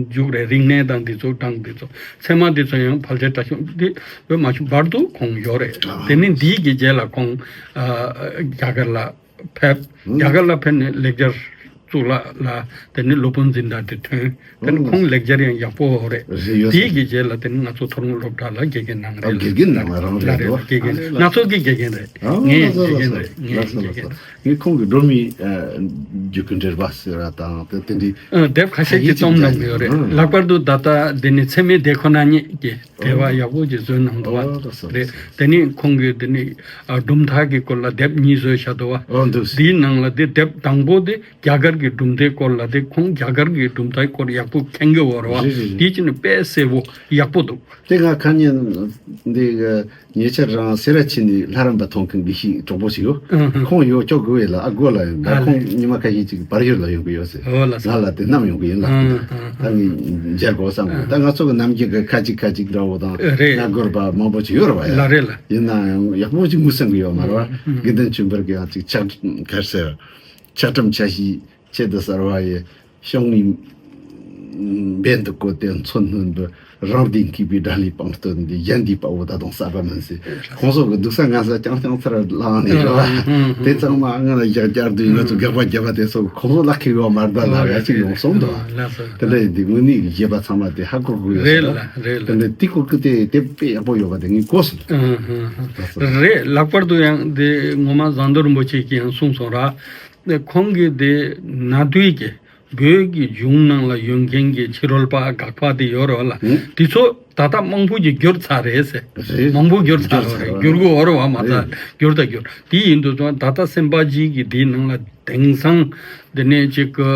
རྒྱུགས་རེད། རིག་གནས་དང་འདི་ཚོ་དང་འདི་ཚོ་ཚད་མ་འདི་ཚོ་ཡང་ཕལ་ཆེར་བཀྲ་ཤིས་འདི་བོད་མ་བྱུང་བར་དུ་ཁོང་ཡོད་རེད། ཨ། དེ་ནས་འདིའི་གི་རྗེས་ལ་ཁོང་ཨ་རྒྱ་གར་ལ་ཕེབས། ཨ། རྒྱ་གར་ལ་ཕེབས་ནས་ལེགས་སྦྱར་གཙུག་ལག་ལ་དེ་ནས་སློབ་དཔོན་འཛིན་གྲྭ་དེ་ཐོན། དེ་ནས་ཨོ། ཁོང་ལེགས་སྦྱར་ཡང་ཡག་པོ་རེད། རེད་ཡོད་དེའི་ས་གི་རེད། རྗེས་ལ་དེ་ནས་ང་ཚོ་མཐོ་རིམ་སློབ་གྲྭ་ལ་དགེ་རྒན་གནང་ཨ་རེད་ལ། དགེ་རྒན་གནང་བ་རང་རེད་རེད་དོ། དགེ་རྒན་ཨ་ལེ་ལ། ང་ཚོ་གི་དགེ་རྒན་རེད། ཨ་ངའི་ལ་ས་དགེ་ལ་རྒན་ས་རེད། ངའི་ལ་ས་དགེ་ལ་ས། རྒན། ངས་ཁོང་གི་སྒྲོན་མེ་ཨ་རྒྱུད་ཀྱི་འགྲེལ་པ་ཟེར་བ་དང་དེ་དེ་འདྲའི་ཨ་དེབ་ཁ་ཤས་ཀྱི་རྩོམ་གནང་གི་ཡོད་རེད། ཨ། ལྷག་པར་དུ་ད་ལྟ་དེ་ནས་འཚེ་མེད་སྡེ་ཁོ་ན་གཉིས་ཀྱི་དེ་བ་ཡག་པོ་ཅིག་བཟོས་གནང་འདུག་བ། ཨོ་ལགས་སོ། རེད། དེ་ནས་ཁོང་གིས་དེ་ནས་ཨ་གྲུབ་མཐའ་གི་སྐོར་ལ་དེབ་གཉིས་བཟོས་བཞག་འདུག་བ། ཨོ་འདུག་སེ། དེའི་ནང་ལ་དེ་དེབ་དང་པོ་དེ་རྒྱ་གར་གྱི་གྲུབ་མཐའི་སྐོར་ལ་དེ་ཁོང་རྒྱ་གར་གྱི་གྲུབ་མཐའི་སྐོར་ཡག་པོ་མཁྱེན་གྱི་ཡོད་རེད་བ། རེད་རེད་རེད། དེ་ཅི་ནས་དཔེ་གསལ་པོ་ཡག་པོ་འདུག་དེ་ང་ཁ་ཉིན་འདི་ཉེ་ཆར་རང་སེ་ར་བྱེས་ནས་ལྷ་རམས་པ་མཐོང་མཁན་གྱི་ཤི་གྲོགས་པོ་ཞིག་ཡོད། ཨང་ཧང་། ཁོང་ཡོད་ཅོག་དགོས་ཡོད་ལ་ཨ་དགོས་ལ་ཡོད་ད། ཨ་ཁོང་ལེ། ཉི་མ་ཁ་ཤས་ཅིག་བར་ཡུལ་ལ་ཡོང་གི་ཡོད་ཟེར། ཨོ་ལགས་སོ། ང་ལ་དེ་ནམ་ཡོང་གི་ཡིན་ལ། ཨང་ཧང་ཧང་། ད་ངས་མཇལ་དགོས་བསམ་གི། ཨང་། ད་ང་ཚོ་གི་ནམ་རྒྱུན་གི་ཁ་ཅིག་ཁ་ཅིག་འདྲ་བོ་དང་རེད། ང་དགོས་པ་མང་པོ་ཅིག་ཡོད་རེད་བ་ཡ། ལ་རེད་ལ། ཡིན་ན་ཡང་ཡག་པོ་ཅིག་ངུ་སེམས་གི་ཡོད་མ་རེད་བ། ཨང་ཨང་། དགེ་འདུན་ཆོས་འཕེལ་གི་ཡང་ཅིག་ཕྱག་གར་ཟེར་ཕྱག་ཁྲིམས་ཆ་ཤས། ཆེད་དུ་གསར་བ་ཡི་ཤོང་ངེས་འབེན་དུ་བཀོད་དེ་མཚོན་སྣོན་པའི་རང་སྡེ་མཁས་པའི་དགྲ་ལྷའི་དཔང་སྟོན་འདི་གཞན་སྡེའི་དཔའ་བོ་ད་དུང་གསར་པ་མིན་ཟེར། ཁོང་ཚོ་གི་སྡུག་ས་ངན་ས་རྐྱང་རྐྱང་ཚར་ལངས་ནས་རེད་བ། ཨང་ཨང་། དེ་ཚང་མ་སྔ་ལ་བཞག་བསྐྱར་དུ་ང་ཚོ་དགག་པ་བརྒྱབ་པ་དེ་ཚོ་ཁོང་ཚོ་ལ་ཁེལ་ཡོད་མ་རེད་ད་ལ་ཡ་གཅིག་ཡོང་སོང་དོ། ཨང་། ལགས་སོ། དེ་ལས་འདི་དངོས་གནས་ཀྱི་བཞེད་པ་ཚང་མ་དེ་ཧ་གོ་དགོས་ཡོད་ས་རེད་ལ་རེད་ལ། དེ་ལས་དེ་གོ་གི་དེ་དེ་དཔེ་ཡག་པོ་ཡོད་པ་དེ་ངས་གོ་སོང་། ཨང་ཨང་ཨང་། ལགས་སོ། རེད། ལྷག་པར་དུ་ཡང་དེ་ངོ་མ་ཟམ་གདོང་རིན་པོ་ཆེ་གིས་ཡང་གསུངས་སོང་ར། ཁོང་གིས་དེ་ན་དུས་ཀྱི་བོད་ཀྱི་གཞུང་ནང་ལ་ཡོད་མཁན་གྱི་ཕྱི་རོལ་པ་དགག་པ་དེ་ཡོད་རེད་བ་ལ། ཨང་། དེ་ཚོ་ད་ལྟ་མང་པོ་ཅིག་བསྒྱུར་ཚར་རེད་ཟེར། རེད། མང་པོ་བསྒྱུར་ཚར་བ་རེད། བསྒྱུར་དགོས་བ་རེད་བ་མ་ད། རེད། བསྒྱུར་ད་བསྒྱུར། དེ་ཡིན་དུས་ཙང་ད་ལྟ་སེམས་པ་གཅིག་གི་དེའི་ནང་ལ་དེང་སང་དེ་ནས་ཅིག་གི་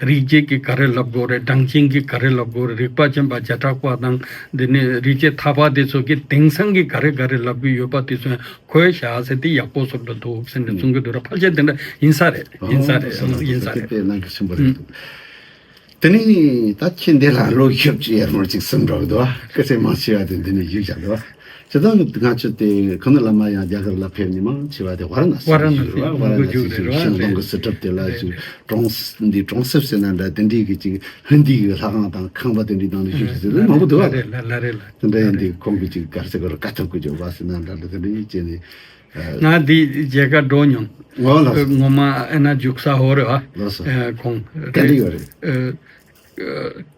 རིག་བྱེད་ཀྱི་ག་རེ་ལབ་དགོས་རེད། གྲངས་ཅན་གྱི་ག་རེ་ལབ་དགོས་རེད། རིག་པ་ཅན་པ་བྱེ་བྲག་པ་དང་དེ་ནས་རིག་བྱེད་ཐར་པ་དེ་ཚོ་གི་དེང་སང་གི་ག་རེ་ག་རེ་ལབ་ཀྱི་ཡོད་པ་དེ་ཚོ་གོ་བཞག་ཟེར་དེ་ཡག་པོ་བཟོ་འདྲ་འདུག་ཟེར་ནས་གསུང་གི་འདུག་ར། ཕལ་ཆེར་དེ་འདྲ་ཡིན་ས་རེད། ཡིན་ས་རེད། ཡིན་ས་རེད། དེ་དཔེ་གནད་འགག་ཆེན་པོ་རེད་འདུག་དེ་ནས་ད་ཁྱེད་འདི་ལ་ལོ་བཞི་བཅུ་ཡར་མར་ཅིག་སིམ་འགྲོ་གི་འདུག་བ། སྐུ་ཚེ་མང་ཆེ་བ་དེ་འདི་ནས་བཞུགས་བཞག་འདུག་བ། ཇི་ལྟར་ང་ཚོ་དེ་ཁོ་ན་བླ་མ་ཡང་རྒྱ་གར་ལ་ཕེབས་ནས་མང་ཆེ་བ་དེ་ཝཱ་ར་ཎ་སི་ཝཱ་ར་ཎ་སི་བཞུགས་རེད་བ། ཝཱ་ར་ཎ་སི་བཞུགས་ཤིང་སྡོང་གི་སི་ཁྲབ་དེ་ལ་ཅིག་གྲོང་འདི་གྲོང་གསེབ་ཟེར་ན་འདྲ་དེ་འདྲའི་གི་ཅིག་ཧིན་དི་གི་ལྷ་ཁང་དང་ཁང་པ་དེ་འདྲའི་ནང་ལ་བཞུགས་ཟེར་མང་པོ་འདུག་བ། ལ་རེད་ལ་རེད་ལ། དེ་འདྲ་ཡིན་དུས་ཁོང་གིས་ཅིག་གར་སེ་གར་དཀའ་ཐུབ་ཀྱི་འཇོག་པ་ཟེར་ན་འདྲ་འདྲ་དེ་འདྲ་ཡིན་བྱས་ནས། ང་འདི་མཇལ་ཁ་འགྲོ་མྱོང་། ངོ་ལ། ངོ་མ་ཨེ་ན་རྒྱུག་ས་ཧོ་རེད་བ། ལགས་སོ། ཨེ་ཁོང་ག་འདྲ་ཡོད་རེད། ཨེ་ཨེ་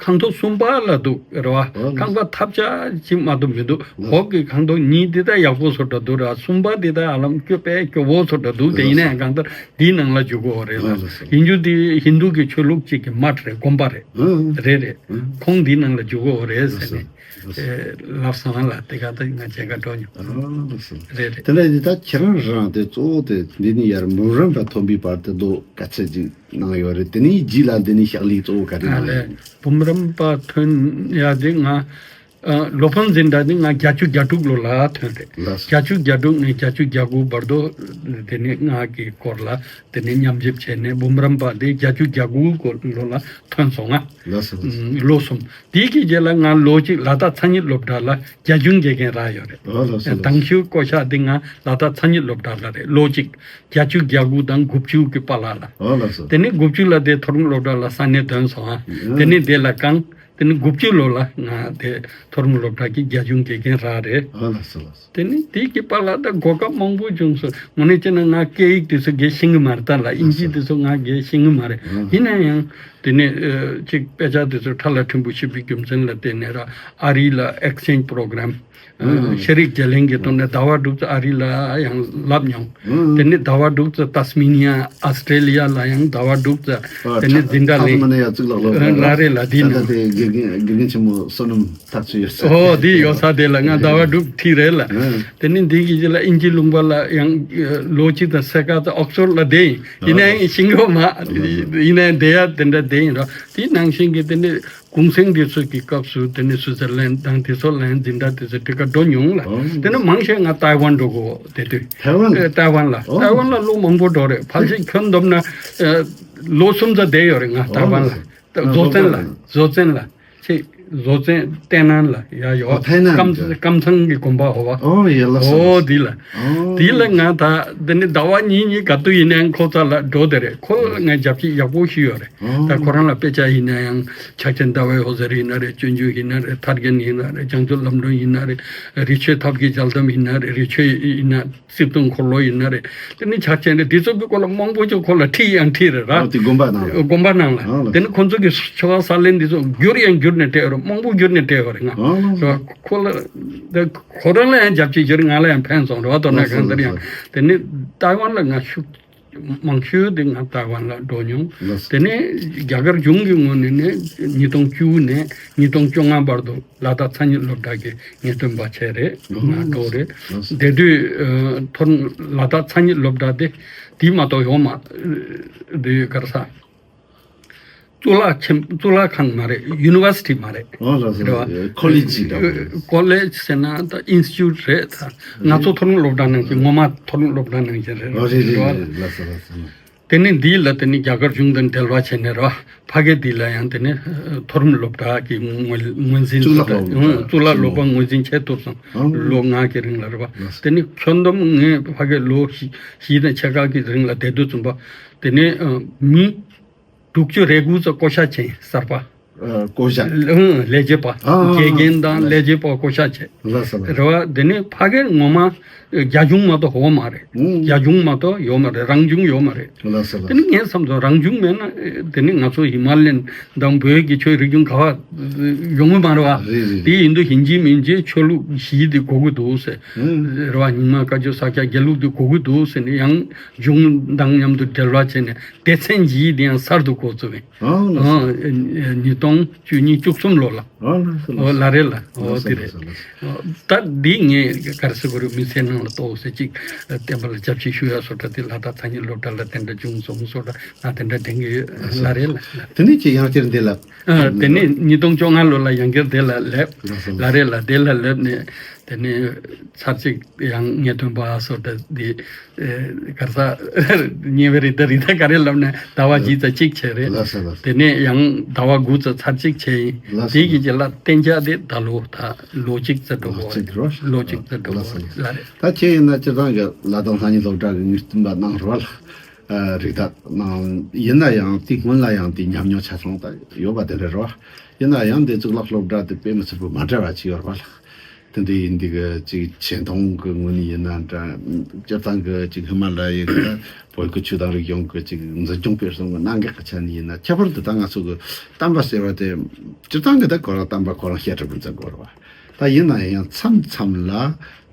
ཁང་ཐོག་གསུམ་པ་ལ་འདུག་རེད་བ། ཨོ་ལགས་སོ། ཁང་པ་ཐབས་ཆག་ཅིག་མ་གཏོགས་མི་འདུག་ལགས་སོ། འོག་གི་ཁང་ཐོག་གཉིས་འདི་ད་ཡག་པོ་བཟོ་འདྲ་འདུག་ར། གསུམ་པ་འདི་ད་ཧ་ལམ་སྐྱོ་དཔེ་སྐྱོ་བོ་བཟོ་འདྲ་འདུག་དེ་ཡིན་ན་ཡང་གང་ལྟར་འདིའི་ནང་ལ་འཇུག་དགོས་རེད་ལ། ཨོ་ལགས་སོ། ཡིན་རྒྱུ་འདི་ཧིན་རྡུ་གི་ཆོས་ལུགས་གཅིག་གི་མཐ་རེད། དགོན་པ་རེད། ཨོ། རེད་རེད། ཨོ། ཁོང་འདིའི་ནང་ལ་འཇུག་དགོས་རེད་ཟེར་ནས། ལགས་སོ། ལགས་སོ། ཨེ། ལབ་སོང་ལ་དེ་ག་ད་ང་མཇལ་ཁ་འགྲོ་མྱོང་། ཨོ་ལགས་སོ། རེད་རེད། དེ་འདྲ་ཡིན་ད་ཁྱེད་རང་རང་དེ་གཙོ་བོ་དེ་འདི་ནས་ཡར་འབུམ་རམས་པ་ཐོན་པའི་བར་དུ་ལོ་ག་ཚད་ཅིག་གནང་ཡོད་རེད། དེ་ནས་རྗེས་ལ་འདི་ནས་ཕྱག་ལས་གཙོ་བོ་ག་རེ་ཨ་གནང་ལས། ཡོད་རེད། འབུམ་རམས་པ་ཐོན་ཡ་དེ་ང་ཨ། སློབ་དཔོན་འཛིན་གྲྭ་དེ་ང་བརྒྱད་ཅུ་གྱ་དྲུག་ལོ་ལ་ཐོན་རེད། ལགས་སོ། བརྒྱད་ཅུ་གྱ་དྲུག་ནས་བརྒྱད་ཅུ་གྱ་དགུ་བར་དུ་དེ་ནས་ང་གི་སྐོར་ལ་དེ་ནས་ཉམས་ཞིབ་བྱས་ནས་འབུམ་རམས་པ་དེ་བརྒྱད་ཅུ་གྱ་དགུ་ལོ་ལ་ཐོན་སོང་ང་། ལགས་སོ། ལགས་སོ། ལོ་གསུམ། དེའི་གི་རྗེས་ལ་ང་ལོ་གཅིག་ལ་དྭགས་ཚ་དངུལ་སློབ་གྲྭ་ལ་རྒྱ་གཞུང་དགེ་རྒན་རག་ཡོད་རེད། ཨོ་ལགས་སོ། ལགས་སོ། དང་ཤོས་བསྐོ་བཞག་འདི་ང་ལ་དྭགས་ཚ་དངུལ་སློབ་གྲྭ་ལ་རེད། ལོ་གཅིག་བརྒྱད་ཅུ་གྱ་དགུ་དང་དགུ་བཅུ་གི་བར་ལ་ལ། ཨོ་ལགས་སོ། དེ་ནས་དགུ་བཅུ་ལ་དེ་མཐོ་རིམ་སློབ་གྲྭ་ལ་ས་གནས་ཐོན་སོང་ཨ། ཨ། དེ་ནས་དེ་ལ་བསྐྱངས། དེ་ནས་དགུ་བཅུ་ལོ་ལ་ང་དེ་མཐོ་རིམ་སློབ་གྲྭ་གི་རྒྱ་གཞུང་དགེ་རྒན་རག་རེད། ཨོ་ལགས་སོ་ལགས་སོ། དེ་ནས་དེ་གི་བར་ལ་ད་གོ་སྐབས་མང་པོ་བྱུང་སོང་། དངོས་གནས་བྱས་ན་ང་སྐད་ཡིག་དེ་ཚོ་གི་ཤེས་ཀྱི་མ་རེད། ད་ལ་ཨིན་ཇི་དེ་ཚོ་ང་གི་ཤེས་ཀྱི་མ་རེད། ཨ། ཡིན་ན་ཡང་དེ་ནས་ཨ། ཅིག་དཔེ་ཆ་དེ་ཚོ་ཕྲ་ལ་ཕྲན་བུ་ཤེས་པའི་རྒྱུ་མཚན་ལ་བརྟེན་ནས་ར་ཨ་རི་ལ་ཨེག་སི་ཅེན་ཇི་པོ་རོ་གྷ་རམ། ཨ། ཤེས་རིག་བརྒྱུད་ལེན་གྱི་ཐོག་ནས་ཟླ་བ་དྲུག་ཙམ་ཨ་རི་ལ་ཡང་ལབ་མྱོང་། ཨ། དེ་ནས་ཟླ་བ་དྲུག་ཙམ་ཏཱས་མེ་ནི་ཡ་ཨོ་སི་ཀྲེ་ལི་ཡ་ལ་ཡང་ཟླ་བ་དྲུག་ཙམ། ཨ། དེ་ནས་འཛིན་གྲྭ་ལེན། ལ་རེད་ལ་འདི་ན། དགེ་རྒན་དགེ་རྒན་ཆེན་མོ་བསོད་ནམས་ཐག་ཆོད་ཡོད་ས། ཨོ་འདི་ཡོད་ས་དེ་ལ་ང་ཟླ་བ་དྲུག་ཁྲིད་རེད་ལ། ཨ། དེ་ནས་འདི་གི་རྗེས་ལ་ཨིན་ཇི་ལུང་པ་ལ་ཡང་ལོ་གཅིག་དང་ཕྱེད་ཀ་ཙམ་ཨོག་སི་ཕོར་ལ་བསྡད་ཡིན། ཡིན་ན་ཡང་ཤེས་ཀྱི་མ། ཡིན་ན་ཡང་བསྡད་ཡ་དེ་འདྲ་བསྡད་ཡིན་ར། དེའི་ནང་བཞིན་གྱི་དེ་ནས་གུང་སེང་དེ་ཚོ་གི་སྐབས་སུ་དེ་ནས་སུའུ་ཙེར་ལན་དང་དེ་ཚོ་ལ་ཡང་འཛིན་གྲྭ་དེ་ཚོ་དེ་ག་འགྲོ་མྱོང་ལ། ཨོ། དེ་ནས་མང་ཆེ་ང་ཏའེ་ཝན་འགྲོ་གོ་དེ་དུས། ཐའེ་ཝན། ཨེ། ཏའེ་ཝན་ལ། ཨོ། ཏའེ་ཝན་ལ་ལོ་མང་པོ་འགྲོ་རེད། ཕལ་ཆེར་ཁྱོན་བསྡོམས་ན་ཨེ་ལོ་གསུམ་ཙམ་བསྡད་ཡོད་རེད་ང་ཏའེ་ཝན་ལ། ཨོ། བཟོ་བཙོན་ལ། བཟོ་བཙོན་ལ། ཆེ། བཟོ་བཙོན་ཏའེ་ནན་ལ་ཡ་ཡོད། ཨོ་ཏའེ་ནན་ཀམ་ཀམ་ཚང་གི་དགོན་པ་ཧོ་བ། ཨོ་ཡ་ལགས་སོ། ཨོ་དེ་ལ། ཨོ། དེ་ལ་ང་ད་དེ་ནི་ཟླ་བ་གཉིས་གཉིས་ག་དུས་ཡིན་ནའང་ཁོ་རྩ་ལ་འགྲོ་དེ་རེད། ཁོ་ལ་ང་རྒྱབ་སྐྱོར་ཡག་པོ་ཞུས་ཡོད་རེད། ཨོ། ད་ཁོ་རང་ལ་དཔེ་ཆ་ཡིན་ན་ཡང་ཕྱག་ཆེན་ཟླ་བའི་འོད་ཟེར་ཡིན་ན་རེད། སྤྱོད་འཇུག་ཡིན་ན་རེད། ཐར་རྒྱན་ཡིན་ན་རེད། བྱང་ཆུབ་ལམ་སྒྲོན་ཡིན་ན་རེད། རི་ཆོས་ཐབས་ཀྱི་མཇལ་དུམ་ཡིན་ན་རེད། རི་ཆོས་ཡིན་ན། སྲིད་དོན་འཁོར་ལོ་ཡིན་ན་རེད། དེ་ནི་ཕྱག་ཆེན་རེད། དེ་ཚོ་གི་སྐོར་ལ་མང་པོ་ཅིག་ཁོ་ལ་ཁྲིད་ཡང་ཁྲིད་རེད་ར། ཨ་དེ་དགོན་པ་ནང་ལ། དགོན་པ་ནང་ལ། ཨ་ལ། དེ་ནི་ཁོ་ཚོ་གི་ཆོ་ག་ས་ལེན་དེ་ཚོ་བསྒྱུར་ཡང་བསྒྱུར་ནས་སྤྲད་རེད། མང་པོ་བསྒྱུར་ནས་སྤྲད་ཡོད་རེད་ང་། ཨ་ལ། ཁོ་ལ་ད་ཁོ་རང་ལ་ཡང་རྒྱབ་སྐྱོར་བྱེད་རེད། ང་ལ་ཡང་ཕན་སོང་རེད་བ། དོ་ན་ལགས་སོ། གང་ལྟར་ཡང་ལགས་སོ། དེ་ནི་ཏའེ་ཝན་ལ་ང་ཤུགས་མང་ཤོས་དེ་ང་ཏའེ་ཝན་ལ་འགྲོ་མྱོང་། ལགས་སོ། དེ་ནས་རྒྱ་གར་གཞུང་གི་ངོས་ནས་ནི་ཉིས་སྟོང་བཅུ་ནས་ཉིས་སྟོང་བཅོ་ལྔ་བར་དུ་ལ་དྭགས་ཚ་དངུལ་སློབ་གྲྭ་གི་ངེས་སྟོན་པ་བྱས་རེད། ཨོ། ང་འགྲོ་རེད། ལགས་སོ། དེ་དུས་ཨ་མཐོ་རིམ་ལ་དྭགས་ཚ་དངུལ་སློབ་གྲྭ་དེ་དེ་མ་གཏོགས་ཡོད་མ་རེད། ག་རེ་ཟ། གཙུག་ལག་ཆེན་གཙུག་ལག་ཁང་མ་རེད། ཡུ་ནི་ཝར་སི་ཊི་མ་རེད། ཨོ་ལགས་སོ། རེད་བ། ཁོ་ལེཇ་ཅིག་འདྲ་པོ་རེད། ཁོ་ལེཇ་ཟེར་ན་ད་ཨིན་སི་ཊི་ཊུཊ་རེད་ད། ང་ཚོ་མཐོ་རིམ་སློབ་གྲྭ་ནང་བཞིན་ངོ་མ་མཐོ་རིམ་སློབ་གྲྭ་ནང་བཞིན་རེད། ཨོ་རེད་རེད་རེད་བ། རེད། ལགས་སོ་ལགས་སོ། དེ་ནས་འདི་ལ་དེ་ནས་རྒྱ་གར་གཞུང་དང་འབྲེལ་བ་བྱས་ནས་ར་ཕ་གི་འདི་ལ་ཡང་དེ་ནས་མཐོ་རིམ་སློབ་གྲྭ་གི་ངོས་ངོས་འཛིན། གཙུག་ལག་སློབ་གཙུག་ལག་སློབ་པ་ངོས་འཛིན་བྱས་ཐུབ་སོང་། ཨང་། ལོ་ལྔ་གི་རིང་ལ་རེད་པ། ལགས་སོ། དེ་ནས་ཁྱོན་བསྡོམས་ངས་ཕ་གི་ལོ་བཞི་བཞི་དང་ཕྱེད་ཀ་གི་རིང་ལ་བསྡད་དུས་ཙམ་པ་དེ་ནས་མི་དྲུག་ཅུ་རེ་དགུ་ཙམ་བསྐོ་བཞག་བྱས་གསར་པ། ཨ། བསྐོ་བཞག་ཨང་། ལས་བྱེད་པ། ཨ། ཨ། དགེ་རྒན་དང་ལས་བྱེད་པ་བསྐོ་བཞག་བྱས། ལགས་སོ་ལགས་སོ། རེད་བ། དེ་ནས་ཕ་གིར་ངོ་མ་རྒྱ་གཞུང་མ་གཏོགས་ཡོད་མ་རེད། ཨང་། རྒྱ་གཞུང་མ་གཏོགས་ཡོད་མ་རེད། རང་གཞུང་ཡོད་མ་རེད། ལགས་སོ་ལགས་སོ། དེ་ནས་ངས་བསམ་སོང་། རང་གཞུང་མེད་ན་དེ་ནས་ང་ཚོ་ཧི་མ་ལ་ཡན་དང་བོད་ཀྱི་ཆོས་རིག་གཞུང་ག་བ་ཡོང་གི་མ་རེད་བ། རེད་རེད། དེ་ཡིན་དུས་ཡིན་གཅིག་མིན་གཅིག་ཆོས་ལུགས་གཞི་དེ་དགོས་ཀྱི་འདུག་ཟེར། ཨང་། རེད་བ། རྙིང་མ་བཀའ་བརྒྱུད་ས་སྐྱ་དགེ་ལུགས་དེ་དགོས་ཀྱི་འདུག་ཟེར་ནས་ཡང་གཞུང་དང་མཉམ་དུ་འབྲེལ་བ་བྱས་ནས་སྡེ་ཚན་བཞི་དེ་ཡང་གསར་དུ་འགོ་བཙུགས་པས། ཨང་། ལགས་སོ། ཨང་། ཉིས་སྟོང་བཅུ་གཉིས་བཅུ་གསུམ་ལོ་ལ། ཨང་། ལགས་སོ། ཨོ་ལགས་སོ། ལ་རེད་ལ། ཨོ་ལགས་སོ། དེ་རེད། ལགས་སོ། ལགས་སོ། ཨོ་ད་འདི་ངས་ག་རེ་ཟེར་དགོས་རེད། མི་ཚེ་ནང་ལ་གཏོགས་ཟེར་ཅིག་བསྟན་པ་ལ་ཞབས་ཕྱི་ཞུ་ཡ་བཟོ་འདྲ་དེ་ལ་དྭགས་ཐ་སྙད་སློབ་གྲྭ་ལ་དེ་འདྲ་བྱུང་སོང་བཟོ་འདྲ་ང་དེ་འདྲ་དྲན་གི་ཡོད། ལགས་སོ། ལ་རེད་ལ། དེ་ནས་ཅིག་ཡང་བསྐྱར་འདི་ལ། ཨ། དེ་ནས་ཉིས་སྟོང་བཅོ་ལྔ་ལོ་ལ་ཡང་བསྐྱར་དེ་ལ་སླེབས། ལགས་སོ། ལ་རེད་ལ། དེ་ལ་སླེབས་ནས་དེ་ནས་ཚར་གཅིག་ཡང་ངེས་སྟོན་པ་བཟོ་འདྲ་འདི། ཨེ། ག་རེ་ཟ། ཉེ་བའི་རི་ད་རི་ད་ག་རེ་ལབ་ན་ཟླ་བ་བཞི་ཙམ་གཅིག་བྱས་རེད། ལགས་སོ་ལགས་སོ། དེ་ནས་ཡང་ཟླ་བ་དགུ་ཙམ་ཚར་གཅིག་བྱས་ཡིན། ལགས་སོ། དེ་གི་རྗེས་ལ་གཏན་འཇགས་དེ་ད་ལོ་ད་ལོ་གཅིག་ཙམ་འགྲོ་གི་ཡོད་རེད། ལོ་གཅིག་རེད། ལོ་གཅིག་ཙམ་འགྲོ་གི་ཡོད་རེད། ལགས་སོ། ལ་རེད། ད་ཁྱེད་ཡིན་ན་སྤྱིར་བཏང་གི་ལ་དྭགས་ཐ་སྙད་སློབ་གྲྭ་གི་ངེས་སྟོན་པ་གནང་རོགས་ལ། ཨ། རིགས་དག་གནང་ཡིན་ན་ཡང་དེ་སྔོན་ལ་ཡང་དེ་ཉམས་མྱོང་ཆ་ཚང་ད་ཡོད་པ་དེ་འདྲ་རེད་བ། ཡིན་ན་ཡང་དེ་གཙུག་ལག་སློབ་གྲྭ་དེ་དཔེ་མི་སྲིད་པོ་མ་འདྲ་བ་ཅིག་ཡོད་རེད་བ་ལགས། དེ་འདྲ་ཡིན་དུས་གི་ཅིག་ཆེ་མཐོང་གི་ངོས་ནས་ཡིན་ན་འདྲ། སྤྱིར་བཏང་གི་ཅིག་ཧི་མ་ལ་ཡའི་གི་བོད་ཀྱི་ཆོས་དང་རིག་གཞུང་གི་ཅིག་འཛིན་སྐྱོང་སྤེལ་གསུམ་གྱི་གནད་འགག་གི་ཆ་ནས་ཡིན་ན། ཁྱད་པར་དུ་ད་ང་ཚོ་གི་བསྟན་པ་ཟེར་བ་དེ་སྤྱིར་བཏང་གི་ད་ཁོ་རང་བསྟན་པ་ཁོ་རང་བཤད་གྲྭ་པོ་འཛིན་དགོས་རེད་བ། ད་ཡིན་ན་ཡང་མཚམས་མཚམས་ལ་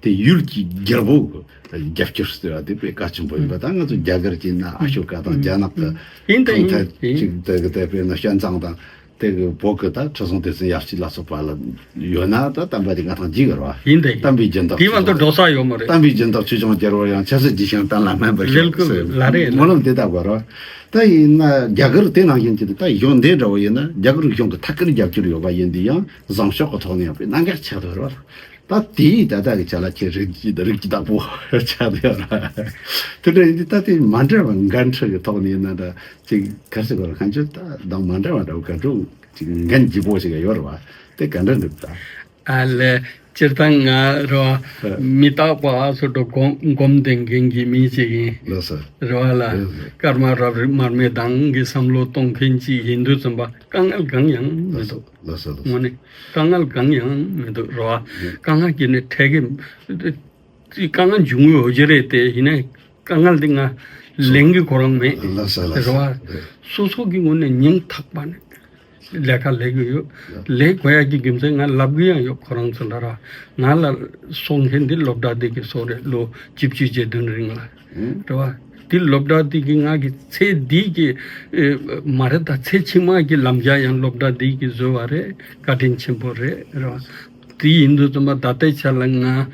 དེ་ཡུལ་གྱི་རྒྱལ་པོ་གི་རྒྱབ་སྐྱོར་ཟེར་བ་དེ་དཔེ་གལ་ཆེན་པོ་ཡིན་པ། ད་ང་ཚོ་རྒྱ་གར་གྱི་ན་ཨ་ཤོ་ཀ་དང་རྒྱ་ནག་གི་ཡིན་ད་ཡིན་ཐང་ཐད་ཡིན་ཅིག་དེ་གི་དེ་དཔེར་ན་ཤན་ཙང་དང་། དེ་གི་བོད་གི་ད་ཁྲི་སྲོང་ལྡེ་བཙན་ཡབ་སྲས་ལ་སོགས་པ་ལ་ཡོད་ན། ད་བསྟན་པ་དེ་ང་ཐང་རྒྱས་གི་རེད་བ། ཡིན་དེ་ཡིན། བསྟན་པའི་སྦྱིན་བདག་དེའི་མ་གཏོགས་འགྲོ་ས་ཡོད་མ་རེད། བསྟན་པའི་སྦྱིན་བདག་ཆོས་སྐྱོང་རྒྱལ་བ་ཡང་། ཆབ་སྲིད་ཀྱི་ཞིང་བརྟན་ལ་སྨན་པ་ལེགས་ཤོག་ཟེར། ལ་རེད་ལ། སྨོན་ལམ་དེ་ལྟ་བུ་རེད་བ། ད་ཡིན་ན་རྒྱ་གར་དེ་ནང་བཞིན་གྱི་ད་གཞུང་འདི་འདྲ་བོ་ཡིན་ན། རྒྱ་གར་གཞུང་གི་ཐད་ཀར་རྒྱབ་སྐྱོར་ཡོད་པ་ཡིན་དུས་ཡང་བཟང་ཕྱོགས་ཀྱི་ཐོག་ནས་ཡང་དཔེ་གནད་འགག་ཆགས་འདུག་རེད་བ། ད་དེའི་ད་ལྟ་གི་ཆ་ལ་ཁྱེད་རིགས་ཀྱི་རིགས་ཀྱི་བདག་པོ་ཆགས་འདུག་ཡོད་ར། དེ་འདྲ་ཡིན་དུས་ད་དེ་མ་འདྲ་བ་འགན་འཁྲི་གི་ཐོག་ནས་ཡིན་ན་འདྲ། ཅིག་ག་རེ་ཟེར་དགོས་རེད། ཁ་མཆུ་ད་དང་མ་འདྲ་བ་འདྲ་བོ་ག་འདྲ་ཅིག་འགན་ལྗིད་པོ་ཞིག་ཡོད་རེད་བ། དེ་ག་འདྲ་འདུག་ད། ཨ་ལས། སྤྱིར་བཏང་ང་རོ་ཨ། མི་རྟག་པ་སོ་འགྲོ་སྒོམ་སྒོམ་ལྡན་མཁན་གྱི་མི་ཅིག་ཡིན། ལགས་སོ། རོ་ཨ་ལ། ལགས་སོ། སྐར་མ་རབ་རིབ་མར་མེ་མདངས་ཀྱི་བསམ་བློ་གཏོང་མཁན་ཅིག་ཡིན་དུས་ཙམ་པ་དཀའ་ངལ་གང་ཡང་མི་འདུག། ལགས་སོ། ལགས་སོ། དངོས་གནས་དཀའ་ངལ་གང་ཡང་མི་འདུག་རོ་ཨ། ལགས། དཀའ་ངལ་གྱི་ནི་འཕྲད་ཀྱི། དཀའ་ངལ་འབྱུང་ཡོད་ཀྱི་རེད་དེ། ཡིན་ནའི་དཀའ་ངལ་འདི་ང་ལེན་གྱི་ཁོ་རང་མེད། ལགས་སོ་ལགས་སོ། རེད་བ། རེད། སོ་སོ་གི་ངོས་ནས་སྙིང་ཐག་པ་ནས་ལས་ཀ་ལས་ཀྱི་ཡོད། ལགས། ལས་དགོས་ཡ་གི་རྒྱུ་མཚན་ང་ལབ་གི་ཡང་ཡོད། ཁོ་རང་ཚོ་ལ་ར། ང་ལ་གསུང་མཁན་འདི་སློབ་གྲྭ་འདི་གི་གསུང་རེད། ལོ་བཅུ་བཅུ་བརྒྱད་བདུན་རིང་ལ། ཨང་། རེད་བ། འདི་སློབ་གྲྭ་འདི་གི་ང་གི་ཚེ་འདི་གི་ཨེ་མ་རེད། ད་ཚེ་ཕྱི་མ་གི་ལམ་རྒྱགས་ཡང་སློབ་གྲྭ་འདི་གི་བཟོས་པ་རེད། བཀའ་དྲིན་ཆེན་པོ་རེད། རེད་བ། དེ་ཡིན་དུས་ཙམ་པ་ད་ལྟའི་ཆ་ལ་ང་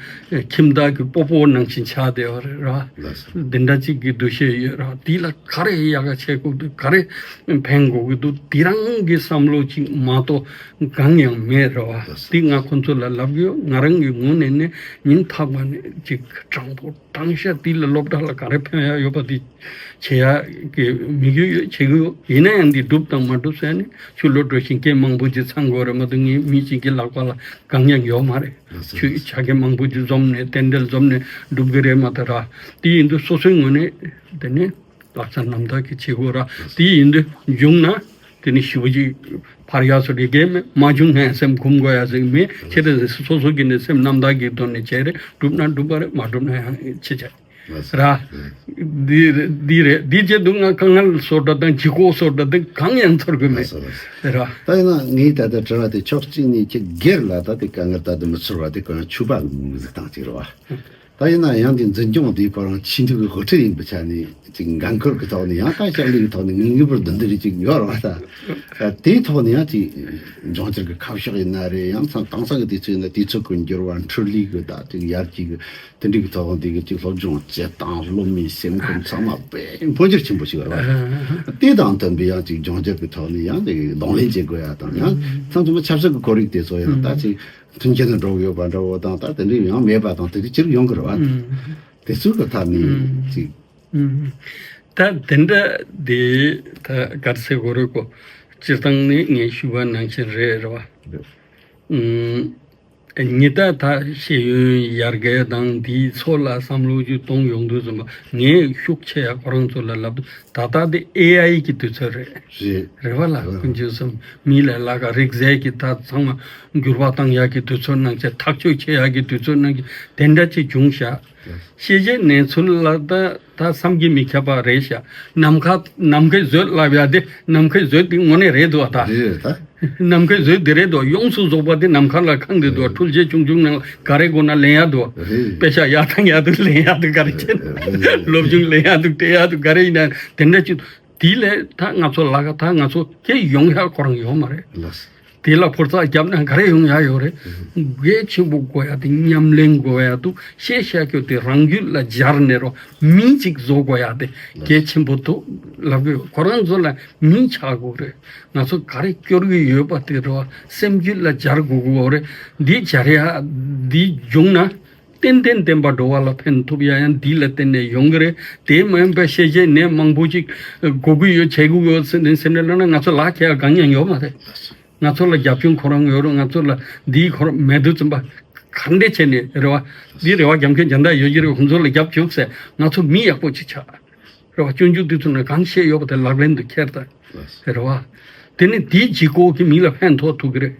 ཁྱིམ་བདག་གི་སྤོ་སྤོ་ནང་བཞིན་ཆགས་བསྡད་ཡོད་རེད་ར། ལགས་སོ། འདི་འདྲ་གཅིག་གི་འདུ་ཤེས་ཡོད་ར། དེ་ལ་ག་རེ་ཡག་ག་བྱེད་དགོས་འདུག། ག་རེ་ཕན་དགོས་ཀྱི་འདུག། དེ་རང་གི་བསམ་བློ་གཅིག་མ་གཏོགས་གང་ཡང་མེད་རེད་བ། ལགས་སོ། དེ་ང་ཁོང་ཚོ་ལ་ལབ་ཀྱི་ཡོད། ང་རང་གི་ངོས་ནས་ནི་ཉིན་ཐག་པ་ནས་གཅིག་དྲང་པོ་དྲང་བཞག་དེ་ལ་སློབ་གྲྭ་ལ་ག་རེ་ཕན་ཡག་ཡོད་པ་དེ་བྱེད་ཡག་གི་དམིགས་ཡུལ་ཡོད། བྱེད་ཀྱི་ཡོད། ཡིན་ན་ཡང་འདི་འགྲུབ་དང་མ་འགྲུབ་ཟེར་ནས་ཆུ་ལོག་འགྲོ་བཞིན་སྐད་མང་པོ་ཅིག་ཚང་དགོས་རེད་མ་གཏོགས། ངའི་མི་གཅིག་གི་ལག་པ་ལ་གང་ཡང་ཡོད་མ་རེད། ལགས་སོ། ཆུ་ལགས་སོ། ཆ་རྐྱེན་མང་པོ་ཅིག་འཛོམས་ནས་རྟེན་འབྲེལ་འཛོམས་ནས་འགྲུབ་ཀྱི་རེད་མ་གཏོགས་ར། དེ་ཡིན་དུས་སོ་སོའི་ངོས་ནས་དེ་ནས་ལག་ཆ་རྣམ་དག་གི་བྱེད་དགོས་ར། དེ་ཡིན་དུས་བྱུང་ན་དེ་ནི་ཞེ་པོ་ཅིག་ཕར་ཡག་སོ་རེ་གས་མེད། མ་བྱུང་ན་སེམས་འཁུམ་དགོས་ཡ་ཟིག་མེད། ཁྱེད་རང་སོ་སོ་གི་ནི་སེམས་རྣམ་དག་གི་ཐོག་ནས་བྱས་རེད། འགྲུབ་ན་འགྲུབ་པ་རེད། མ་འགྲུབ་ན་ཡང་ཅི་བྱ། ལགས་སོ། ར། ལགས། འདི་རེད། འདི་རེད། འདི་བྱེད་དུས་ང་དཀའ་ངལ་བཟོ་འདྲ་དང་ལྗིད་ཁོག་བཟོ་འདྲ་དེ་གང་ཡང་ཚོར་གི་མེད། ལགས་སོ། ལགས་སོ། ར། ད་ཡིན་ན་ངས་ད་ལྟ་དྲི་བ་དེ་ཕྱོགས་གཅིག་ནས་ཁྱེད་སྒེར་ལ་ད་དེ་དཀའ་ངལ་ད་དུང་མི་ཚོར་བ་དེ་ཁོ་རང་ཕྱུག་པ་གི་ངོས་ནས་བཏང་གཅིག་རེད་བ། ད་ཡིན་ན་ཡང་དེ་འཛིན་སྐྱོང་དེ་ཁོ་རང་ཆེས་མཐོའི་དབུ་ཁྲིད་ཡིན་པའི་ཆ་ནས་ཅིག་འགན་ཁུར་གི་ཐོག་ནས་ཡང་ད་ཕྱག་ལས་ཀྱི་ཐོག་ནས་ངེས་ངེས་པར་དུ་འདི་རིགས་ཅིག་ཡོད་རེད་བ། ད་དེའི་ཐོག་ནས་ཡང་ཅིག་འབྱུང་འགྱུར་གྱི་ཁ་ཕྱོགས་ཡིན་ན་རེད། ཡང་མཚམས་དེང་སང་གི་དུས་ཚོད་ཡིན་ན་དུས་ཚོད་ཀྱི་འགྱུར་བ། འཕྲུལ་ལས་ཀྱི་ད་ཅིག་ཡར་རྒྱས་ཀྱི་དེ་འདྲའི་གི་ཐོག་འདི་གི་ཅིག་སློབ་སྦྱོང་བྱེད་སྟངས། སློབ་མའི་སེམས་ཁམས་ཚང་མ་དཔེ་འཕོ་འགྱུར་ཆེན་པོ་ཞིག་རེད་བ། དེ་དང་མཐུན་པའི་ཡང་ཅིག་འབྱུང་འགྱུར་གྱི་ཐོག་ནས་ཡང་ཅིག་གདོང་ལེན་བྱེད་དགོས་ཡ་དང་། ཡང་མཚམས་མཚམས་ཆབ་སྲིད་ཀྱི་ཁོར་ཡུག་དེ་ཚོ་ཡང་ད་ཅིག་མཐུན་རྐྱེན་དུ་འགྲོ་གི་ཡོད་པ་འདྲ་བོ་དང་། ད་དེ་འདྲའི་ཡང་མེད་པ་དང་། དེ་འདྲའི་ཅིག་ཡོང་གི་རེད་བ། དེ་ཚོའི་གི་ཐད་ནས་ཅིག་ད་དེ་འདྲ་དེ་ད་ག་རེ་ཟེར་དགོས་རེད་གོ། སྤྱིར་བཏང་ནི་ངས་ཞུས་པ་ནང་བཞིན་རེད། རེད་བ། ཉི་ཟླ་ད་ཤེས་ཡོན་ཡར་རྒྱས་དང་དེའི་ཚོ་ལ་བསམ་བློ་ཅིག་གཏོང་ཡོང་དུས་ཙམ་པ། ངས་ཤུགས་ཆེ་ཡ་ཁོ་རང་ཚོ་ལ་ལབ་དུས། ད་ལྟ་དེ་ཨེ་ཨའི་གི་དུས་ཚོད་རེད། རེད། རེད་བ་ལ། རེད་བ། ཀུན་སྤྱོད་སམ་མི་ལ་ལ་ཀ་རིག་རྩལ་གྱི་ད་ཚང་མ་འགྱུར་བ་བཏང་ཡག་གི་དུས་ཚོད་ནང་བཞིན། ཐག་གཅོད་བྱེད་ཡག་གི་དུས་ཚོད་ནང་བཞིན་དེ་འདྲ་ཅིག་བྱུང་ཤག། རེད། ཤེས་བྱའི་གནས་ཚུལ་ལ་ད་ད་བསམ་གྱིས་མི་ཁྱབ་པ་རེད་ཤག། ནམ་མཁའ་ནམ་མཁའི་མཛོད་ལབ་ཡ་དེ་ནམ་མཁའི་མཛོད་དེ་དངོས་གནས་རེད་འདུག་བ་ད། རེད་རེད་ད། ནམ་མཁའི་མཛོད་འདི་རེད་འདུག། ཡོངས་སུ་རྫོགས་པ་དེ་ནམ་མཁའ་ལ་འཁང་བསྡད་འདུག། འཕྲུལ་ཆས་ཆུང་ཆུང་ནང་ག་རེ་དགོས་ན་ལེན་ཡག་འདུག། དཔེ་ཆ་ཡར་བཏང་ཡག་འདུག། ལེན་ཡག་འདུག། ག་རེ་བྱས་ན་སློབ་སྦྱོང་ལེན་ཡག་འདུག། སྤྲད་ཡག་འདུག། ག་རེ་ཡིན་ན་དེ་འདྲ་ཅིག། དེ་ལས་ད་ང་ཚོ་ལ་ད་ང་ཚོ་སྐྱེ་ཡོང་ཡག་ཁོ་རང་ཡོད་མ་རེད། ལགས། དེ་ལ་ཕོ་རྩལ་བརྒྱབ་ན་ག་རེ་ཡོང་ཡག་ཡོད་རེད། གལ་ཆེན་པོ་དགོས་ཡག་དེ་ཉམས་ལེན་དགོས་ཡག་འདུག། ཤེས་བྱ་ཁྱོད་དེ་རང་རྒྱུད་ལ་སྦྱར་ནས་རོ། མི་གཅིག་བཟོ་དགོས་ཡག་དེ་གལ་ཆེན་པོ་འདུག་ལབ་གི་ཡོད། ཁོ་རང་ཚོ་ལ་མི་ཆགས་དགོས་རེད། ང་ཚོ་ག་རེ་སྐྱོར་གི་ཡོད་པ་དེ་རོ། སེམས་རྒྱུད་ལ་སྦྱར་དགོས་ཀྱི་ཡོད་རེད། འདི་སྦྱར་ཡག་འདི་བྱུང་ན། ཏན་ཏན་བསྟན་པ་འགྲོ་བ་ལ་ཕན་ཐོགས་ཡག་ཡང་འདི་ལ་བརྟེན་ནས་ཡོང་གི་རེད། དེ་མ་ཡིན་པ་ཤེས་བྱའི་གནས་མང་པོ་ཅིག་དགོས་ཀྱི་ཡོད། བྱེད་དགོས་ཡོད་ཟེར་ནས་སེམས་ནས་ལབ་ན་ང་ཚོ་ལག་ཁྱེར་གང་ཡང་ཡོད་མ་རེད། ང་ཚོ་ལ་རྒྱབ་སྐྱོར་ཁོ་རང་ཡོད་རུང་། ང་ཚོ་ལ་འདིའི་ཁོ་རང་མེད་དུས་ཙམ་པ་ག་འདྲས་བྱས་ནས་རེད་བ། འདི་རེ་བ་རྒྱབ་མཁན་གཞན་དག་ཡོད་ཀྱི་རེད། ཁོང་ཚོ་ལ་རྒྱབ་བཅུག་ཟེར། ང་ཚོ་མི་ཡག་པོ་ཅིག་ཆགས་རེད་བ། སྤྱོད་འཇུག་འདི་ཚོ་ནས་གང་བཤད་ཡོད་པ་དེ་ལག་ལེན་དུ་འཁྱེར་ད་རེད་བ། དེ་ནི་འདིའི་ལྗིད་ཁོག་གི་མི་ལ་ཕན་ཐོགས་ཐུབ་ཀྱི་རེད།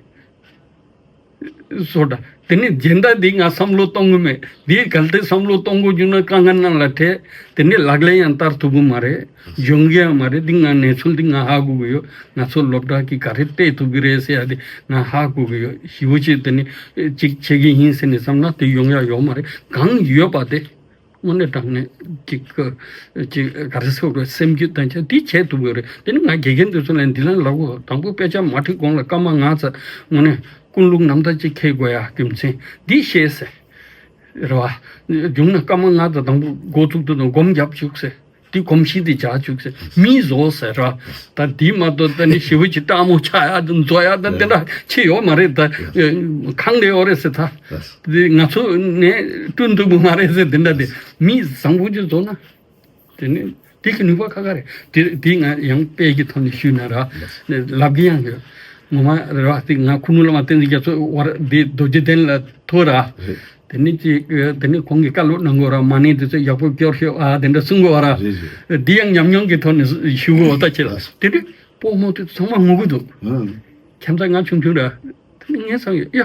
སོ་ད། དེ་ནས་སྦྱིན་བདག་འདི་ང་བསམ་བློ་གཏོང་གི་མེད། འདི་གལ་ཏེ་བསམ་བློ་གཏོང་དགོས་བྱུང་ན་དཀའ་ངལ་ནང་ལ་ཐེ། དེ་ནས་ལག་ལེན་ཡང་བསྟར་ཐུབ་ཀྱི་མ་རེད། འཇོན་གྱི་ཡང་མ་རེད། འདི་ང་གནས་ཚུལ་འདི་ང་ཧ་གོ་གི་ཡོད། ང་ཚོ་སློབ་གྲྭ་གི་ག་རེ་སྤྲད་ཐུབ་ཀྱི་རེད་ཟེར་ཡ་དེ་ང་ཧ་གོ་གི་ཡོད། ཞེ་པོ་ཅིག་དེ་ནས་ཅིག་བྱེད་ཀྱི་ཡིན་ཟེར་ནས་བསམ་ན་དེ་ཡོང་ཡ་ཡོད་མ་རེད། གང་ཡོད་པ་དེ། དངོས་གནས་དྲང་གནས་ཅིག་ཅིག་ག་རེ་ཟེར་དགོས། སེམས་རྒྱུད་དང་བཅས་འདི་བྱས་ཐུབ་ཀྱི་རེད། དེ་ནི་ང་དགེ་རྒན་དེ་ཚོ་ལ་འདི་ལན་ལབ་དགོས། དང་པོ་དཔེ་ཆ་མ་ཁྲིད་གོང་ལ་སྐར་མ་ལྔ་ཙམ་དངོས་གནས་ཀུན་སློང་རྣམ་དག་ཅིག་འཁྱེར་དགོས་ཡ། རྒྱུ་མཚན་འདི་ཤེས་ཟེར། རེད་བ། རྒྱུ་མཚན་སྐར་མ་ལྔ་ཙམ་དང་པོ་འགོ་བཙུགས་དུས་དང་སྒོམ་རྒྱབ་བཅུག་ཟེར། འདི་གོམས་གཤིས་འདི་བྱ་བཅུག་ཟེར། མི་བཟོ་ཟེར་ར། ད་འདི་མ་གཏོགས་ད་ནི་ཞེ་པོ་ཅིག་སྤྲང་མོ་ཆགས་ཡ་དང་འཛོ་ཡ་དང་དེ་འདྲ་ཆེ་ཡོད་མ་རེད། ད་གང་ལས་ཡོད་རེད་ཟེར། ད་འདི་ང་ཚོ་ནས་བསྐྲུན་ཐུབ་ཀྱི་མ་རེད་ཟེར། དེ་འདྲ་དེ་མི་བཟང་པོ་ཅིག་བཟོ་ན། དེ་ནི་དེ་གི་ནུས་པ་ཁ་ཁ་རེད། དེ་དེ་ང་ཡང་དཔེ་གི་ཐོག་ནས་ཞུས་ན་ར། ལབ་གི་ཡང་ཡོད། ངོ་མ་རེད་བ། དེ་ང་ཁུ་ནུ་བླ་མ་བསྟན་འཛིན་རྒྱ་མཚོ་བར་དེ་རྡོ་རྗེ་གདན་ལ་ཐུག་ར། དེ་ནི་ཅིག་དེ་ནི་ཁོང་གིས་བཀའ་སློབ་གནང་དགོས་ར། མ་ཎི་དེ་ཚོ་ཡག་པོ་སྐྱོར་ཤོག་ཨ། དེ་འདྲ་གསུང་དགོས་ར། རེད་རེད། འདི་ཡང་ཉམས་མྱོང་གི་ཐོག་ནས་ཞུ་དགོས་ད་ཁྱེད་ལ། དེ་དུས་སྤོ་རྨོ་དེ་ཚང་མ་ངུ་གི་འདུག་ཨང་། ཁྱད་མཚར་ང་ཆུང་ཆུང་ར། དེ་ནི་ངས་བསམ་ཡོད། ཡ།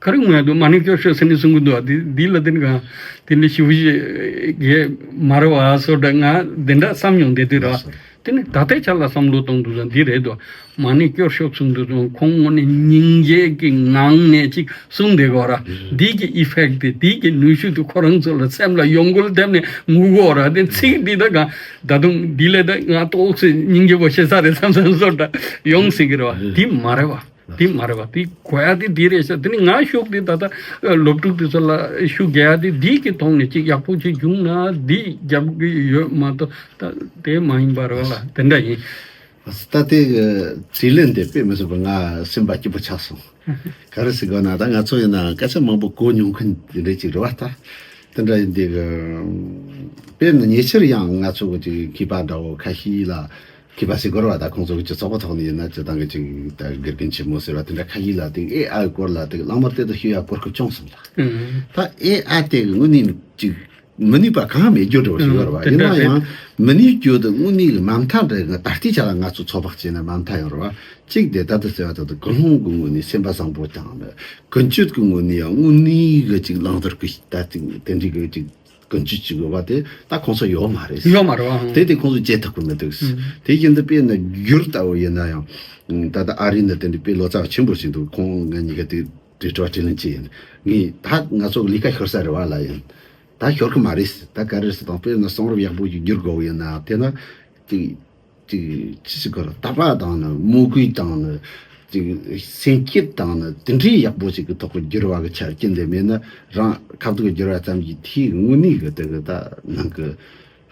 ག་རེ་ངུ་ཡ་འདུག་མ་ཎི་སྐྱོར་ཤོག་ཟེར་ནས་གསུང་གི་འདུག་འདི་འདི་ལ་དེ་ནི་གང་། དེ་ནི་ཞེ་པོ་ཞིག་གི་མ་རེད་བ་སོ་འདྲ། ང་དེ་འདྲ་བསམ་མྱོང་དེ་དུས་ར། དེ་ནི་ད་ལྟའི་ཆ་ལ་བསམ་བློ་གཏོང་དུས་ཙང་འདི་རེད་དོ། མ་ཎི་སྐྱོར་ཤོག་གསུང་དུས་ཙང་ཁོང་དངོས་གནས་སྙིང་རྗེ་གི་ངང་ནས་ཅིག་གསུང་བསྡད་དགོས་ར། འདི་གི་ཨི་ཕེག་དེ། འདི་གི་ནུས་ཤུགས་དེ་ཁོ་རང་ཚོ་ལ་སེམས་ལ་ཡོང་སྒོ་ལ་བསྡད་ནས་ངུ་དགོས་ར། དེ་ཚིག་འདི་ད་གང་ད་དུང་འདི་ལས་ད་ང་ཏོག་ཙེ་སྙིང་རྗེ་པོ་བྱེད་ས་རེད་བསམ་བསམ་སོ་འདྲ་ཡོང་སྲིད་ཀྱི་རེད་བ། འདི་མ་རེད་བ། འདི་མ་རེད་བ། འདི་དགོས་ཡ་དེ་འདི་རེད་ཤག་དེ་ནི་ང་ཤུགས་དེ་ད་ལྟ་སློབ་ཕྲུག་དེ་ཚོ་ལ་ཤུགས་རྒྱག་ཡ་དེ་འདི་གི་ཐོག་ནས་ཅིག་ཡག་པོ་ཅིག་བྱུང་ན་འདི་རྒྱབ་གི་ཡོད་མ་གཏོགས་ད་དེ་མ་ཡིན་པ་རེད་བ་ལ། དེ་འདྲ་ཡིན། ད་དེ་གི་དྲིས་ལན་དེ་དཔེ་མི་སྲིད་པ་ང་སེམས་པ་སྐྱིད་པོ་ཆགས་སོང་། ག་རེ་ཟེར་དགོས་ན། ད་ང་ཚོ་ཡིན་ན་སྐད་ཆ་མང་པོ་གོ་མྱོང་མཁན་དེ་འདྲ་ཅིག་རེད་བ། ད་དེ་འདྲ་ཡིན་དེ་གི་དཔེར་ན་ཉེ་ཆར་ཡང་ང་ཚོ་གི་ཅིག་མཁས་པ་འདྲ་བོ་ཁ་ཤས་ལ། མཁས་པ་ཟེར་དགོས་རེད་བ། ད་ཁོང་ཚོ་གི་སྤྱི་ཚོགས་པ་ཐོག་ནས་ཡིན་ན་སྤྱི་བཏང་གི་ཅིག་ད་དགེ་རྒན་ཆེན་མོ་ཟེར་བ་དེ་འདྲ་ཁ་ཤས་ལ་དེ་ཨེ་ཨ་གི་སྐོར་ལ་དེ་གླེང་མོལ་དེ་ཚོ་ཞུ་ཡ་གོ་སྐབས་བྱུང་སོང་ལ། ཨང་། ད་ཨེ་ཨ་དེ་གི་དངོས་གནས་ཅིག་མི་ནུས་པ་གང་མེད་རྒྱུ་འདྲ་བོ་ཞིག་ཡོད་རེད་བ། ཨང་། དེ་ཡིན་ན་འདྲ་ཡང་མི་ནུས་རྒྱུ་དེ་དངོས་གནས་གི་མ་མཐའ་འདྲ་གི་ད་ལྟའི་ཆ་ལ་ང་ཚོ་ཚོད་དཔག་བྱས་ན་མ་མཐའ་ཡོད་རེད་བ། གཅིག་དེ་ད་ལྟ་ཟེར་བ་ད་ལྟ་ཀུན་སློང་གི་ངོས་ནས་སེམས་པ་བཟང་པོ་དང་ནི། ཀུན་སྤྱོད་ཀྱི་ངོས་ནས་ཡང་དངོས་གནས་གི་ཅིག་བླང་དོར་གི་ད་ཅིག་དེ་འདྲའི་གི་ཅིག་ཀུན་སྤྱོད་ཅིག་ཡོད་པ་དེ་ད་ཁོང་ཚོ་ཡོད་མ་རེད། ཡོད་མ་རེད་བ། དེ་དེ་ཁོང་ཚོ་བརྗེད་ཐུབ་ཀྱི་མི་འདུག་ཨང་། དེ་བཞིན་དུ་དཔེར་ན་སྒྱུར་ལྟ་བུ་ཡིན་ན་ཡང་། ད་ལྟ་ཨ་རི་ནས་དེ་འདྲའི་དཔེ་ལོ་ཙཱ་བ་ཆེན་པོ་ཞིག་འདུག་ཁོང་ང་གཉིས་ཀ་དེ་དྲི་བ་དྲིས་ལན་བྱས་ཡིན། ངས་ད་ང་ཚོ་ལས་ཀ་ཤོར་ས་རེད་བ་ལ་ཡིན། ད་ཤོར་གི་མ་རེད། ད་ག་རེ་ཟེར་དང་དཔེར་ན་གསུང་རབ་ཡག་པོ་ཞིག་བསྒྱུར་དགོས་ཡིན་ན་དེ་ན་དེ། ཅིག་ཅི་ཞིག་གོ་ར། དད་པ་དང་ནི་མོས་གུས་དང་ནི། ཅིག་སེམས་བསྐྱེད་དང་ནི་དེ་འདྲའི་ཡག་པོ་ཅིག་གི་ཐོག་གི་བསྒྱུར་བ་གི་ཆ་རྐྱེན་དེ་མེད་ན་རང་ཁ་ཐུག་གི་བསྒྱུར་བ་ཙམ་གྱིས་དེའི་དངོས་གནས་གི་དེ་གི་ད་ནང་གི།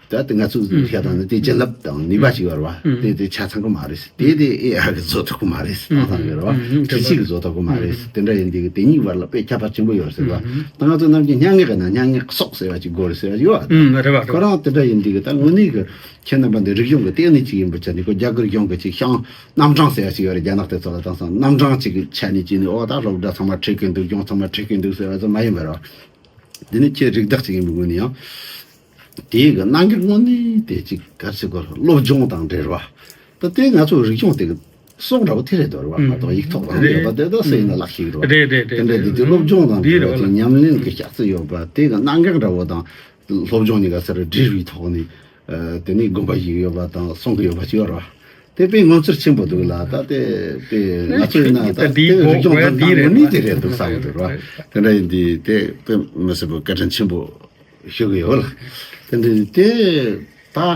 ད་དེ་ང་ཚོས་བཤད་དང་ནི་དེ་བྱིན་རླབས་དང་ནུས་པ་ཞིག་ཡོད་རེད་བ། དེ་དེ་ཆ་ཚང་གི་མ་རེད། དེ་དེ་ཨེ་ཨ་གི་བཟོ་ཐུབ་གི་མ་རེད། ཏག་ཏག་ཡོད་རེད་བ། དྲི་ཆུ་གི་བཟོ་ཐུབ་གི་མ་རེད། དེ་འདྲ་ཡིན་དུས་གི་དེ་གཉིས་བར་ལ་དཔེ་ཁྱད་པར་ཆེན་པོ་ཡོད་རེད་ཟེར་བ། ད་ང་ཚོ་ནམ་རྒྱུན་སྙན་ངག་གི་ནང་སྙན་ངག་གི་སྲོག་ཟེར་བ་ཅིག་དགོས་རེད་ཟེར་བ་ཡོད་བ། ཨུམ། རེད་བ། ཁོ་རང་དེ་འདྲ་ཡིན་དུས་གི་ད་དངོས་གནས་གི། ཁྱེད་རྣམ་པ་འདི་རིག་གཞུང་གི་ལྟེ་གནས་གཅིག་ཡིན་པའི་ཆ་ནས་ཁོ་རྒྱ་གར་གཞུང་གི་ཅིག་ཤང་རྣམ་གྲངས་ཟེར་ཡ་ཅིག་ཡོད་རེད། རྒྱ་ནག་དེ་ཚོ་ལ་དེང་སང་རྣམ་གྲངས་ཅིག་གི་ཆ་ནས་བྱས་ནས་ཨོ་ད་སློབ་གྲྭ་ཚང་མ་ཁྲིད་གི་འདུག་གཞུང་ཚང་མ་ཁྲིད་གི་འདུག་ཟེར་བ་ཚོ་མ་ཡིན་པ་རེད། འདི་ནི་ཁྱེད་རིགས་བདག་ཅིག་ཡིན་པའི་ངོས་ནས་ཡང་དེའི་གི་གནད་འགག་དངོས་གནས་དེ་ཅིག་ག་རེ་ཟེར་དགོས་རེད། སློབ་སྦྱོང་དང་འབྲེལ་བ་ད་དེ་ང་ཚོ་རིག་གཞུང་དེ་གི་སྲོག་འདྲ་བོ་དེ་རེད་འདོད་རེད་བ། མ་གཏོགས་ཡིག་ཐོག་རང་རེད་བ། དེ་ད་སུ་ཡིན་ན་ལག་ཤེས་རེད་བ། རེད་རེད་རེད། དེ་འདྲ་དེ་དུས་སློབ་སྦྱོང་དང་འབྲེལ་བ་དེ་ཉམས་ལེན་གི་ཤག་ཚུལ་ཡོད་པ་དེ་གི་གནད་འགག་འདྲ་བོ་དང་། སློབ་སྦྱོང་གཉིས་ཀ་སར་འབྲེལ་བའི་ཐོག་ནས་ཨ་དེ་ནས་དགོངས་པ་ཞིག་ཡོད་པ་དང་གསུང་གི་ཡོད་པ་ཞིག་ཡོད་རེད་བ། དེ་དཔེ་ངོ་མཚར་ཆེན་པོ་འདུག་ལ། ད་དེ་དཔེ་ང་ཚོ་ཡིན་ན་ད་ད་དེ་དེ་རིག་སྦྱོང་གོ་ད་ད་དེ་རེད། དངོས་གནས་དེ་རེད་འདུག་བསམ་གི་འདུག་རེད་བ། དེ་འདྲ་ཡིན་དུས་དེ་དཔེ་མི་སྲིད་པའི་བཀའ་དྲིན་ཆེན་པོ་ཞུ་གི་ཡོད་ལ། དེ་འདྲ་དེ་ད་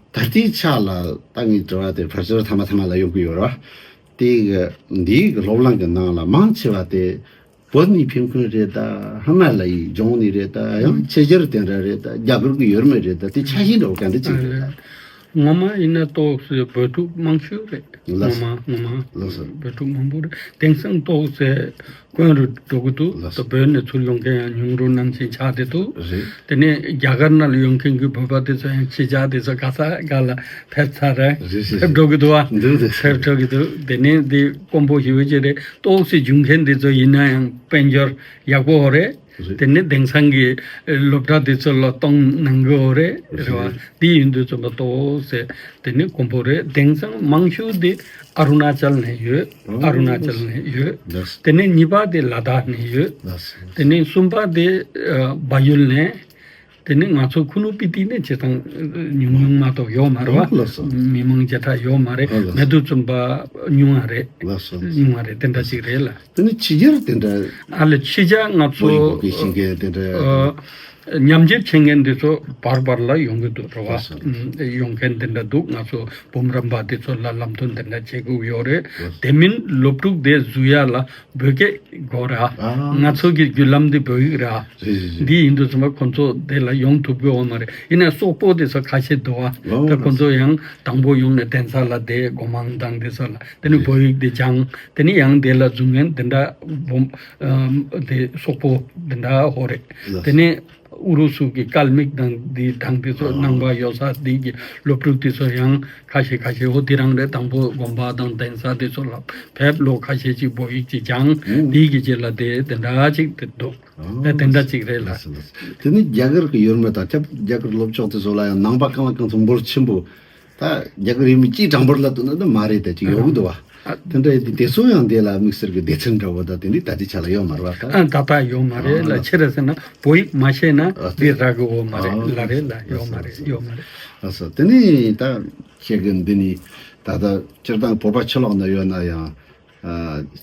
ད་ལྟའི་ཆ་ལ་ད་ངའི་དྲི་བ་དེ་ཕལ་ཆེར་ཐ་མ་ཐ་མ་ལ་ཡོང་གི་ཡོད་རེད་བ། དེ་གི་འདིའི་གི་སློབ་གླིང་གི་ནང་ལ་མང་ཆེ་བ་དེ། བོད་ནས་ཕེབས་མཁན་རེད་ད། ཧི་མ་ལ་ཡའི་ལྗོངས་ནས་རེད་ད། ཡང་ཕྱི་རྒྱལ་དེ་འདྲ་རེད་ད། རྒྱ་གར་གྱི་ཡུལ་མི་རེད་ད། དེ་ཆ་ཤས་འདྲ་བོ་ག་འདྲ་ཅིག་རེད་ད། ངོ་མ་ཡིན་ན་ཏོག་ཙེ་བོད་ཕྲུག་མང་ཤོས་རེད། ངོ་ལགས་སོ། མ་ངོ་མ་ལགས་སོ། བོད་ཕྲུག་མང་པོ་རེད། དེང་སང་ཏོག་ཙེ་དཀོན་རུ་འགྲོ་གི་འདུག་ལགས་སོ། ད་བོད་ནས་ཚུར་ཡོང་མཁན་ཡང་ཉུང་རུ་ནང་བཞིན་ཆགས་བསྡད་འདུག་རེད། དེ་ནས་རྒྱ་གར་ནང་ལ་ཡོང་མཁན་གྱི་བོད་པ་དེ་ཚོ་ཡང་ཕྱི་རྒྱལ་དེ་ཚོ་ག་ས་ག་ལ་ཕེབས་ཚར་རེད། རེད་རེད། ཕེབས་འགྲོ་གི་འདུག་བ། འདུག་འདུག་ཕེབས་འགྲོ་གི་འདུག་དེ་ནས་འདི་དཀོན་པོ་ཞེ་པོ་ཅིག་རེད། ཏོག་ཙེ་བྱུང་མཁན་འདི་ཚོ་ཡིན་ན་ཡང་དཔལ་འབྱོར་ཡག་པོ་རེད། རེད། དེ་ནས་དེང་སང་གི་སློབ་གྲྭ་དེ་ཚོ་ལ་གཏོང་གནང་གི་ཡོད་རེད། རེད་བ། རེད། དེ་ཡིན་དུས་ཙམ་པ་ཏོག་ཙམ་དེ་ནས་དཀོན་པོ་རེད། དེང་སང་མང་ཤོས་དེ་ཨ་རུ་ན་ཅལ་ནས་ཡོད། ཨ་རུ་ན་ཅལ་ནས་ཡོད། ལགས་སོ། དེ་ནས་གཉིས་པ་དེ་ལ་དྭགས་ནས་ཡོད། ལགས་སོ། དེ་ནས་གསུམ་པ་དེ་ཨ་བལ་ཡུལ་ནས། དེ་ནས་ང་ཚོ་ཁུ་ནུ་སྤི་ཏི་ནས་བྱེད་སྟངས་ཉུང་ཉུང་མ་གཏོགས་ཡོད་མ་རེད་བ། ཨོ་ལགས་སོ། མི་མང་བརྒྱ་ཕྲག་ཡོད་མ་རེད། ཨོ་ལགས་སོ། མེད་དུས་ཙམ་པ་ཉུང་བ་རེད། ལགས་སོ། ཉུང་བ་རེད། དེ་འདྲ་ཅིག་རེད་ལ། དེ་ནི་ཕྱི་རྒྱལ་དེ་འདྲ། ཨ་ལས་ཕྱི་རྒྱལ་ང་ཚོ་བོད་ཡིག་བོད་སྐད་ཤེས་མཁན་དེ་འདྲ། ཨ་ཉམས་ཞིབ་བྱེད་མཁན་དེ་ཚོ་བར་བར་ལ་ཡོང་གི་འདུག་རེད་བ། ལགས་སོ། ཨ་ཡོང་མཁན་དེ་འདྲ་འདུག་ང་ཚོ་འབུམ་རམས་པ་དེ་ཚོ་ལ་ལམ་སྟོན་དེ་འདྲ་བྱེད་དགོས་ཡོད་རེད། ལགས་སོ། དེ་མིན་སློབ་ཕྲུག་དེ་བཟོ་ཡ་ལ་བོད་སྐད་དགོས་རེད་ཨ། ཨ་ང་ཚོ་གི་བརྒྱུད་ལམ་དེ་བོད་ཡིག་རེད་ཨ། རེད་རེད་རེད། འདི་ཡིན་དུས་ཙམ་པ་ཁོང་ཚོ་དེ་ལ་ཡོང་ཐུབ་ཀྱི་ཡོད་མ་རེད། ཡིན་ནའི་སོག་པོ་དེ་ཚོ་ཁ་ཤས་འདུག་ཨ། ཨོ་ད་ཁོང་ཚོ་ཡང་དང་པོ་ཡོང་ནས་གདན་ས་ལ་བསྡད། སྒོ་མང་དང་དེ་ཚོ་ལ། དེ་ནི་བོད་ཡིག་དེ་སྦྱངས། དེ་ནི་ཡང་དེ་ལ་བཟུང་ངན་དེ་འདྲ་བོམ་ཨམ་དེ་སོག་པོ་དེ་འདྲ་ཧོ་རེད། ལགས། དེ་ནི་ཨུ་རུ་སུ་གི་སྐལ་མིག་དང་དེ་དང་དེ་ཚོ་ཨ་ནང་པ་ཡོད་ས་དེ་གི་སློབ་ཕྲུག་དེ་ཚོ་ཡང་ཁ་ཤས་ཁ་ཤས་ཧོ་དེ་རང་རེད། དང་པོ་དགོན་པ་དང་གདན་ས་དེ་ཚོ་ལ་ཕེབས། ལོ་ཁ་ཤས་ཅིག་བོད་ཡིག་ཅིག་སྦྱངས། ཨོ། དེ་གི་རྗེས་ལ་དེ་དེ་འདྲ་ཅིག་དེ་འདུག་ཨ་དེ་དེ་འདྲ་ཅིག་རེད་ལ། ལགས་སོ་ལགས་སོ། དེ་ནི་རྒྱ་གར་གི་ཡུལ་མི་དང་ཁྱབ་རྒྱ་གར་སློབ་ཕྱོགས་དེ་ཚོ་ལ་ཡང་ནང་པ་གང་ལ་གང་འཚམ་འབོར་ཆེན་པོ། ད་རྒྱ་གར་ཡུལ་མི་གཅིག་གྲངས་འབོར་ལ་བསྡུར་ན་ད་མ་རེད། ད་ཅིག་ཡོད་གི་འདུག་བ། ཨ་དེ་འདྲ་ཡིན་དུས་དེ་ཚོ་ཡང་དེ་ལ་དམིགས་བསལ་གྱི་སྡེ་ཚན་འདྲ་བོ་ད་དེ་འདྲའི་ད་ལྟའི་ཆ་ལ་ཡོད་མ་རེད་བ་ད། ཨ་ད་ལྟ་ཡོད་མ་རེད་ལ། ཨ་ཕྱིར་ར་ཟེར་ན་བོད་ཡིག་མ་ཤེས་ན་ཨ་དེ་རག་གི་ཡོད་མ་རེད་ཨ་ལ། རེད་ལ། ཡོད་མ་རེད། ཡོད་མ་རེད། ལགས་སོ། དེ་ནི་ད་ཁྱེད་ཀྱི་འདི་ནི་ད་ལྟ་སྤྱིར་བཏང་བོད་པ་ཕྱི་ལོགས་ན་ཡོད་ན་ཡང་། ཨ་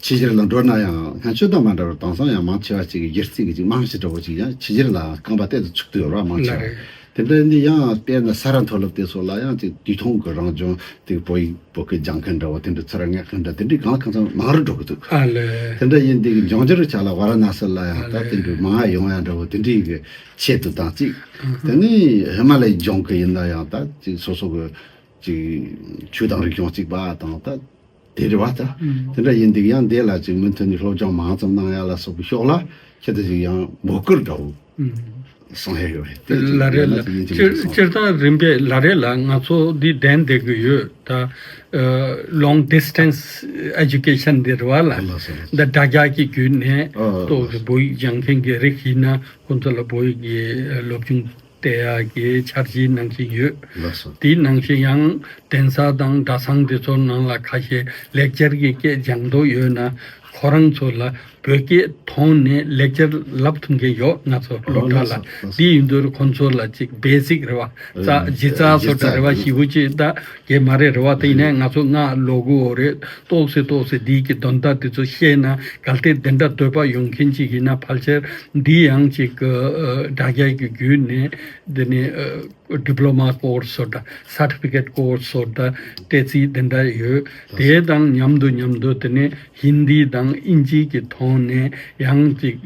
ཕྱི་རྒྱལ་ལ་འགྲོ་ན་ཡང་སྔ་ཆོས་དང་མ་འདྲ་བར་དེང་སང་ཡང་མང་ཆེ་བ་ཅིག་གི་སྒྱུ་རྩལ་གྱི་ཅིག་རྨང་གཞི་འདྲ་བོ་ཅིག་ཡང་ཕྱི་རྒྱལ་ལ་རྐང་པ་གཏད་དུ་ཚུགས་ཏུ་ཡོད་ར། མང་ཆེ་བ་ལ་རེད། དེ་འདྲ་འདི་ཡང་དཔེར་ན་ས་ར་མཐོ་སློབ་དེ་སོགས་ལ་ཡང་ཅིག་དུས་ཐུང་གི་རང་སྦྱོང་དེ་བོད་ཡིག་བོད་སྐད་སྦྱང་མཁན་འདྲ་བོ་དེ་འདྲ་ཚུར་མངགས་མཁན་འདྲ་དེ་འདྲའི་གང་ལ་གང་འཚམ་མང་རུ་འགྲོ་གི་འདུག་ཨ་ལས། དེ་འདྲ་ཡིན་དེ་གི་འབྱུང་འགྱུར་ཆ་ལ་ཝཱ་ར་ཎ་སི་ལ་ཡང་ཨ་ད་ལས། དེ་འདྲའི་མང་ང་ཡོང་ཡ་འདྲ་བོ་དེ་འདྲའི་གི་ཆེད་དུ་དང་ཅིག་ཨ་ཧ། དེ་ནི་ཧི་མ་ལ་ཡའི་ལྗོངས་གི་ཡིན་ན་ཡང་ད་ཅིག་སོ་སོ་གི་ཅིག་ཆོས་དང་རིག་གཞུང་གཅིག་པ་དང་ད། དེ་རེད་བ་ད། ཨུམ། དེ་འདྲ་ཡིན་དུས་ཡང་དེ་ལ་ཅིག་མུ་མཐུད་ནས་སློབ་སྦྱོང་མང་ཙམ་གནང་ཡ་ལ་སོགས་པའི་ཕྱོགས་ལ་ཁྱེད་ད་ཅིག་ཡང་འབོད་སྐུལ་འདྲ་བོ་ཨུམ། གསུང་ཡ་ཡོད་རེད། དེ་ཅིག་ལ་རེད་ཡོད་ན་ལ། ཅིག་ཡིན་ཅིག་སྤྱིར་མིན་ཅིག་གསུང་། སྤྱིར་བཏང་རིམ་པས་ལ་རེད་ལ། ང་ཚོ་འདི་གདན་བསྡད་ཀྱི་ཡོད་ད། ཨ་long distance education འདི་རེད་བ་ལ། ལགས་སོ་ལགས་སོ། འདི་དྲ་རྒྱ་གི་བརྒྱུད་ནས་ཨ་ཏོག་ཙམ་བོད་ཡིག་སྦྱང་མཁན་གྱི་རིགས་ཡིན་ན་ཁོང་ཚོ་ལ་བོད་ཡིག་གི་སློབ་སྦྱོང་སྟེར་ཡག་གི་འཆར་གཞིའི་ནང་བཞིན་ཡོད། ལགས་སོ། དེའི་ནང་བཞིན་ཡང་གདན་ས་དང་གྲྭ་ཚང་དེ་ཚོའི་ནང་ལ་ཁ་ཤས་ལེགས་སྦྱར་གྱི་སྐད་སྦྱང་འདོད་ཡོད་ན་ཁོ་རང་ཚོ་ལ་བོད་སྐད་མཐོང་ནས་ལེགས་སྦྱར་ལབ་ཐུབ་མཁན་ཡོད། ང་ཚོ་སློབ་གྲྭ་ལ། ལགས་སོ། ལགས་སོ། དེ་ཡིན་དུས་ཁོང་ཚོ་ལ་ཅིག་བེ་སིག་རེད་བ། རྩ་ཨ་གཞི་རྩ་སོ་འདྲ་རེད་བ། གཞི་རྩ་ཞེ་པོ་ཅིག་ད་གས་མ་རེད་རེད་བ། དེ་ཡིན་ནའི་ང་ཚོ་སྔ་ལོ་དགུ་འོ་རེད། ཏོག་ཙེ་ཏོག་ཙེ་འདི་གི་དོན་དག་དེ་ཚོ་ཤེས་ན་གལ་ཏེ་དེ་འདྲ་འདོད་པ་ཡོང་མཁན་ཅིག་ཡིན་ན་ཕལ་ཆེར་འདི་ཡང་ཅིག་གི་ཨ་དྲ་རྒྱ་གི་བརྒྱུད་ནས་འདི་ནས་ཨ་diploma course སོགས་དང་certificate course སོགས་དང་སྤྲད་རྩིས་དེ་འདྲ་ཡོད། དེ་དང་མཉམ་དུ་མཉམ་དུ་དེ་ནས་ཧིན་དི་དང་དབྱིན་ཇི་གི་ཐོག་ནས་ཡང་ཅིག་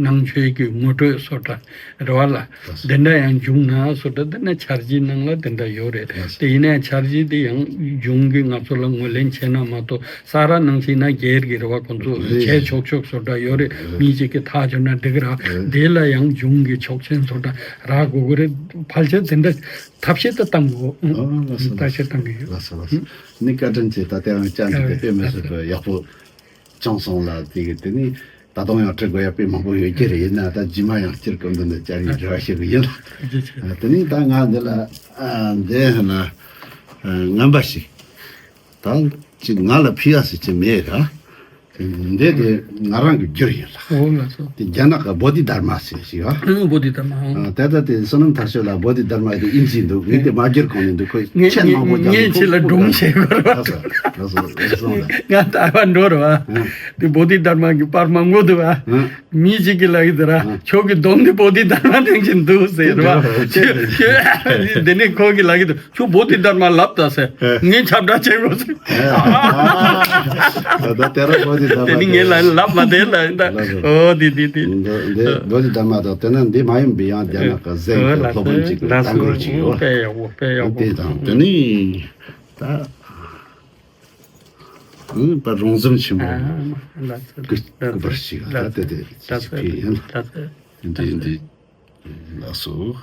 ནང་ཆོས་ཀྱི་ངོ་སྤྲོད་སོགས་དང་རེད་བ་ལ། དེ་འདྲ་ཡང་བྱུང་ན་སོགས་དང་དེ་འདྲ་འཆར་གཞིའི་ནང་ལ་དེ་འདྲ་ཡོད་རེད། དེ་ཡིན་ནའི་འཆར་གཞི་དེ་ཡང་གཞུང་གིས་ང་ཚོ་ལ་ངོས་ལེན་བྱས་ན་མ་གཏོགས་ས་ར་ནང་བཞིན་ན་སྒེར་གྱི་རེད་བ། ཁོང་ཚོ་བྱས་ཆོག་ཆོག་སོགས་དང་ཡོད་རེད། མི་གཅིག་གིས་ཐག་གཅོད་ན་འགྲིག་ར། དེ་ལ་ཡང་གཞུང་གི་ཆོག་མཆན་སོགས་དང་རག་དགོས་ཀྱི་རེད། ཕལ་ཆེར་དེ་འདྲ་ཐབས་ཤེས་ད་བཏང་དགོས། ཨ་ལགས་སོ། ཐབས་ཤེས་བཏང་གི་ཡོད། ལགས་སོ་ལགས་སོ། ནི་བཀའ་དྲིན་ཆེ། ད་ལྟ་ཡང་བཅར་འདུག་དེ་དཔེ་མི་སྲིད་པའི་ཡག་པོ་བྱུང་སོང་ལ། དེ་གི་དེ་ནི་ད་དུང་ཡང་དྲི་དགོས་ཡ་དཔེ་མང་པོ་ཡོད་ཀྱི་རེད། ཡིན་ན་ད་རྗེས་མ་ཡང་སྤྱིར་སྐུ་མདུན་དུ་བཅར་ཡིན་རེ་བ་ཞུ་གི་ཡིན་ལ། ཨ་དེ་ནི་ད་ང་འདི་ལ་ཨ་འདི་ཧ་ན་ཨ་ངན་པ་ཞིག་ད་ཅིག་ང་ལ་ཕི་ཡ་ཟེར་གྱི་མེད་ར། འདི་དེ་ང་རང་གི་རྒྱུར་ཡིན་ལ། འོ་ལགས་སོ། དེ་རྒྱ་ནག་གི་བོ་དྷི་དྷརྨ་ཟེར་ཞིག་ཨ། ཨང་བོ་དྷི་དྷརྨ་ཨང་། ཨ་དེ་ལྟ་དེ་བསོད་ནམས་མཐར་ཕྱིན་ལ་བོ་དྷི་དྷརྨ་དེ་དབྱིན་ཇི་འདུག་ངས་དེ་མ་བསྒྱུར་གོང་ནས་འདུག་ཁོས་ངས་ཆེད་མང་པོ་ངས་རྒྱག་ངས་ཁོ་ཁྱེད་ལ་སྒྲུང་བཤད་དགོས་རེད་བ། ལགས་སོ་ལགས་སོ་ལགས་སོ་ལགས། ང་ད་བར་འགྲོ་རེད་བ། ཨང་། དེ་བོ་དྷི་དྷརྨ་གི་པར་མང་པོ་འདུག་བ། ཨང་། མི་གཅིག་གིས་ལབ་ཀྱི་འདུག་ར། ཨང་། ཁྱོད་ཀྱི་གདོང་དེ་བོ་དྷི་དྷརྨ་སྟེང་བཞིན་འདུག་ཟེར་རེད་བ། ཁྱོད་ཁྱོད་དེ་ནས་ཁོ་གིས་ལབ་ཀྱི་འདུག་ཁྱོད་བོ་དྷི་དྷརྨ་ལབ་ད་ཟེར། ཨེ། ངས་ཁྱབ་བསྒྲགས་བྱེད་དགོས་ཟེར། ད་ལྟ་དེ་ར་བོ་དྷི་དྷརྨ་དེ་ནི་ངས་ལབ་ལབ་མ་བསྡད་ལ་ཡིན་ད། ལགས་སོ། ཨོ་དེ་དེ་དེ། འདི་འདི་བོ་དྷི་དྷརྨ་དང་དེ་ན་འདི་མ་ཡིན་པའི་ཡང་རྒྱ་ནག་གི་ཟན་གྱི་ཨོ་ལགས་སློབ་དཔོན་ཅིག་གི་ལགས་སོ། ལྟ་མགུར་ཅིག་ཡོད། དཔེ་ཡག་པོ་དཔེ་ཡག་པོ། དེ་དང་དེ་ནི་ད་ཨང་པ་རོང་ཟོམ་ཆེན་པོ་ཨ་ལགས་སོ། ཀི་ལགས་སོ་ཀི་པར་ཞིག་ལགས་ད་སོ་དེ་དེ་ལགས་སོ་ཅིག་ཕི་ཡིན། ལགས་སོ། འདི་འདི་ལགས་སོ།